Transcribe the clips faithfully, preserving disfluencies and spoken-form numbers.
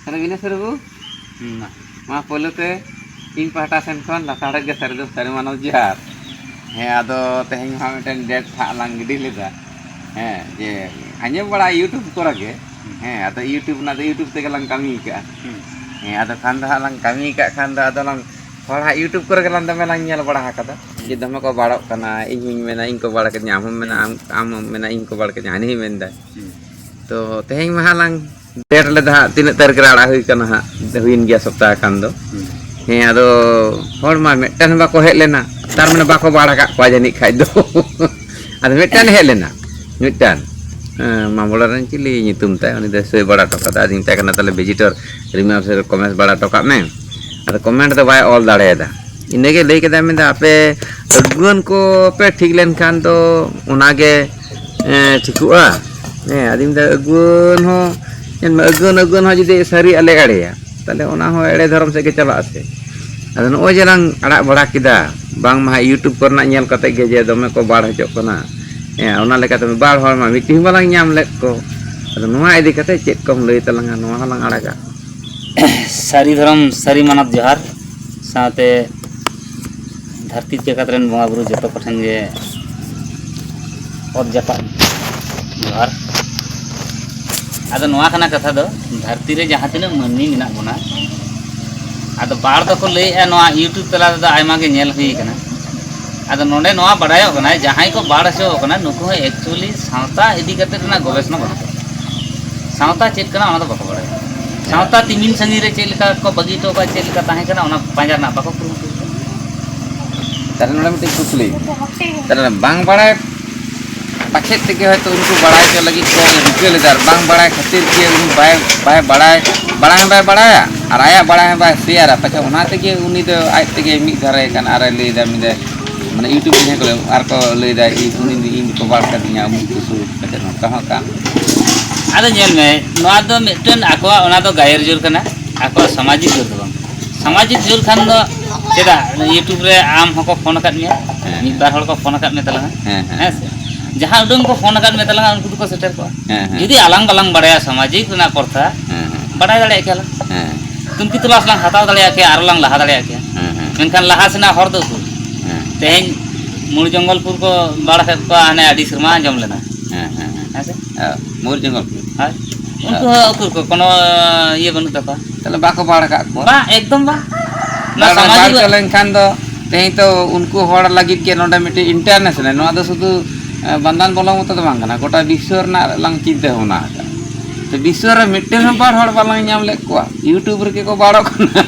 ᱛᱟᱦᱚᱞᱮ ᱵᱤᱱᱮᱥ ᱵᱟᱹᱵᱩ, ᱦᱩᱸ, ᱢᱟ᱾ ᱢᱟ ᱯᱳᱭᱞᱳ ᱛᱮ ᱤᱧ ᱯᱟᱦᱴᱟ ᱥᱮᱱ ᱠᱷᱚᱱ ᱞᱟᱛᱟᱲ ᱨᱮᱜᱮ ᱥᱟᱹᱨᱤ ᱫᱚ ᱥᱟᱹᱨᱤ ᱢᱟᱱᱚᱛ ᱡᱚᱦᱟᱨ᱾ ᱦᱮᱸ, ᱟᱫᱚ ᱛᱮᱦᱮᱧ ᱢᱟ ᱢᱤᱫᱴᱮᱱ ᱰᱮᱴ ᱦᱟᱸᱜ ᱞᱟᱝ ᱜᱤᱰᱤ ᱞᱮᱫᱟ᱾ ᱦᱮᱸ, ᱡᱮ ᱟᱸᱡᱚᱢ ᱵᱟᱲᱟ YouTube ᱠᱚᱨᱮ ᱜᱮ᱾ ᱦᱮᱸ, ᱟᱫᱚ YouTube ᱨᱮᱱᱟᱜ ᱫᱚ YouTube ᱛᱮᱜᱮ ᱞᱟᱝ ᱠᱟᱹᱢᱤ ᱠᱟᱜᱼᱟ᱾ ᱦᱩᱸ᱾ ᱦᱮᱸ, ᱟᱫᱚ ᱠᱷᱟᱱ ᱫᱚ ᱦᱟᱸᱜ ᱞᱟᱝ ᱠᱟᱹᱢᱤ ᱠᱟᱜ ᱠᱷᱟᱱ ᱫᱚ ᱟᱫᱚ ᱞᱟᱝ ᱦᱚᱲ ᱦᱟᱸᱜ YouTube ᱠᱚᱨᱮ ᱜᱮ ᱞᱟᱝ ᱫᱚᱢᱮ ᱞᱟᱝ ᱧᱮᱞ ᱵᱟᱲᱟ ᱟᱠᱟᱫᱟ᱾ ᱡᱮ ᱫᱚᱢᱮ ᱠᱚ ᱵᱟᱲᱚᱜ ᱠᱟᱱᱟ, ᱤᱧ ᱦᱚᱧ ᱢᱮᱱᱟ ᱤᱧ ᱠᱚ ᱵᱟᱲ ᱠᱟᱹᱫᱤᱧᱟ, ᱟᱢ ᱦᱚᱢ ᱢᱮᱱᱟ ᱟᱢ, ᱟᱢ ᱦᱚᱢ ᱢᱮᱱᱟ ᱤᱧ ᱠᱚ ᱵᱟᱲ ᱠᱟᱹᱫᱤᱧᱟ, ᱦᱟᱹᱱᱤ ᱦᱚᱸᱭ ᱢᱮᱱᱫᱟ᱾ ᱦᱩᱸ᱾ ᱛᱚ ᱛᱮᱦᱮᱧ ᱢᱟ ᱦᱟᱸᱜ ᱞᱟᱝ ᱰᱮᱴ ᱞᱮᱫᱟ ᱦᱟᱸᱜ, ᱛᱤᱱᱟᱹᱜ ᱛᱟᱹᱨᱤᱠᱷ ᱨᱮ ᱟᱲᱟᱜ ᱦᱩᱭ ᱠᱟᱱᱟ ᱦᱟᱸᱜ, ᱦᱩᱭᱮᱱ ᱜᱮᱭᱟ ᱥᱚᱯᱛᱟᱦ ᱠᱷᱟᱱ ᱫᱚ᱾ ᱦᱩᱸ᱾ ᱦᱮᱸ, ᱟᱫᱚ ᱦᱚᱲ ᱢᱟ ᱢᱤᱫᱴᱟᱝ ᱦᱚᱸ ᱵᱟᱠᱚ ᱦᱮᱡ ᱞᱮᱱᱟ, ᱛᱟᱨ ᱢᱟᱱᱮ ᱵᱟᱠᱚ ᱵᱟᱲ ᱟᱠᱟᱫ ᱠᱚᱣᱟ ᱡᱟᱹᱱᱤᱡ ᱠᱷᱟᱡ ᱫᱚ᱾ ᱟᱫᱚ ᱢᱤᱫᱴᱟᱝ ᱦᱮᱡ ᱞᱮᱱᱟ, ᱢᱤᱫᱴᱟᱝ, ᱦᱮᱸ, ᱢᱟᱢᱚᱲᱟ ᱨᱮᱱ ᱪᱤᱞᱤ ᱧᱩᱛᱩᱢ ᱛᱟᱭ, ᱩᱱᱤ ᱫᱚ ᱥᱳᱭ ᱵᱟᱲᱟ ᱦᱚᱴᱚ ᱠᱟᱫᱟ᱾ ᱟᱫᱚᱧ ᱢᱮᱛᱟᱭ ᱠᱟᱱᱟ, "ᱛᱟᱦᱞᱮ ᱵᱷᱤᱡᱤᱴᱚᱨ ᱨᱤᱢᱟᱨᱠᱥ ᱨᱮ ᱠᱚᱢᱮᱱᱴ ᱵᱟᱲᱟ ᱦᱚᱴᱚ ᱠᱟᱜ ᱢᱮ", ᱟᱫᱚ ᱠᱚᱢᱮᱱᱴ ᱫᱚ ᱵᱟᱭ ᱚᱞ ᱫᱟᱲᱮᱭᱟᱫᱟ᱾ ᱤᱱᱟᱹᱜᱮ ᱞᱟᱹᱭ ᱠᱮᱫᱟᱭ, ᱢᱮᱱᱫᱟ, "ᱟᱯᱮ ᱟᱹᱜᱩᱣᱟᱹᱱ ᱠᱚ ᱯᱮ ᱴᱷᱤᱠ ᱞᱮᱱᱠᱷᱟᱱ ᱫᱚ ᱚᱱᱟᱜᱮ, ᱮᱸ, ᱴᱷᱤᱠᱚᱜᱼᱟ᱾" ᱦᱮᱸ, ᱟᱫᱚᱧ ᱢᱮᱱᱫᱟ, ᱟᱹᱜᱩᱣᱟᱹᱱ ᱦᱚᱸ, ᱧᱮᱞ ᱢᱮ, ᱟᱹᱜᱩᱣᱟᱹᱱ, ᱟᱹᱜᱩᱣᱟᱹᱱ ᱦᱚᱸ ᱡᱩᱫᱤ ᱥᱟᱹᱨᱤᱭᱟᱜ ᱞᱮ ᱮᱲᱮᱭᱟ, ᱛᱟᱦᱞᱮ ᱚᱱᱟ ᱦᱚᱸ ᱮᱲᱮ ᱫᱷᱚᱨᱚᱢ ᱥᱮᱫ ᱜᱮ ᱪᱟᱞᱟᱜ ᱟᱥᱮ᱾ ᱟᱫᱚ ᱱᱚᱜᱼᱚᱭ ᱡᱮ ᱞᱟᱝ ᱟᱲᱟᱜ ᱵᱟᱲᱟ ᱠᱮᱫᱟ, ᱵᱟᱝᱢᱟ ᱦᱟᱸᱜ YouTube ᱠᱚᱨᱮᱱᱟᱜ ᱧᱮᱞ ᱠᱟᱛᱮ ᱜᱮ ᱡᱮ ᱫᱚᱢᱮ ᱠᱚ ᱵᱟᱲ ᱦᱚᱪᱚᱜ ᱠᱟᱱᱟ᱾ ᱦᱮᱸ, ᱚᱱᱟ ᱞᱮᱠᱟᱛᱮ ᱵᱟᱨ ᱦᱚᱲ ᱢᱟ ᱢᱤᱫᱴᱤᱡ ᱦᱚᱸ ᱵᱟᱞᱟᱝ ᱧᱟᱢ ᱞᱮᱫ ᱠᱚ᱾ ᱟᱫᱚ ᱱᱚᱣᱟ ᱤᱫᱤ ᱠᱟᱛᱮ ᱪᱮᱫ ᱠᱚᱢ ᱞᱟᱹᱭ ᱛᱟᱞᱟᱝᱟ? ᱱᱚᱣᱟ ᱦᱚᱸᱞᱟᱝ ᱟᱲᱟᱜᱟ᱾ ᱥᱟᱹᱨᱤ ᱫᱷᱚᱨᱚᱢ ᱥᱟᱹᱨᱤ ᱢᱟᱱᱚᱛ ᱡᱚᱦᱟᱨ, ᱥᱟᱶᱛᱮ ᱫᱷᱟᱹᱨᱛᱤ ᱡᱟᱠᱟᱛ ᱨᱮᱱ ᱵᱚᱸᱜᱟ ᱵᱩᱨᱩ ᱡᱚᱛᱚ ᱠᱚᱴᱷᱮᱱ ᱜᱮ ᱚᱛ ᱡᱟᱯᱟᱜ ᱡᱚᱦᱟᱨ᱾ ᱟᱫᱚ ᱱᱚᱣᱟ ᱠᱟᱱᱟ ᱠᱟᱛᱷᱟ ᱫᱚ, ᱫᱷᱟᱹᱨᱛᱤ ᱨᱮ ᱡᱟᱦᱟᱸ ᱛᱤᱱᱟᱹᱜ ᱢᱟᱹᱱᱢᱤ ᱢᱮᱱᱟᱜ ᱵᱚᱱᱟ, ᱟᱫᱚ ᱵᱟᱲ ᱫᱚᱠᱚ ᱞᱟᱹᱭᱮᱫᱼᱟ, ᱱᱚᱣᱟ YouTube ᱛᱟᱞᱟ ᱨᱮᱫᱚ ᱟᱭᱢᱟ ᱜᱮ ᱧᱮᱞ ᱦᱩᱭ ᱠᱟᱱᱟ᱾ ᱟᱫᱚ ᱱᱚᱰᱮ ᱱᱚᱣᱟ ᱵᱟᱲᱟᱭᱚᱜ ᱠᱟᱱᱟ, ᱡᱟᱦᱟᱸᱭ ᱠᱚ ᱵᱟᱲ ᱦᱚᱪᱚ ᱠᱟᱱᱟ, ᱱᱩᱠᱩ ᱦᱚᱸ actually ᱥᱟᱶᱛᱟ ᱤᱫᱤ ᱠᱟᱛᱮ ᱨᱮᱱᱟᱜ ᱜᱚᱵᱮᱥᱚᱱᱟ ᱵᱟᱹᱱᱩᱜ ᱛᱟᱠᱚᱣᱟ᱾ ᱥᱟᱶᱛᱟ ᱪᱮᱫ ᱠᱟᱱᱟ, ᱚᱱᱟ ᱫᱚ ᱵᱟᱠᱚ ᱵᱟᱲᱟᱭᱟ᱾ ᱥᱟᱶᱛᱟ ᱛᱤᱢᱤᱱ ᱥᱟᱺᱜᱤᱧ ᱨᱮ ᱪᱮᱫ ᱞᱮᱠᱟ ᱠᱚ ᱵᱟᱹᱜᱤ ᱦᱚᱴᱚ ᱠᱟᱜᱼᱟ, ᱪᱮᱫ ᱞᱮᱠᱟ ᱛᱟᱦᱮᱸ ᱠᱟᱱᱟ, ᱚᱱᱟ ᱯᱟᱸᱡᱟ ᱨᱮᱱᱟᱜ ᱵᱟᱠᱚ ᱠᱩᱨᱩᱢᱩᱴᱩ ᱠᱟᱜᱼᱟ᱾ ᱛᱟᱦᱞᱮ ᱱᱚᱰᱮ ᱢᱤᱫᱴᱮᱱ ᱠᱩᱠᱞᱤ, ᱛᱟᱦᱞᱮ ᱵᱟᱝ ᱵᱟᱲᱟᱭ ᱯᱟᱪᱮᱫ ᱛᱮᱜᱮ ᱦᱚᱭᱛᱳ ᱩᱱᱠᱩ ᱵᱟᱲᱟᱭ ᱦᱚᱪᱚ ᱞᱟᱹᱜᱤᱫ ᱠᱚ ᱨᱤᱠᱟᱹ ᱞᱮᱫᱟ, ᱟᱨ ᱵᱟᱝ ᱵᱟᱲᱟᱭ ᱠᱷᱟᱹᱛᱤᱨ ᱜᱮ ᱩᱱᱤ ᱵᱟᱭ, ᱵᱟᱭ ᱵᱟᱲᱟᱭ, ᱵᱟᱲᱟᱭ ᱦᱚᱸ ᱵᱟᱭ ᱵᱟᱲᱟᱭᱟ ᱟᱨ ᱟᱭᱟᱜ ᱵᱟᱲᱟᱭ ᱦᱚᱸ ᱵᱟᱭ ᱥᱮᱭᱟᱨᱟ, ᱯᱟᱪᱷᱮ ᱚᱱᱟ ᱛᱮᱜᱮ ᱩᱱᱤ ᱫᱚ ᱟᱡ ᱛᱮᱜᱮ ᱢᱤᱫ ᱫᱷᱟᱨᱮ ᱠᱟᱱᱟ ᱟᱨᱮ ᱞᱟᱹᱭᱫᱟ, ᱢᱮᱱᱫᱟ, ᱢᱟᱱᱮ YouTube ᱨᱮ ᱡᱟᱦᱟᱸᱭ ᱠᱚ ᱞᱟᱹᱭ, ᱟᱨ ᱠᱚ ᱞᱟᱹᱭᱫᱟ, "ᱤᱧ, ᱩᱱᱤ ᱫᱚ ᱤᱧ ᱫᱚᱠᱚ ᱵᱟᱲ ᱠᱟᱫᱤᱧᱟ, ᱩᱢᱩᱠ ᱛᱩᱥᱩᱠ", ᱯᱟᱪᱮᱫ ᱱᱚᱝᱠᱟ ᱦᱚᱸ ᱠᱟᱱ᱾ ᱟᱫᱚ ᱧᱮᱞ ᱢᱮ, ᱱᱚᱣᱟ ᱫᱚ ᱢᱤᱫᱴᱮᱱ ᱟᱠᱚᱣᱟᱜ, ᱚᱱᱟ ᱫᱚ ᱜᱟᱭᱚᱨ ᱡᱳᱨ ᱠᱟᱱᱟ, ᱟᱠᱚᱣᱟᱜ ᱥᱟᱢᱟᱡᱤᱠ ᱡᱳᱨ ᱫᱚ ᱵᱟᱝ᱾ ᱥᱟᱢᱟᱡᱤᱠ ᱡᱳᱨ ᱠᱷᱟᱱ ᱫᱚ ᱪᱮᱫᱟᱜ YouTube ᱨᱮ ᱟᱢ ᱦᱚᱸᱠᱚ ᱯᱷᱳᱱ ᱟᱠᱟᱫ ᱢᱮᱭᱟ, ᱦᱮᱸ᱾ ᱢᱤᱫ ᱵᱟᱨ ᱦᱚᱲ ᱠᱚ ᱯᱷᱳᱱ ᱟᱠᱟᱫ ᱢᱮ ᱛᱟᱞᱟᱝᱟ, ᱦᱮᱸ, ᱦᱮᱸ᱾ ᱦᱮᱸ ᱥᱮ? ᱡᱟᱦᱟᱸ ᱩᱰᱟᱹᱝ ᱠᱚ ᱯᱷᱳᱱ ᱟᱠᱟᱫ ᱢᱮ ᱛᱟᱞᱟᱝᱟ, ᱩᱱᱠᱩ ᱫᱚᱠᱚ ᱥᱮᱴᱮᱨ ᱠᱚᱜᱼᱟ᱾ ᱦᱮᱸ, ᱦᱮᱸ᱾ ᱡᱩᱫᱤ ᱟᱞᱟᱝ ᱵᱟᱞᱟᱝ ᱵᱟᱲᱟᱭᱟ ᱥᱟᱢᱟᱡᱤᱠ ᱨᱮᱱᱟᱜ ᱯᱚᱨᱛᱷᱟ, ᱦᱮᱸ, ᱦᱮᱸ᱾ ᱵᱟᱰᱟᱭ ᱫᱟᱲᱮᱭᱟᱜ ᱠᱮᱭᱟᱞᱟᱝ᱾ ᱦᱮᱸ᱾ ᱛᱩᱱᱠᱷᱤ ᱛᱚᱞᱟᱥ ᱞᱟᱝ ᱦᱟᱛᱟᱣ ᱫᱟᱲᱮᱭᱟᱜ ᱠᱮᱭᱟ, ᱟᱨᱚ ᱞᱟᱝ ᱞᱟᱦᱟ ᱫᱟᱲᱮᱭᱟᱜ ᱠᱮᱭᱟ᱾ ᱦᱮᱸ, ᱦᱮᱸ᱾ ᱢᱮᱱᱠᱷᱟᱱ ᱞᱟᱦᱟ ᱥᱮᱱᱟᱜ ᱦᱚᱨ ᱫᱚ ᱩᱠᱩᱨ? ᱦᱮᱸ᱾ ᱛᱮᱦᱮᱧ ᱢᱩᱲ ᱡᱚᱝᱜᱚᱞᱯᱩᱨ ᱠᱚ ᱵᱟᱲ ᱠᱮᱫ ᱠᱚᱣᱟ, ᱦᱟᱱᱮ ᱟᱹᱰᱤ ᱥᱮᱨᱢᱟ ᱟᱸᱡᱚᱢ ᱞᱮᱱᱟ᱾ ᱦᱮᱸ, ᱦᱮᱸ, ᱦᱮᱸ᱾ ᱦᱮᱸ ᱥᱮ? ᱦᱮᱸ, ᱢᱩᱲ ᱡᱚᱝᱜᱚᱞᱯᱩᱨ᱾ ᱦᱳᱭ᱾ ᱩᱱᱠᱩ ᱦᱮᱸ᱾ ᱦᱚᱸ ᱩᱠᱩᱨ ᱠᱚ, ᱠᱳᱱᱳ ᱤᱭᱟᱹ ᱵᱟᱹᱱᱩᱜ ᱛᱟᱠᱚᱣᱟ᱾ ᱛᱟᱦᱞᱮ ᱵᱟᱠᱚ ᱵᱟᱲ ᱠᱟᱜ ᱠᱚᱣᱟ? ᱵᱟᱝ, ᱮᱠᱫᱚᱢ ᱵᱟᱝ᱾ ᱱᱚᱣᱟ ᱵᱟᱲ, ᱥᱟᱢᱟᱡᱤᱠ ᱵᱟᱲ ᱦᱚᱪᱚ ᱞᱮᱱᱠᱷᱟᱱ ᱫᱚ ᱛᱮᱦᱮᱧ ᱛᱚ ᱩᱱᱠᱩ ᱦᱚᱲ ᱞᱟᱹᱜᱤᱫ ᱜᱮ ᱱᱚᱰᱮ ᱢᱤᱫᱴᱤᱡ international, ᱱᱚᱣᱟ ᱫᱚ ᱥᱩᱫᱷᱩ, ᱮ, ᱵᱟᱱᱫᱟᱱ ᱵᱚᱞᱚᱝ ᱢᱚᱛᱚ ᱫᱚ ᱵᱟᱝ ᱠᱟᱱᱟ, ᱜᱚᱴᱟ ᱵᱤᱥᱥᱚ ᱨᱮᱱᱟᱜ ᱞᱟᱝ ᱪᱤᱱᱛᱟᱹ ᱵᱷᱟᱵᱽᱱᱟ ᱟᱠᱟᱫᱟ᱾ ᱛᱚ ᱵᱤᱥᱥᱚ ᱨᱮ ᱢᱤᱫᱴᱟᱝ ᱦᱚᱸ ᱵᱟᱲ ᱦᱚᱲ ᱵᱟᱞᱟᱝ ᱧᱟᱢ ᱞᱮᱫ ᱠᱚᱣᱟ, YouTube ᱨᱮᱜᱮ ᱠᱚ ᱵᱟᱲᱚᱜ ᱠᱟᱱᱟ᱾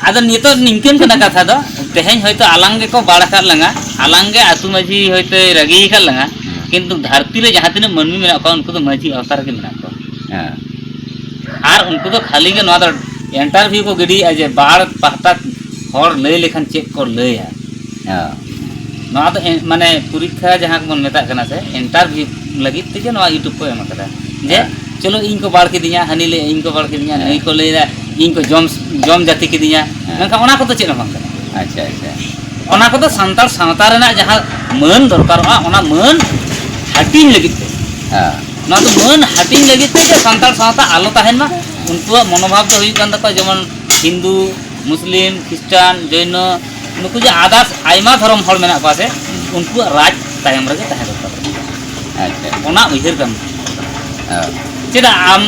ᱟᱫᱚ ᱱᱤᱛᱚᱜ ᱱᱤᱝᱠᱟᱹᱱ ᱠᱟᱱᱟ ᱠᱟᱛᱷᱟ ᱫᱚ, ᱛᱮᱦᱮᱧ ᱦᱚᱭᱛᱳ ᱟᱞᱟᱝ ᱜᱮᱠᱚ ᱵᱟᱲ ᱟᱠᱟᱫ ᱞᱟᱝᱟ, ᱟᱞᱟᱝ ᱜᱮ ᱟᱹᱛᱩ ᱢᱟᱹᱡᱷᱤ ᱦᱚᱭᱛᱳᱭ ᱨᱟᱹᱜᱤ ᱟᱠᱟᱫ ᱞᱟᱝᱟ, ᱦᱮᱸ᱾ ᱠᱤᱱᱛᱩ ᱫᱷᱟᱹᱨᱛᱤ ᱨᱮ ᱡᱟᱦᱟᱸ ᱛᱤᱱᱟᱹᱜ ᱢᱟᱹᱱᱢᱤ ᱢᱮᱱᱟᱜ ᱠᱚᱣᱟ, ᱩᱱᱠᱩ ᱫᱚ ᱢᱟᱹᱡᱷᱤ ᱟᱣᱛᱟ ᱨᱮᱜᱮ ᱢᱮᱱᱟᱜ ᱠᱚᱣᱟ᱾ ᱦᱮᱸ᱾ ᱟᱨ ᱩᱱᱠᱩ ᱫᱚ ᱠᱷᱟᱹᱞᱤ ᱜᱮ ᱱᱚᱣᱟ ᱫᱚ interview ᱠᱚ ᱜᱤᱰᱤᱭᱮᱫᱼᱟ ᱡᱮ ᱵᱟᱲ ᱯᱟᱦᱴᱟ ᱦᱚᱲ ᱞᱟᱹᱭ ᱞᱮᱠᱷᱟᱱ ᱪᱮᱫ ᱠᱚ ᱞᱟᱹᱭᱟ᱾ ᱦᱮᱸ᱾ ᱱᱚᱣᱟ ᱫᱚ ᱮ-, ᱢᱟᱱᱮ ᱯᱚᱨᱤᱠᱠᱷᱟ ᱡᱟᱦᱟᱸ ᱠᱚᱵᱚᱱ ᱢᱮᱛᱟᱜ ᱠᱟᱱᱟ ᱥᱮ, interview ᱞᱟᱹᱜᱤᱫ ᱛᱮᱜᱮ ᱱᱚᱣᱟ YouTube ᱠᱚ ᱮᱢ ᱟᱠᱟᱫᱟ᱾ ᱡᱮ, ᱦᱮᱸ᱾ ᱪᱚᱞᱚ ᱤᱧ ᱠᱚ ᱵᱟᱲ ᱠᱤᱫᱤᱧᱟ, ᱦᱟᱹᱱᱤ ᱞᱟᱹᱭ ᱤᱧ ᱠᱚ ᱵᱟᱲ ᱠᱤᱫᱤᱧᱟ, ᱦᱮᱸ᱾ ᱱᱩᱭ ᱠᱚ ᱞᱟᱹᱭᱫᱟ ᱤᱧ ᱠᱚ ᱡᱚᱢ, ᱡᱚᱢ ᱡᱟᱹᱛᱤ ᱠᱤᱫᱤᱧᱟ᱾ ᱦᱮᱸ᱾ ᱢᱮᱱᱠᱷᱟᱱ ᱚᱱᱟ ᱠᱚᱫᱚ ᱪᱮᱫ ᱦᱚᱸ ᱵᱟᱝ ᱠᱟᱱᱟ᱾ ᱟᱪᱪᱷᱟ, ᱟᱪᱪᱷᱟ᱾ ᱚᱱᱟ ᱠᱚᱫᱚ ᱥᱟᱱᱛᱟᱲ ᱥᱟᱶᱛᱟ ᱨᱮᱱᱟᱜ ᱡᱟᱦᱟᱸ ᱢᱟᱹᱱ ᱫᱚᱨᱠᱟᱨᱚᱜᱼᱟ, ᱚᱱᱟ ᱢᱟᱹᱱ ᱦᱟᱹᱴᱤᱧ ᱞᱟᱹᱜᱤᱫ ᱛᱮ᱾ ᱦᱮᱸ᱾ ᱱᱚᱣᱟ ᱫᱚ ᱢᱟᱹᱱ ᱦᱟᱹᱴᱤᱧ ᱞᱟᱹᱜᱤᱫ ᱛᱮ ᱡᱮ ᱥᱟᱱᱛᱟᱲ ᱥᱟᱶᱛᱟ ᱟᱞᱚ ᱛᱟᱦᱮᱱ ᱢᱟ, ᱩᱱᱠᱩᱣᱟᱜ ᱢᱚᱱᱳᱵᱷᱟᱵᱽ ᱫᱚ ᱦᱩᱭᱩᱜ ᱠᱟᱱ ᱛᱟᱠᱚᱣᱟ ᱡᱮᱢᱚᱱ ᱦᱤᱱᱫᱩ, ᱢᱩᱥᱞᱤᱢ, ᱠᱷᱨᱤᱥᱴᱟᱱ, ᱡᱚᱭᱱᱚ, ᱱᱩᱠᱩ ᱡᱮ others ᱟᱭᱢᱟ ᱫᱷᱚᱨᱚᱢ ᱦᱚᱲ ᱢᱮᱱᱟᱜ ᱠᱚᱣᱟ ᱥᱮ, ᱦᱩᱸ᱾ ᱩᱱᱠᱩᱣᱟᱜ ᱨᱟᱡᱽ ᱛᱟᱭᱚᱢ ᱨᱮᱜᱮ ᱛᱟᱦᱮᱸ ᱫᱚᱨᱠᱟᱨ᱾ ᱟᱪᱪᱷᱟ᱾ ᱚᱱᱟ ᱩᱭᱦᱟᱹᱨ ᱠᱟᱱ᱾ ᱦᱮᱸ᱾ ᱪᱮᱫᱟᱜ ᱟᱢ,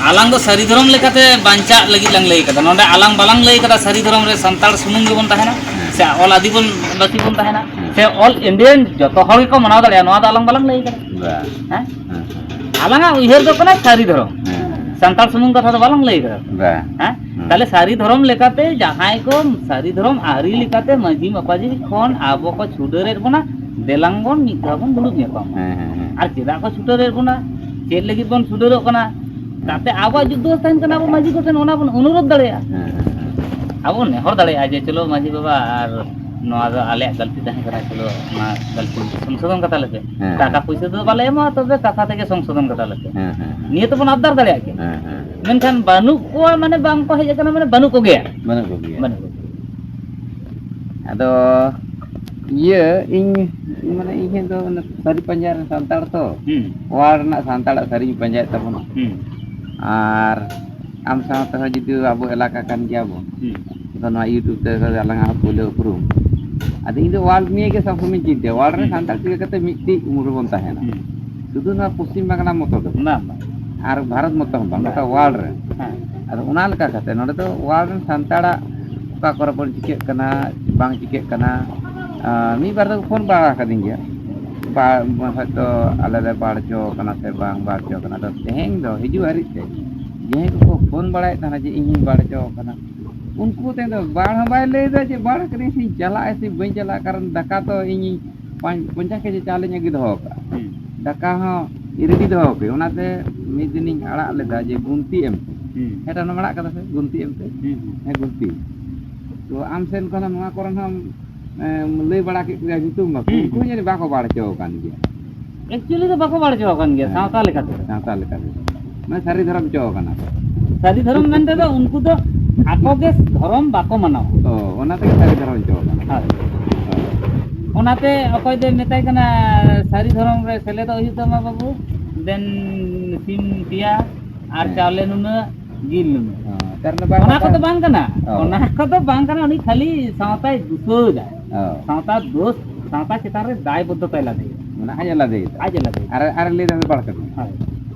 ᱟᱞᱟᱝ ᱫᱚ ᱥᱟᱹᱨᱤ ᱫᱷᱚᱨᱚᱢ ᱞᱮᱠᱟᱛᱮ ᱵᱟᱧᱪᱟᱜ ᱞᱟᱹᱜᱤᱫ ᱞᱟᱝ ᱞᱟᱹᱭ ᱠᱟᱫᱟ, ᱱᱚᱰᱮ ᱟᱞᱟᱝ ᱵᱟᱞᱟᱝ ᱞᱟᱹᱭ ᱠᱟᱫᱟ ᱥᱟᱹᱨᱤ ᱫᱷᱚᱨᱚᱢ ᱨᱮ ᱥᱟᱱᱛᱟᱲ ᱥᱩᱢᱩᱝ ᱜᱮᱵᱚᱱ ᱛᱟᱦᱮᱱᱟ, ᱦᱮᱸ᱾ ᱥᱮ ᱚᱞ ᱟᱹᱫᱤᱵᱟᱹᱥᱤ ᱵᱚᱱ ᱛᱟᱦᱮᱱᱟ, ᱦᱮᱸ᱾ ᱥᱮ all Indian ᱡᱚᱛᱚ ᱦᱚᱲ ᱜᱮᱠᱚ ᱢᱟᱱᱟᱣ ᱫᱟᱲᱮᱭᱟᱜᱼᱟ, ᱱᱚᱣᱟ ᱫᱚ ᱟᱞᱟᱝ ᱵᱟᱞᱟᱝ ᱞᱟᱹᱭ ᱠᱟᱫᱟ᱾ ᱵᱟᱝ᱾ ᱦᱮᱸ? ᱦᱮᱸ, ᱦᱮᱸ᱾ ᱟᱞᱟᱝᱟᱜ ᱩᱭᱦᱟᱹᱨ ᱫᱚ ᱠᱟᱱᱟ ᱥᱟᱹᱨᱤ ᱫᱷᱚᱨᱚᱢ᱾ ᱦᱮᱸ, ᱦᱮᱸ᱾ ᱥᱟᱱᱛᱟᱲ ᱥᱩᱢᱩᱝ ᱠᱟᱛᱷᱟ ᱫᱚ ᱵᱟᱞᱟᱝ ᱞᱟᱹᱭ ᱠᱟᱫᱟ᱾ ᱵᱟᱝ᱾ ᱦᱮᱸ? ᱦᱮᱸ᱾ ᱛᱟᱦᱞᱮ ᱥᱟᱹᱨᱤ ᱫᱷᱚᱨᱚᱢ ᱞᱮᱠᱟᱛᱮ ᱡᱟᱦᱟᱸᱭ ᱠᱚ ᱥᱟᱹᱨᱤ ᱫᱷᱚᱨᱚᱢ ᱟᱹᱨᱤ ᱞᱮᱠᱟᱛᱮ ᱢᱟᱹᱡᱷᱤ ᱢᱟᱯᱟᱡᱷᱤ ᱠᱷᱚᱱ ᱟᱵᱚ ᱠᱚ ᱪᱷᱩᱰᱟᱹᱨᱮᱫ ᱵᱚᱱᱟ, ᱫᱮᱞᱟᱝ ᱵᱚᱱ ᱢᱤᱫ ᱫᱷᱟᱣ ᱵᱚᱱ ᱫᱩᱲᱩᱵ ᱧᱟᱯᱟᱢᱟ᱾ ᱦᱮᱸ, ᱦᱮᱸ, ᱦᱮᱸ᱾ ᱟᱨ ᱪᱮᱫᱟᱜ ᱠᱚ ᱪᱷᱩᱰᱟᱹᱨᱮᱫ ᱵᱚᱱᱟ? ᱪᱮᱫ ᱞᱟᱹᱜᱤᱫ ᱵᱚᱱ ᱪᱷᱩᱰᱟᱹᱨᱚᱜ ᱠᱟᱱᱟ? ᱛᱟᱛᱮ ᱟᱵᱚᱣᱟᱜ ᱡᱩᱫᱽᱫᱷᱚ ᱛᱟᱦᱮᱱ ᱠᱟᱱᱟ, ᱟᱵᱚ ᱢᱟᱹᱡᱷᱤ ᱠᱚᱴᱷᱮᱱ ᱚᱱᱟ ᱵᱚᱱ ᱚᱱᱩᱨᱳᱫᱷ ᱫᱟᱲᱮᱭᱟᱜᱼᱟ᱾ ᱦᱮᱸ, ᱦᱮᱸ, ᱦᱮᱸ᱾ ᱟᱵᱚ ᱵᱚᱱ ᱱᱮᱦᱚᱨ ᱫᱟᱲᱮᱭᱟᱜᱼᱟ ᱡᱮ, "ᱪᱚᱞᱚ ᱢᱟᱹᱡᱷᱤ ᱵᱟᱵᱟ, ᱟᱨ ᱱᱚᱣᱟ ᱫᱚ ᱟᱞᱮᱭᱟᱜ ᱜᱟᱹᱞᱛᱤ ᱛᱟᱦᱮᱸ ᱠᱟᱱᱟ, ᱪᱚᱞᱚ ᱚᱱᱟ ᱜᱟᱹᱞᱛᱤ ᱥᱚᱝᱥᱳᱫᱷᱚᱱ ᱠᱟᱛᱟ ᱞᱮᱯᱮ᱾" ᱦᱮᱸ, ᱴᱟᱠᱟ ᱦᱮᱸ᱾ ᱯᱩᱭᱥᱟᱹ ᱫᱚ ᱵᱟᱞᱮ ᱮᱢᱚᱜᱼᱟ, ᱛᱚᱵᱮ ᱠᱟᱛᱷᱟ ᱛᱮᱜᱮ ᱥᱚᱝᱥᱳᱫᱷᱚᱱ ᱠᱟᱛᱟ ᱞᱮᱯᱮ᱾ ᱦᱮᱸ, ᱦᱮᱸ, ᱦᱮᱸ᱾ ᱱᱤᱭᱟᱹ ᱛᱚᱵᱚᱱ ᱟᱵᱫᱟᱨ ᱫᱟᱲᱮᱭᱟᱜ ᱜᱮᱭᱟ᱾ ᱦᱮᱸ, ᱦᱮᱸ, ᱦᱮᱸ᱾ ᱢᱮᱱᱠᱷᱟᱱ ᱵᱟᱹᱱᱩᱜ ᱠᱚᱣᱟ ᱢᱟᱱᱮ ᱵᱟᱝ ᱠᱚ ᱦᱮᱡ ᱟᱠᱟᱱᱟ ᱢᱟᱱᱮ ᱵᱟᱹᱱᱩᱜ ᱠᱚᱜᱮᱭᱟ᱾ ᱵᱟᱹᱱᱩᱜ ᱠᱚᱜᱮᱭᱟ᱾ ᱵᱟᱹᱱᱩᱜ ᱠᱚᱜᱮᱭᱟ᱾ ᱟᱫᱚ ᱤᱭᱟᱹ ᱤᱧ, ᱢᱟᱱᱮ ᱤᱧ ᱫᱚ ᱚᱱᱟ ᱥᱟᱹᱨᱤ ᱯᱟᱸᱡᱟ ᱨᱮᱱ ᱥᱟᱱᱛᱟᱲ ᱛᱚ, ᱦᱩᱸ᱾ ᱚᱲᱟᱜ ᱨᱮᱱᱟᱜ ᱥᱟᱱᱛᱟᱲᱟᱜ ᱥᱟᱹᱨᱤᱧ ᱯᱟᱸᱡᱟᱭᱮᱫ ᱛᱟᱵᱚᱱᱟ᱾ ᱦᱩᱸ᱾ ᱟᱨ ᱟᱢ ᱥᱟᱶ ᱛᱮᱦᱚᱸ ᱡᱩᱫᱤ ᱟᱵᱚ ᱮᱞᱟᱠᱟ ᱠᱟᱱ ᱜᱮᱭᱟ ᱵᱚᱱ, ᱦᱩᱸ᱾ ᱟᱫᱚ ᱱᱚᱣᱟ YouTube ᱛᱮ ᱟᱞᱟᱝ ᱟᱜ ᱦᱚᱸ ᱯᱳᱭᱞᱳ ᱩᱯᱨᱩᱢ᱾ ᱟᱫᱚ ᱤᱧ ᱫᱚ world ᱱᱤᱭᱮ ᱜᱮ ᱥᱚᱵ ᱥᱚᱢᱚᱭ ᱪᱤᱱᱛᱟᱹᱭᱟ, world ᱨᱮ ᱦᱩᱸ᱾ ᱥᱟᱱᱛᱟᱲ ᱪᱤᱠᱟᱹ ᱠᱟᱛᱮ ᱢᱤᱫᱴᱤᱡ ᱩᱢᱩᱞ ᱨᱮᱵᱚᱱ ᱛᱟᱦᱮᱱᱟ᱾ ᱦᱩᱸ᱾ ᱥᱩᱫᱷᱩ ᱱᱚᱣᱟ ᱯᱚᱥᱪᱤᱢ ᱵᱟᱝᱞᱟ ᱢᱚᱛᱚ ᱫᱚ ᱵᱟᱝ᱾ ᱵᱟᱝ, ᱵᱟᱝ᱾ ᱟᱨ ᱵᱷᱟᱨᱚᱛ ᱢᱚᱛᱚ ᱦᱚᱸ ᱵᱟᱝ, ᱵᱟᱝ᱾ ᱜᱚᱴᱟ world ᱨᱮ᱾ ᱦᱮᱸ᱾ ᱟᱫᱚ ᱚᱱᱟ ᱞᱮᱠᱟ ᱠᱟᱛᱮ ᱱᱚᱰᱮ ᱫᱚ world ᱨᱮᱱ ᱥᱟᱱᱛᱟᱲᱟᱜ ᱚᱠᱟ ᱠᱚᱨᱮ ᱵᱚᱱ ᱪᱤᱠᱟᱹᱜ ᱠᱟᱱᱟ, ᱵᱟᱝ ᱪᱤᱠᱟᱹᱜ ᱠᱟᱱᱟ, ᱟᱨ ᱢᱤᱫ ᱵᱟᱨ ᱫᱚᱠᱚ ᱯᱷᱳᱱ ᱵᱟᱲᱟ ᱟᱠᱟᱫᱤᱧ ᱜᱮᱭᱟ, ᱵᱟ-, ᱦᱚᱭᱛᱳ ᱟᱞᱮ ᱞᱮ ᱵᱟᱲ ᱦᱚᱪᱚ ᱠᱟᱱᱟ ᱥᱮ ᱵᱟᱝ ᱵᱟᱲ ᱦᱚᱪᱚ ᱠᱟᱱᱟ᱾ ᱟᱫᱚ ᱛᱮᱦᱮᱧ ᱫᱚ ᱦᱤᱡᱩᱜ ᱦᱟᱹᱨᱤᱡ ᱛᱮ ᱡᱟᱦᱟᱸᱭ ᱠᱚᱠᱚ ᱯᱷᱳᱱ ᱵᱟᱲᱟᱭᱮᱫ ᱛᱟᱦᱮᱱᱟ ᱡᱮ ᱤᱧᱤᱧ ᱵᱟᱲ ᱦᱚᱪᱚ ᱠᱟᱱᱟ, ᱩᱱᱠᱩ ᱛᱮᱫᱚ ᱵᱟᱲ ᱦᱚᱸ ᱵᱟᱭ ᱞᱟᱹᱭᱫᱟ ᱡᱮ ᱵᱟᱲ ᱠᱟᱹᱱᱟᱹᱧ ᱥᱮᱧ ᱪᱟᱞᱟᱜᱼᱟ ᱥᱮ ᱵᱟᱹᱧ ᱪᱟᱞᱟᱜᱼᱟ, ᱠᱟᱨᱚᱱ ᱫᱟᱠᱟ ᱛᱚ ᱤᱧᱤᱧ ᱯᱟᱸᱪ-, ᱯᱚᱧᱪᱟᱥ ᱠᱮᱡᱤ ᱪᱟᱣᱞᱮᱧ ᱟᱹᱜᱩ ᱫᱚᱦᱚ ᱠᱟᱜᱼᱟ᱾ ᱦᱩᱸ᱾ ᱫᱟᱠᱟ ᱦᱚᱸ ᱨᱮᱰᱤ ᱫᱚᱦᱚ ᱠᱟᱜ, ᱚᱱᱟᱛᱮ ᱢᱤᱫ ᱫᱤᱱᱤᱧ ᱟᱲᱟᱜ ᱞᱮᱫᱟ ᱡᱮ ᱜᱩᱱᱛᱤ ᱮᱢ ᱯᱮ᱾ ᱦᱩᱸ᱾ ᱮᱴᱟᱜ ᱦᱚᱲᱮᱢ ᱟᱲᱟᱜ ᱠᱟᱫᱟ ᱥᱮ ᱜᱩᱱᱛᱤ ᱮᱢ ᱯᱮ? ᱦᱩᱸ, ᱦᱩᱸ᱾ ᱦᱮᱸ, ᱜᱩᱱᱛᱤ᱾ ᱛᱚ ᱟᱢ ᱥᱮᱱ ᱠᱷᱚᱱ ᱱᱚᱣᱟ ᱠᱚᱨᱮᱱ ᱦᱚᱸ, ᱮᱢ, ᱞᱟᱹᱭ ᱵᱟᱲᱟ ᱠᱮᱫ ᱠᱚᱜᱮᱭᱟ ᱧᱩᱛᱩᱢ ᱵᱟᱠᱚ, ᱦᱩᱸ, ᱩᱱᱠᱩ ᱦᱩᱸ᱾ ᱦᱚᱸ ᱡᱟᱹᱱᱤᱡ ᱵᱟᱠᱚ ᱵᱟᱲ ᱦᱚᱪᱚ ᱟᱠᱟᱱ ᱜᱮᱭᱟ᱾ Actually ᱫᱚ ᱵᱟᱠᱚ ᱵᱟᱲ ᱦᱚᱪᱚ ᱟᱠᱟᱱ ᱜᱮᱭᱟ, ᱦᱮᱸ᱾ ᱥᱟᱶᱛᱟ ᱞᱮᱠᱟᱛᱮ᱾ ᱥᱟᱶᱛᱟ ᱞᱮᱠᱟᱛᱮ᱾ ᱢᱟᱱᱮ ᱥᱟᱹᱨᱤ ᱫᱷᱚᱨᱚᱢ ᱦᱚᱪᱚ ᱟᱠᱟᱱᱟ ᱠᱚ᱾ ᱥᱟᱹᱨᱤ ᱫᱷᱚᱨᱚᱢ ᱢᱮᱱᱛᱮ ᱫᱚ ᱩᱱᱠᱩ ᱫᱚ ᱟᱠᱚ ᱜᱮ ᱫᱷᱚᱨᱚᱢ ᱵᱟᱠᱚ ᱢᱟᱱᱟᱣᱟ᱾ ᱚ, ᱚᱱᱟ ᱛᱮᱜᱮ ᱥᱟᱹᱨᱤ ᱫᱷᱚᱨᱚᱢ ᱦᱚᱪᱚ ᱟᱠᱟᱱᱟ᱾ ᱦᱳᱭ᱾ ᱦᱳᱭ᱾ ᱚᱱᱟᱛᱮ ᱚᱠᱚᱭ ᱫᱚᱭ ᱢᱮᱛᱟᱭ ᱠᱟᱱᱟ ᱥᱟᱹᱨᱤ ᱫᱷᱚᱨᱚᱢ ᱨᱮ ᱥᱮᱞᱮᱫᱚᱜ ᱦᱩᱭᱩᱜ ᱛᱟᱢᱟ ᱵᱟᱹᱵᱩ, ᱫᱮᱱ ᱥᱤᱢ ᱯᱮᱭᱟ ᱟᱨ ᱦᱮᱸ᱾ ᱪᱟᱣᱞᱮ ᱱᱩᱱᱟᱹᱜ, ᱡᱤᱞ ᱱᱩᱱᱟᱹᱜ᱾ ᱚ, ᱛᱟᱨ ᱢᱟᱱᱮ ᱵᱟᱝ ᱚᱱᱟ ᱠᱟᱛᱷᱟ ᱠᱚᱫᱚ ᱵᱟᱝ ᱠᱟᱱᱟ᱾ ᱚ᱾ ᱚᱱᱟ ᱠᱚᱫᱚ ᱵᱟᱝ ᱠᱟᱱᱟ, ᱩᱱᱤ ᱠᱷᱟᱹᱞᱤ ᱥᱟᱶᱛᱟᱭ ᱫᱩᱥᱟᱹᱣ ᱮᱫᱟ᱾ ᱚ᱾ ᱥᱟᱶᱛᱟ ᱫᱳᱥ, ᱥᱟᱶᱛᱟ ᱪᱮᱛᱟᱱ ᱨᱮ ᱫᱟᱭ ᱵᱚᱫᱽᱫᱷᱚᱛᱟᱭ ᱞᱟᱫᱮᱭᱟ᱾ ᱢᱟᱱᱮ ᱟᱡ ᱮ ᱞᱟᱫᱮᱭᱮᱫᱟ᱾ ᱟᱡ ᱮ ᱞᱟᱫᱮᱭᱮᱫᱟ᱾ ᱟᱨ, ᱟᱨ ᱞᱟᱹᱭ ᱫᱟ ᱵᱟᱲ ᱠᱟᱹᱢᱤ᱾ ᱦᱳᱭ᱾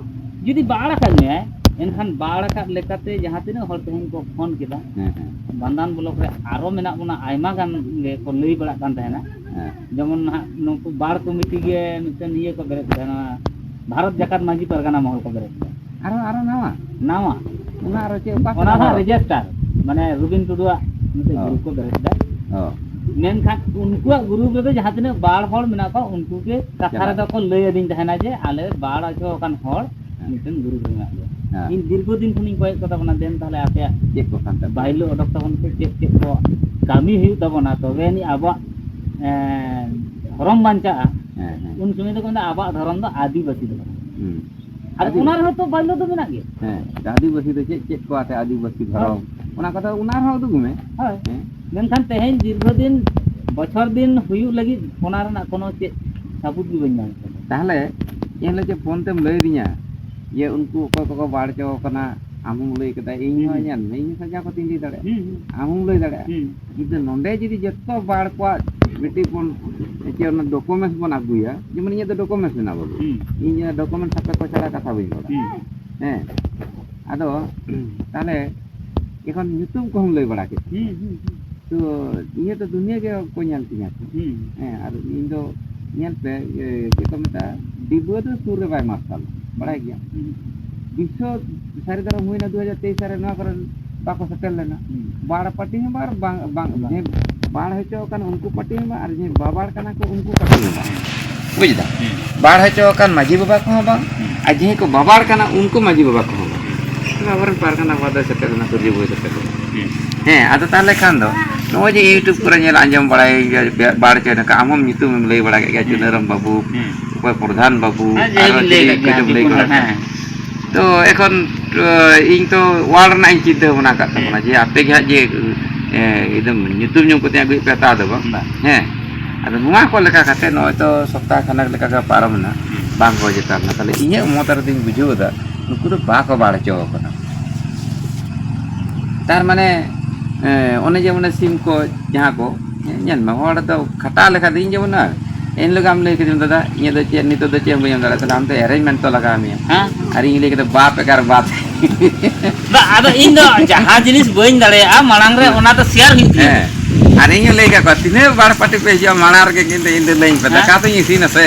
ᱡᱩᱫᱤ ᱵᱟᱲ ᱟᱠᱟᱫ ᱢᱮᱭᱟᱭ, ᱮᱱᱠᱷᱟᱱ ᱵᱟᱲ ᱟᱠᱟᱫ ᱞᱮᱠᱟᱛᱮ ᱡᱟᱦᱟᱸ ᱛᱤᱱᱟᱹᱜ ᱦᱚᱲ ᱛᱮᱦᱮᱧ ᱠᱚ ᱯᱷᱳᱱ ᱠᱮᱫᱟ, ᱦᱮᱸ, ᱦᱮᱸ᱾ ᱵᱟᱱᱫᱟᱱ ᱵᱞᱚᱠ ᱨᱮ ᱟᱨᱚ ᱢᱮᱱᱟᱜ ᱵᱚᱱᱟ, ᱟᱭᱢᱟ ᱜᱟᱱ ᱜᱮ ᱠᱚ ᱞᱟᱹᱭ ᱵᱟᱲᱟᱜ ᱠᱟᱱ ᱛᱟᱦᱮᱱᱟ᱾ ᱦᱮᱸ᱾ ᱡᱮᱢᱚᱱ ᱱᱟᱦᱟᱜ ᱱᱩᱠᱩ ᱵᱟᱲ ᱠᱚᱢᱤᱴᱤ ᱜᱮ ᱢᱤᱫᱴᱮᱱ ᱤᱭᱟᱹ ᱠᱚ ᱵᱮᱨᱮᱫ ᱠᱮᱫᱟ, ᱱᱚᱣᱟ ᱵᱷᱟᱨᱚᱛ ᱡᱟᱠᱟᱛ ᱢᱟᱹᱡᱷᱤ ᱯᱟᱨᱜᱟᱱᱟ ᱢᱚᱦᱚᱞ ᱠᱚ ᱵᱮᱨᱮᱫ ᱠᱮᱫᱟ᱾ ᱟᱨᱚ, ᱟᱨᱚ ᱱᱟᱣᱟ? ᱱᱟᱣᱟ᱾ ᱚᱱᱟ ᱟᱨᱚ ᱪᱮᱫ, ᱚᱠᱟ ᱚᱱᱟ ᱠᱷᱚᱱᱟᱜ ᱫᱚ ᱦᱟᱸᱜ ᱦᱚᱲ? Register, ᱢᱟᱱᱮ ᱨᱩᱵᱤᱱ ᱴᱩᱰᱩᱣᱟᱜ ᱢᱤᱫᱴᱮᱡ ᱚ᱾ Group ᱠᱚ ᱵᱮᱨᱮᱫ ᱠᱮᱫᱟ᱾ ᱚ᱾ ᱢᱮᱱᱠᱷᱟᱱ ᱩᱱᱠᱩᱣᱟᱜ group ᱨᱮᱫᱚ ᱡᱟᱦᱟᱸ ᱛᱤᱱᱟᱹᱜ ᱵᱟᱲ ᱦᱚᱲ ᱢᱮᱱᱟᱜ ᱠᱚᱣᱟ, ᱩᱱᱠᱩ ᱜᱮ ᱠᱟᱛᱷᱟ ᱪᱟᱞᱟᱜ᱾ ᱨᱮᱫᱚ ᱠᱚ ᱞᱟᱹᱭ ᱟᱹᱫᱤᱧ ᱛᱟᱦᱮᱱᱟ ᱡᱮ ᱟᱞᱮ ᱵᱟᱲ ᱦᱚᱪᱚ ᱟᱠᱟᱱ ᱦᱚᱲ ᱦᱮᱸ᱾ ᱢᱤᱫᱴᱮᱱ group ᱨᱮ ᱢᱮᱱᱟᱜ ᱞᱮᱭᱟ᱾ ᱦᱮᱸ᱾ ᱤᱧ ᱫᱤᱨᱜᱷᱚ ᱫᱤᱱ ᱠᱷᱚᱱᱤᱧ ᱠᱚᱭᱮᱫ ᱠᱚ ᱛᱟᱵᱚᱱᱟ, ᱫᱮᱱ ᱛᱟᱦᱞᱮ ᱟᱯᱮᱭᱟᱜ ᱪᱮᱫ ᱠᱚ ᱠᱟᱱ ᱛᱟᱯᱮᱭᱟ? Bylaw ᱚᱰᱚᱠ ᱛᱟᱵᱚᱱ ᱯᱮ, ᱪᱮᱫ ᱪᱮᱫ ᱠᱚ ᱠᱟᱹᱢᱤ ᱦᱩᱭᱩᱜ ᱛᱟᱵᱚᱱᱟ, ᱛᱚᱵᱮ ᱟᱹᱱᱤᱡ ᱟᱵᱚᱣᱟᱜ, ᱮᱸ, ᱫᱷᱚᱨᱚᱢ ᱵᱟᱧᱪᱟᱜᱼᱟ᱾ ᱦᱮᱸ, ᱦᱮᱸ᱾ ᱩᱱ ᱥᱚᱢᱚᱭ ᱫᱚᱠᱚ ᱢᱮᱱᱫᱟ, "ᱟᱵᱚᱣᱟᱜ ᱫᱷᱚᱨᱚᱢ ᱫᱚ ᱟᱹᱫᱤᱵᱟᱹᱥᱤ ᱫᱷᱚᱨᱚᱢ᱾" ᱦᱩᱸ᱾ ᱟᱫᱚ ᱟᱹᱫᱤ- ᱚᱱᱟ ᱨᱮᱦᱚᱸ ᱛᱚ ᱵᱟᱭᱞᱚ ᱫᱚ ᱢᱮᱱᱟᱜ ᱜᱮᱭᱟ᱾ ᱦᱮᱸ, ᱟᱹᱫᱤᱵᱟᱹᱥᱤ ᱫᱚ ᱪᱮᱫ, ᱪᱮᱫ ᱠᱚ ᱟᱛᱮ ᱟᱹᱫᱤᱵᱟᱹᱥᱤ ᱫᱷᱚᱨᱚᱢ? ᱦᱳᱭ᱾ ᱚᱱᱟ ᱠᱟᱛᱷᱟ, ᱚᱱᱟ ᱨᱮᱦᱚᱸ ᱩᱫᱩᱜ ᱢᱮ᱾ ᱦᱳᱭ᱾ ᱦᱮᱸ᱾ ᱢᱮᱱᱠᱷᱟᱱ ᱛᱮᱦᱮᱧ ᱫᱤᱨᱜᱷᱚ ᱫᱤᱱ, ᱵᱚᱪᱷᱚᱨ ᱫᱤᱱ ᱦᱩᱭᱩᱜ ᱞᱟᱹᱜᱤᱫ ᱚᱱᱟ ᱨᱮᱱᱟᱜ ᱠᱳᱱᱳ ᱪᱮᱫ ᱥᱟᱵᱩᱛ ᱜᱮ ᱵᱟᱹᱧ ᱧᱟᱢ ᱠᱟᱫᱟ᱾ ᱛᱟᱦᱞᱮ ᱮᱱᱦᱤᱞᱳᱜ ᱡᱮ ᱯᱷᱳᱱ ᱛᱮᱢ ᱞᱟᱹᱭ ᱟᱹᱫᱤᱧᱟ ᱡᱮ ᱩᱱᱠᱩ ᱚᱠᱚᱭ ᱠᱚᱠᱚ ᱵᱟᱲ ᱦᱚᱪᱚ ᱠᱟᱱᱟ, ᱟᱢ ᱦᱚᱸᱢ ᱞᱟᱹᱭ ᱠᱮᱫᱟ, ᱤᱧ ᱦᱚᱸ ᱦᱩᱸ᱾ ᱧᱮᱞ ᱢᱮ, ᱤᱧ ᱦᱚᱸ ᱥᱟᱡᱟᱣ ᱠᱟᱛᱮᱧ ᱞᱟᱹᱭ ᱫᱟᱲᱮᱭᱟᱜᱼᱟ᱾ ᱦᱩᱸ, ᱦᱩᱸ᱾ ᱟᱢ ᱦᱚᱸᱢ ᱞᱟᱹᱭ ᱫᱟᱲᱮᱭᱟᱜᱼᱟ᱾ ᱦᱩᱸ᱾ ᱠᱤᱱᱛᱩ ᱱᱚᱰᱮ ᱡᱩᱫᱤ ᱡᱚᱛᱚ ᱵᱟᱲ ᱠᱚᱣᱟᱜ ᱢᱤᱫᱴᱤᱡ ᱵᱚᱱ, ᱪᱮᱫ ᱚᱱᱟ documents ᱵᱚᱱ ᱟᱹᱜᱩᱭᱟ, ᱡᱮᱢᱚᱱ ᱤᱧᱟᱹᱜ ᱫᱚ documents ᱢᱮᱱᱟᱜᱼᱟ ᱵᱟᱹᱵᱩ᱾ ᱦᱩᱸ᱾ ᱤᱧ ᱚᱱᱟ documents ᱥᱟᱯᱮ ᱠᱚ ᱪᱷᱟᱲᱟ ᱠᱟᱛᱷᱟ ᱵᱟᱹᱧ ᱨᱚᱲᱟ᱾ ᱦᱩᱸ᱾ ᱦᱮᱸ᱾ ᱟᱫᱚ, ᱛᱟᱦᱞᱮ ᱮᱠᱷᱚᱱ ᱧᱩᱛᱩᱢ ᱠᱚᱦᱚᱸᱢ ᱞᱟᱹᱭ ᱵᱟᱲᱟ ᱠᱮᱫ᱾ ᱦᱩᱸ, ᱦᱩᱸ, ᱦᱩᱸ᱾ ᱛᱚ, ᱤᱧᱟᱹᱜ ᱫᱚ ᱫᱩᱱᱤᱭᱟᱹ ᱜᱮ ᱠᱚ ᱧᱮᱞ ᱛᱤᱧᱟ ᱠᱚ᱾ ᱦᱩᱸ᱾ ᱦᱮᱸ, ᱟᱨ ᱤᱧ ᱫᱚ ᱧᱮᱞ ᱯᱮ, ᱤᱭᱟᱹ, ᱪᱮᱫ ᱠᱚ ᱢᱮᱛᱟᱜᱼᱟ, ᱰᱤᱵᱟᱹ ᱫᱚ ᱥᱩᱨ ᱨᱮ ᱵᱟᱭ ᱢᱟᱨᱥᱟᱞᱟ, ᱵᱟᱲᱟᱭ ᱜᱮᱭᱟᱢ? ᱦᱩᱸ᱾ ᱵᱤᱥᱥᱚ ᱥᱟᱹᱨᱤ ᱫᱷᱚᱨᱚᱢ ᱦᱩᱭᱱᱟ ᱫᱩ ᱦᱟᱡᱟᱨ ᱛᱮᱭᱤᱥ ᱥᱟᱞ ᱨᱮ, ᱱᱚᱣᱟ ᱠᱚᱨᱮ ᱵᱟᱠᱚ ᱥᱮᱴᱮᱨ ᱞᱮᱱᱟ᱾ ᱦᱩᱸ᱾ ᱵᱟᱲ ᱯᱟᱹᱴᱤ ᱦᱚᱸ ᱵᱟᱝ, ᱵᱟᱝ, ᱵᱟᱝ᱾ ᱡᱮ ᱵᱟᱲ ᱦᱚᱪᱚ ᱟᱠᱟᱱ ᱩᱱᱠᱩ ᱯᱟᱹᱴᱤ ᱦᱚᱸ ᱵᱟᱝ, ᱟᱨ ᱡᱮ ᱵᱟᱵᱟᱲ ᱠᱟᱱᱟ ᱠᱚ ᱩᱱᱠᱩ ᱯᱟᱹᱴᱤ ᱦᱚᱸ ᱵᱟᱝ᱾ ᱵᱩᱡᱽ ᱫᱟᱢ? ᱦᱩᱸ᱾ ᱵᱟᱲ ᱦᱚᱪᱚ ᱟᱠᱟᱱ ᱢᱟᱹᱡᱷᱤ ᱵᱟᱵᱟ ᱠᱚᱦᱚᱸ ᱵᱟᱝ, ᱦᱩᱸ᱾ ᱟᱨ ᱡᱟᱦᱟᱸᱭ ᱠᱚ ᱵᱟᱵᱟᱲ ᱠᱟᱱᱟ ᱩᱱᱠᱩ ᱢᱟᱹᱡᱷᱤ ᱵᱟᱵᱟ ᱠᱚᱦᱚᱸ ᱵᱟᱝ᱾ ᱦᱩᱸ᱾ ᱟᱵᱚᱨᱮᱱ ᱯᱟᱨᱜᱟᱱᱟ ᱵᱟᱵᱟ ᱫᱚ ᱥᱮᱴᱮᱨ ᱞᱮᱱᱟ, ᱥᱩᱨᱡᱚ ᱵᱟᱹᱵᱩᱭ ᱥᱮᱴᱮᱨ ᱞᱮᱱᱟ᱾ ᱦᱩᱸ᱾ ᱦᱮᱸ, ᱟᱫᱚ ᱛᱟᱦᱚᱞᱮ ᱠᱷᱟᱱ ᱫᱚ ᱱᱚᱜᱼᱚᱭ ᱡᱮ YouTube ᱠᱚᱨᱮ ᱧᱮᱞ ᱟᱸᱡᱚᱢ ᱵᱟᱲᱟᱭ ᱜᱮᱭᱟ, ᱵᱟᱲ ᱪᱮ ᱱᱚᱝᱠᱟ, ᱟᱢ ᱦᱚᱸᱢ ᱧᱩᱛᱩᱢᱮᱢ ᱞᱟᱹᱭ ᱵᱟᱲᱟ ᱠᱮᱫ ᱜᱮᱭᱟ, ᱦᱩᱸ᱾ ᱪᱩᱱᱟᱹᱨᱟᱢ ᱵᱟᱹᱵᱩ, ᱦᱩᱸ᱾ ᱚᱠᱚᱭ ᱯᱨᱚᱫᱷᱟᱱ ᱵᱟᱹᱵᱩ, ᱦᱮᱸ, ᱡᱮ ᱟᱨᱚ ᱵᱤᱱ ᱞᱟᱹᱭ ᱪᱤᱞᱤ ᱠᱟᱜ ᱜᱮᱭᱟ, ᱠᱟᱹᱴᱤᱡ ᱮᱢ ᱞᱟᱹᱭ ᱧᱩᱛᱩᱢ ᱜᱚᱫ ᱦᱚᱸ, ᱟᱠᱟᱫ᱾ ᱦᱮᱸ᱾ ᱛᱚ ᱮᱠᱷᱚᱱ, ᱚ, ᱤᱧ ᱛᱚ ᱣᱟᱨᱰ ᱨᱮᱱᱟᱜ ᱤᱧ ᱪᱤᱱᱛᱟᱹ ᱵᱷᱟᱵᱽᱱᱟ ᱟᱠᱟᱫ ᱛᱟᱵᱚᱱᱟ, ᱦᱮᱸ᱾ ᱡᱮ ᱟᱯᱮ ᱜᱮ ᱦᱟᱸᱜ ᱡᱮ, ᱮ, ᱮᱠᱫᱚᱢ ᱧᱩᱛᱩᱢ ᱧᱩᱢ ᱠᱟᱛᱮ ᱟᱹᱜᱩᱭᱮᱫ ᱯᱮ, ᱛᱟ ᱫᱚ ᱵᱟᱝ᱾ ᱵᱟᱝ᱾ ᱦᱮᱸ᱾ ᱟᱫᱚ ᱱᱚᱣᱟ ᱠᱚ ᱞᱮᱠᱟ ᱠᱟᱛᱮ ᱱᱚᱜᱼᱚᱭ ᱛᱚ ᱥᱚᱯᱛᱟᱦ ᱠᱷᱟᱱᱮᱠ ᱞᱮᱠᱟ ᱜᱮ ᱯᱟᱨᱚᱢ ᱮᱱᱟ, ᱦᱩᱸ᱾ ᱵᱟᱝ ᱠᱚ ᱪᱮᱛᱟᱱ ᱮᱱᱟ᱾ ᱛᱟᱦᱞᱮ ᱤᱧᱟᱹᱜ ᱢᱚᱛ ᱨᱮᱫᱚᱧ ᱵᱩᱡᱷᱟᱹᱣ ᱮᱫᱟ, ᱱᱩᱠᱩ ᱫᱚ ᱵᱟᱠᱚ ᱵᱟᱲ ᱦᱚᱪᱚ ᱟᱠᱟᱱᱟ᱾ ᱛᱟᱨ ᱢᱟᱱᱮ, ᱮ, ᱚᱱᱮ ᱡᱮ ᱚᱱᱮ ᱥᱤᱢ ᱠᱚ ᱡᱟᱦᱟᱸ ᱠᱚ, ᱧᱮᱞ ᱢᱮ, ᱦᱚᱲ ᱫᱚ ᱠᱷᱟᱴᱟᱣ ᱞᱮᱠᱷᱟᱱ ᱫᱚ ᱤᱧ ᱡᱮᱢᱚᱱ, ᱮᱱ ᱦᱤᱞᱳᱜ ᱟᱢ ᱞᱟᱹᱭ ᱠᱮᱫᱟᱢ, "ᱫᱟᱫᱟ, ᱤᱧᱟᱹᱜ ᱫᱚ ᱪᱮᱫ, ᱱᱤᱛᱚᱜ ᱫᱚ ᱪᱮᱫ ᱦᱚᱸ ᱵᱟᱹᱧ ᱮᱢ ᱫᱟᱲᱮᱭᱟᱜᱼᱟ, ᱛᱟᱦᱞᱮ ᱟᱢ ᱫᱚ arrangement ᱛᱚ ᱞᱟᱜᱟᱣ ᱢᱮᱭᱟ᱾" ᱦᱮᱸ᱾ ᱟᱨ ᱤᱧ ᱞᱟᱹᱭ ᱠᱮᱫᱟ, "ᱵᱟᱯ ᱮᱜᱟᱨ ᱵᱟᱯ᱾" ᱵᱟ, ᱟᱫᱚ ᱤᱧ ᱫᱚ ᱡᱟᱦᱟᱸ ᱡᱤᱱᱤᱥ ᱵᱟᱹᱧ ᱫᱟᱲᱮᱭᱟᱜᱼᱟ, ᱢᱟᱲᱟᱝ ᱨᱮ ᱚᱱᱟ ᱫᱚ share ᱦᱩᱭᱩᱜ ᱛᱤᱧᱟ᱾ ᱦᱮᱸ᱾ ᱟᱨ ᱤᱧ ᱦᱚᱸ ᱞᱟᱹᱭ ᱠᱟᱜ ᱠᱚᱣᱟ, "ᱛᱤᱱᱟᱹᱜ ᱵᱟᱲ ᱯᱟᱹᱴᱤ ᱯᱮ ᱦᱤᱡᱩᱜᱼᱟ, ᱢᱟᱲᱟᱝ ᱨᱮᱜᱮ ᱠᱤᱱᱛᱩ ᱤᱧ ᱫᱚ ᱞᱟᱹᱭᱟᱹᱧ ᱯᱮ, ᱦᱮᱸ᱾ ᱫᱟᱠᱟ ᱫᱚᱧ ᱤᱥᱤᱱᱟ ᱥᱮ᱾"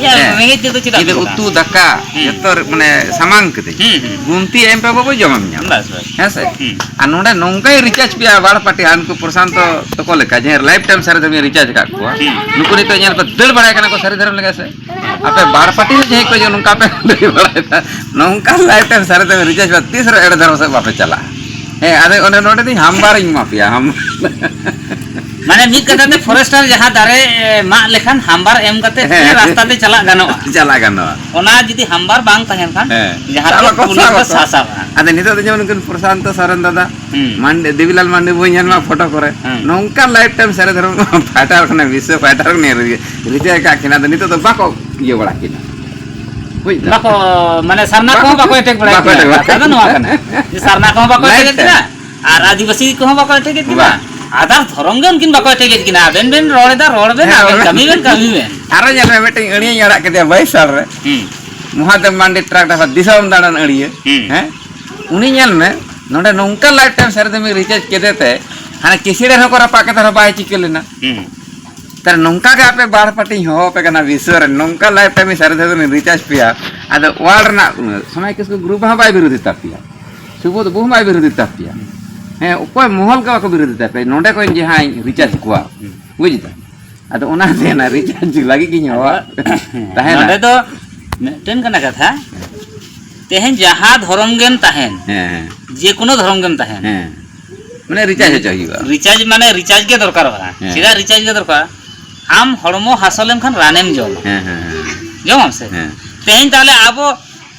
ᱭᱟ, ᱦᱮᱸ᱾ ᱨᱮᱸᱜᱮᱡ ᱛᱮᱫᱚ ᱪᱮᱫᱟᱜ ᱤᱧ ᱫᱚ ᱵᱚ ᱩᱛᱩ, ᱫᱟᱠᱟ, ᱦᱩᱸ᱾ ᱡᱚᱛᱚ ᱨᱮ, ᱢᱟᱱᱮ, ᱥᱟᱢᱟᱝ ᱠᱟᱹᱫᱟᱹᱧ᱾ ᱦᱩᱸ, ᱦᱩᱸ᱾ ᱜᱩᱱᱛᱤ ᱮᱢ ᱯᱮ ᱵᱟᱹᱵᱩ, ᱡᱚᱢᱮᱢ ᱧᱟᱢᱟ᱾ ᱵᱟᱥ, ᱵᱟᱥ᱾ ᱦᱮᱸ ᱥᱮ? ᱦᱩᱸ᱾ ᱟᱨ ᱱᱚᱰᱮ ᱱᱚᱝᱠᱟᱭ recharge ᱯᱮᱭᱟ ᱵᱟᱲ ᱯᱟᱹᱴᱤ, ᱦᱟᱱᱠᱩ ᱯᱨᱚᱥᱟᱱᱛᱚ ᱛᱟᱠᱚ ᱞᱮᱠᱟ, ᱡᱟᱦᱟᱸᱭ lifetime ᱥᱟᱹᱨᱤ ᱫᱷᱚᱨᱚᱢᱤᱧ recharge ᱟᱠᱟᱫ ᱠᱚᱣᱟ, ᱦᱩᱸ᱾ ᱱᱩᱠᱩ ᱱᱤᱛᱚᱜ ᱧᱮᱞ ᱯᱮ, ᱫᱟᱹᱲ ᱵᱟᱲᱟᱭ ᱠᱟᱱᱟ ᱠᱚ ᱥᱟᱹᱨᱤ ᱫᱷᱚᱨᱚᱢ ᱞᱮᱠᱟ ᱥᱮ? ᱟᱯᱮ ᱵᱟᱲ ᱯᱟᱹᱴᱤ ᱨᱮ ᱡᱟᱦᱟᱸᱭ ᱠᱚ ᱡᱮ ᱱᱚᱝᱠᱟ ᱯᱮ ᱞᱟᱹᱭ ᱵᱟᱲᱟᱭᱮᱫᱟ, ᱱᱚᱝᱠᱟ lifetime ᱥᱟᱹᱨᱤ ᱫᱷᱚᱨᱚᱢ recharge ᱯᱮ, ᱛᱤᱥ ᱨᱮ ᱮᱲᱮ ᱫᱷᱚᱨᱚᱢ ᱥᱮᱫ ᱵᱟᱯᱮ ᱪᱟᱞᱟᱜᱼᱟ? ᱦᱮᱸ, ᱟᱫᱚ ᱚᱸᱰᱮ, ᱱᱚᱰᱮ ᱫᱚᱧ ᱦᱟᱢᱵᱟᱨᱤᱧ ᱮᱢᱟ ᱯᱮᱭᱟ, ᱦᱟᱢ-, ᱢᱟᱱᱮ ᱢᱤᱫ ᱠᱟᱛᱷᱟ ᱛᱮ forester ᱡᱟᱦᱟᱸ ᱫᱟᱨᱮ, ᱮ, ᱢᱟᱜ ᱞᱮᱠᱷᱟᱱ ᱦᱟᱢᱵᱟᱨ ᱮᱢ ᱠᱟᱛᱮ ᱦᱮᱸ᱾ ᱨᱟᱥᱛᱟ ᱛᱮ ᱪᱟᱞᱟᱜ ᱜᱟᱱᱚᱜᱼᱟ᱾ ᱪᱟᱞᱟᱜ ᱜᱟᱱᱚᱜᱼᱟ᱾ ᱚᱱᱟ ᱡᱩᱫᱤ ᱦᱟᱢᱵᱟᱨ ᱵᱟᱝ ᱛᱟᱦᱮᱱ ᱠᱷᱟᱱ, ᱦᱮᱸ᱾ ᱡᱟᱦᱟᱸ ᱥᱟᱵ ᱨᱮᱜᱮ ᱟᱠᱚ, ᱯᱩᱞᱤᱥ ᱥᱟᱵ ᱫᱚ ᱟᱠᱚ᱾ ᱥᱟᱥᱟᱵᱼᱟ᱾ ᱟᱫᱚ ᱱᱤᱛᱚᱜ ᱫᱚ ᱡᱮᱢᱚᱱ ᱩᱱᱠᱤᱱ ᱯᱨᱚᱥᱟᱱᱛᱚ ᱥᱚᱨᱮᱱ ᱫᱟᱫᱟ, ᱦᱩᱸ᱾ ᱢᱟᱱᱰᱤ, ᱫᱮᱵᱤᱞᱟᱞ ᱢᱟᱱᱰᱤ ᱵᱚᱱ ᱧᱮᱞ ᱢᱟ ᱦᱩᱸ᱾ ᱯᱷᱳᱴᱳ ᱠᱚᱨᱮ, ᱦᱩᱸ᱾ ᱱᱚᱝᱠᱟ lifetime ᱥᱟᱹᱨᱤ ᱫᱷᱚᱨᱚᱢ fighter ᱠᱟᱱᱟᱭ, ᱵᱤᱥᱥᱚ fighter ᱠᱟᱱᱟᱭ, ᱨᱤ-, recharge ᱠᱟᱜ ᱠᱤᱱᱟ, ᱟᱫᱚ ᱱᱤᱛᱚᱜ ᱫᱚ ᱵᱟᱠᱚ ᱤᱭᱟᱹ ᱵᱟᱲᱟ ᱠᱤᱱᱟ᱾ ᱵᱩᱡ ᱫᱟᱢ? ᱵᱟᱠᱚ, ᱢᱟᱱᱮ ᱥᱟᱨᱱᱟ ᱠᱚᱦᱚᱸ ᱵᱟᱠᱚ ᱮᱴᱮᱠ ᱵᱟᱲᱟᱭᱮᱫ ᱵᱟᱠᱚ ᱠᱤᱱᱟ᱾ ᱮᱴᱮᱠ ᱠᱟᱛᱷᱟ ᱫᱚ ᱱᱚᱣᱟ ᱠᱟᱱᱟ ᱡᱮ ᱥᱟᱨᱱᱟ ᱠᱚᱦᱚᱸ ᱵᱟᱠᱚ ᱵᱟᱲᱟᱭᱮᱫ ᱮᱴᱮᱠᱮᱫ ᱠᱤᱱᱟ᱾ ᱠᱤᱱᱟ ᱟᱨ ᱟᱹᱫᱤᱵᱟᱹᱥᱤ ᱠᱚᱦᱚᱸ ᱵᱟᱠᱚ ᱮᱴᱮᱠᱮᱫ ᱠᱤᱱᱟ᱾ ᱵᱟᱝ᱾ ᱟᱫᱟᱨ ᱫᱷᱚᱨᱚᱢ ᱜᱮ ᱩᱱᱠᱤᱱ ᱵᱟᱠᱚ ᱮᱴᱮᱠᱮᱫ ᱠᱤᱱᱟ᱾ ᱟᱵᱮᱱ ᱵᱮᱱ ᱨᱚᱲ ᱮᱫᱟ, ᱨᱚᱲ ᱵᱮᱱ, ᱦᱮᱸ, ᱟᱵᱮᱱ ᱨᱚᱲ ᱵᱮᱱ᱾ ᱠᱟᱹᱢᱤ ᱵᱮᱱ, ᱠᱟᱹᱢᱤ ᱵᱮᱱ᱾ ᱟᱨᱚ ᱧᱮᱞ ᱢᱮ, ᱢᱤᱫᱴᱮᱱ ᱟᱹᱲᱤᱭᱟᱹᱧ ᱟᱲᱟᱜ ᱠᱮᱫᱮᱭᱟ ᱵᱟᱭᱤᱥ ᱥᱟᱞ ᱨᱮ᱾ ᱦᱩᱸ᱾ ᱢᱚᱦᱟᱫᱮᱵ ᱢᱟᱱᱰᱤ ᱴᱨᱟᱠ ᱰᱨᱟᱭᱵᱷᱟᱨ, ᱫᱤᱥᱚᱢ ᱫᱟᱬᱟᱱ ᱟᱹᱲᱤᱭᱟᱹ᱾ ᱦᱩᱸ᱾ ᱦᱮᱸ? ᱩᱱᱤ ᱧᱮᱞ ᱢᱮ, ᱱᱚᱰᱮ ᱱᱚᱝᱠᱟ ᱞᱟᱭᱤᱯᱷ ᱴᱟᱭᱤᱢ ᱥᱟᱹᱨᱤ ᱫᱚᱢᱮ ᱨᱤᱪᱟᱨᱡᱽ ᱠᱮᱫᱮ ᱛᱮ, ᱦᱟᱱᱮ ᱠᱤᱥᱤ ᱰᱷᱮᱨ ᱦᱚᱸᱠᱚ ᱨᱟᱯᱟᱜ ᱠᱮᱫ ᱨᱮᱦᱚᱸ ᱵᱟᱭ ᱪᱤᱠᱟᱹ ᱞᱮᱱᱟ᱾ ᱦᱩᱸ᱾ ᱛᱟᱦᱞᱮ ᱱᱚᱝᱠᱟ ᱜᱮ ᱟᱯᱮ ᱵᱟᱨ ᱯᱟᱹᱴᱤᱧ ᱦᱚᱦᱚ ᱟᱯᱮ ᱠᱟᱱᱟ ᱵᱤᱥᱥᱚ ᱨᱮ, ᱱᱚᱝᱠᱟ ᱞᱟᱭᱤᱯᱷ ᱴᱟᱭᱤᱢ ᱥᱟᱹᱨᱤ ᱫᱷᱚᱨᱚᱢ ᱨᱤᱪᱟᱨᱡᱽ ᱯᱮᱭᱟ, ᱟᱫᱚ ᱚᱣᱟᱨᱰ ᱨᱮᱱᱟᱜ ᱥᱚᱢᱟᱭ ᱠᱤᱥᱠᱩ ᱜᱨᱩᱯ ᱦᱚᱸ ᱵᱟᱭ ᱵᱤᱨᱳᱫᱷᱤ ᱛᱟᱯᱮᱭᱟ, ᱥᱩᱵᱳᱫᱷ ᱵᱟᱹᱵᱩ ᱦᱚᱸ ᱵᱟᱭ ᱵᱤᱨᱳᱫᱷᱤ ᱛᱟᱯᱮᱭᱟ᱾ ᱦᱮᱸ, ᱚᱠᱚᱭ ᱢᱚᱦᱚᱞ ᱜᱮ ᱵᱟᱠᱚ ᱵᱤᱨᱳᱫᱷᱤ ᱛᱟᱯᱮᱭᱟ, ᱱᱚᱰᱮ ᱠᱷᱚᱱ ᱡᱟᱦᱟᱸᱭ ᱨᱤᱪᱟᱨᱡᱽ ᱠᱚᱣᱟ, ᱦᱩᱸ᱾ ᱵᱩᱡᱽ ᱫᱟ? ᱟᱫᱚ ᱚᱱᱟ ᱛᱮ ᱚᱱᱟ ᱨᱤᱪᱟᱨᱡᱽ ᱞᱟᱹᱜᱤᱫ ᱜᱤᱧ ᱦᱚᱦᱚᱣᱟ ᱛᱟᱦᱮᱱᱟ᱾ ᱱᱚᱰᱮ ᱫᱚ ᱢᱤᱫᱴᱮᱱ ᱠᱟᱱᱟ ᱠᱟᱛᱷᱟ, ᱛᱮᱦᱮᱧ ᱡᱟᱦᱟᱸ ᱫᱷᱚᱨᱚᱢ ᱜᱮᱢ ᱛᱟᱦᱮᱱ, ᱦᱮᱸ, ᱦᱮᱸ᱾ ᱡᱮ ᱠᱳᱱᱳ ᱫᱷᱚᱨᱚᱢ ᱜᱮᱢ ᱛᱟᱦᱮᱱ, ᱦᱮᱸ᱾ ᱢᱟᱱᱮ ᱨᱤᱪᱟᱨᱡᱽ ᱦᱚᱪᱚ ᱦᱩᱭᱩᱜᱼᱟ᱾ ᱨᱤᱪᱟᱨᱡᱽ ᱢᱟᱱᱮ ᱨᱤᱪᱟᱨᱡᱽ ᱜᱮ ᱫᱚᱨᱠᱟᱨᱚᱜᱼᱟ᱾ ᱦᱮᱸ᱾ ᱪᱮᱫᱟᱜ ᱨᱤᱪᱟᱨᱡᱽ ᱜᱮ ᱫᱚᱨᱠᱟᱨ? ᱟᱢ ᱦᱚᱲᱢᱚ ᱦᱟᱥᱚ ᱞᱮᱱᱠᱷᱟᱱ ᱨᱟᱱᱮᱢ ᱡᱚᱢᱟ᱾ ᱦᱮᱸ, ᱦᱮᱸ, ᱦᱮᱸ᱾ ᱡᱚᱢᱟᱢ ᱥᱮ? ᱦᱮᱸ᱾ ᱛᱮᱦᱮᱧ ᱛᱟᱦᱞᱮ ᱟᱵᱚ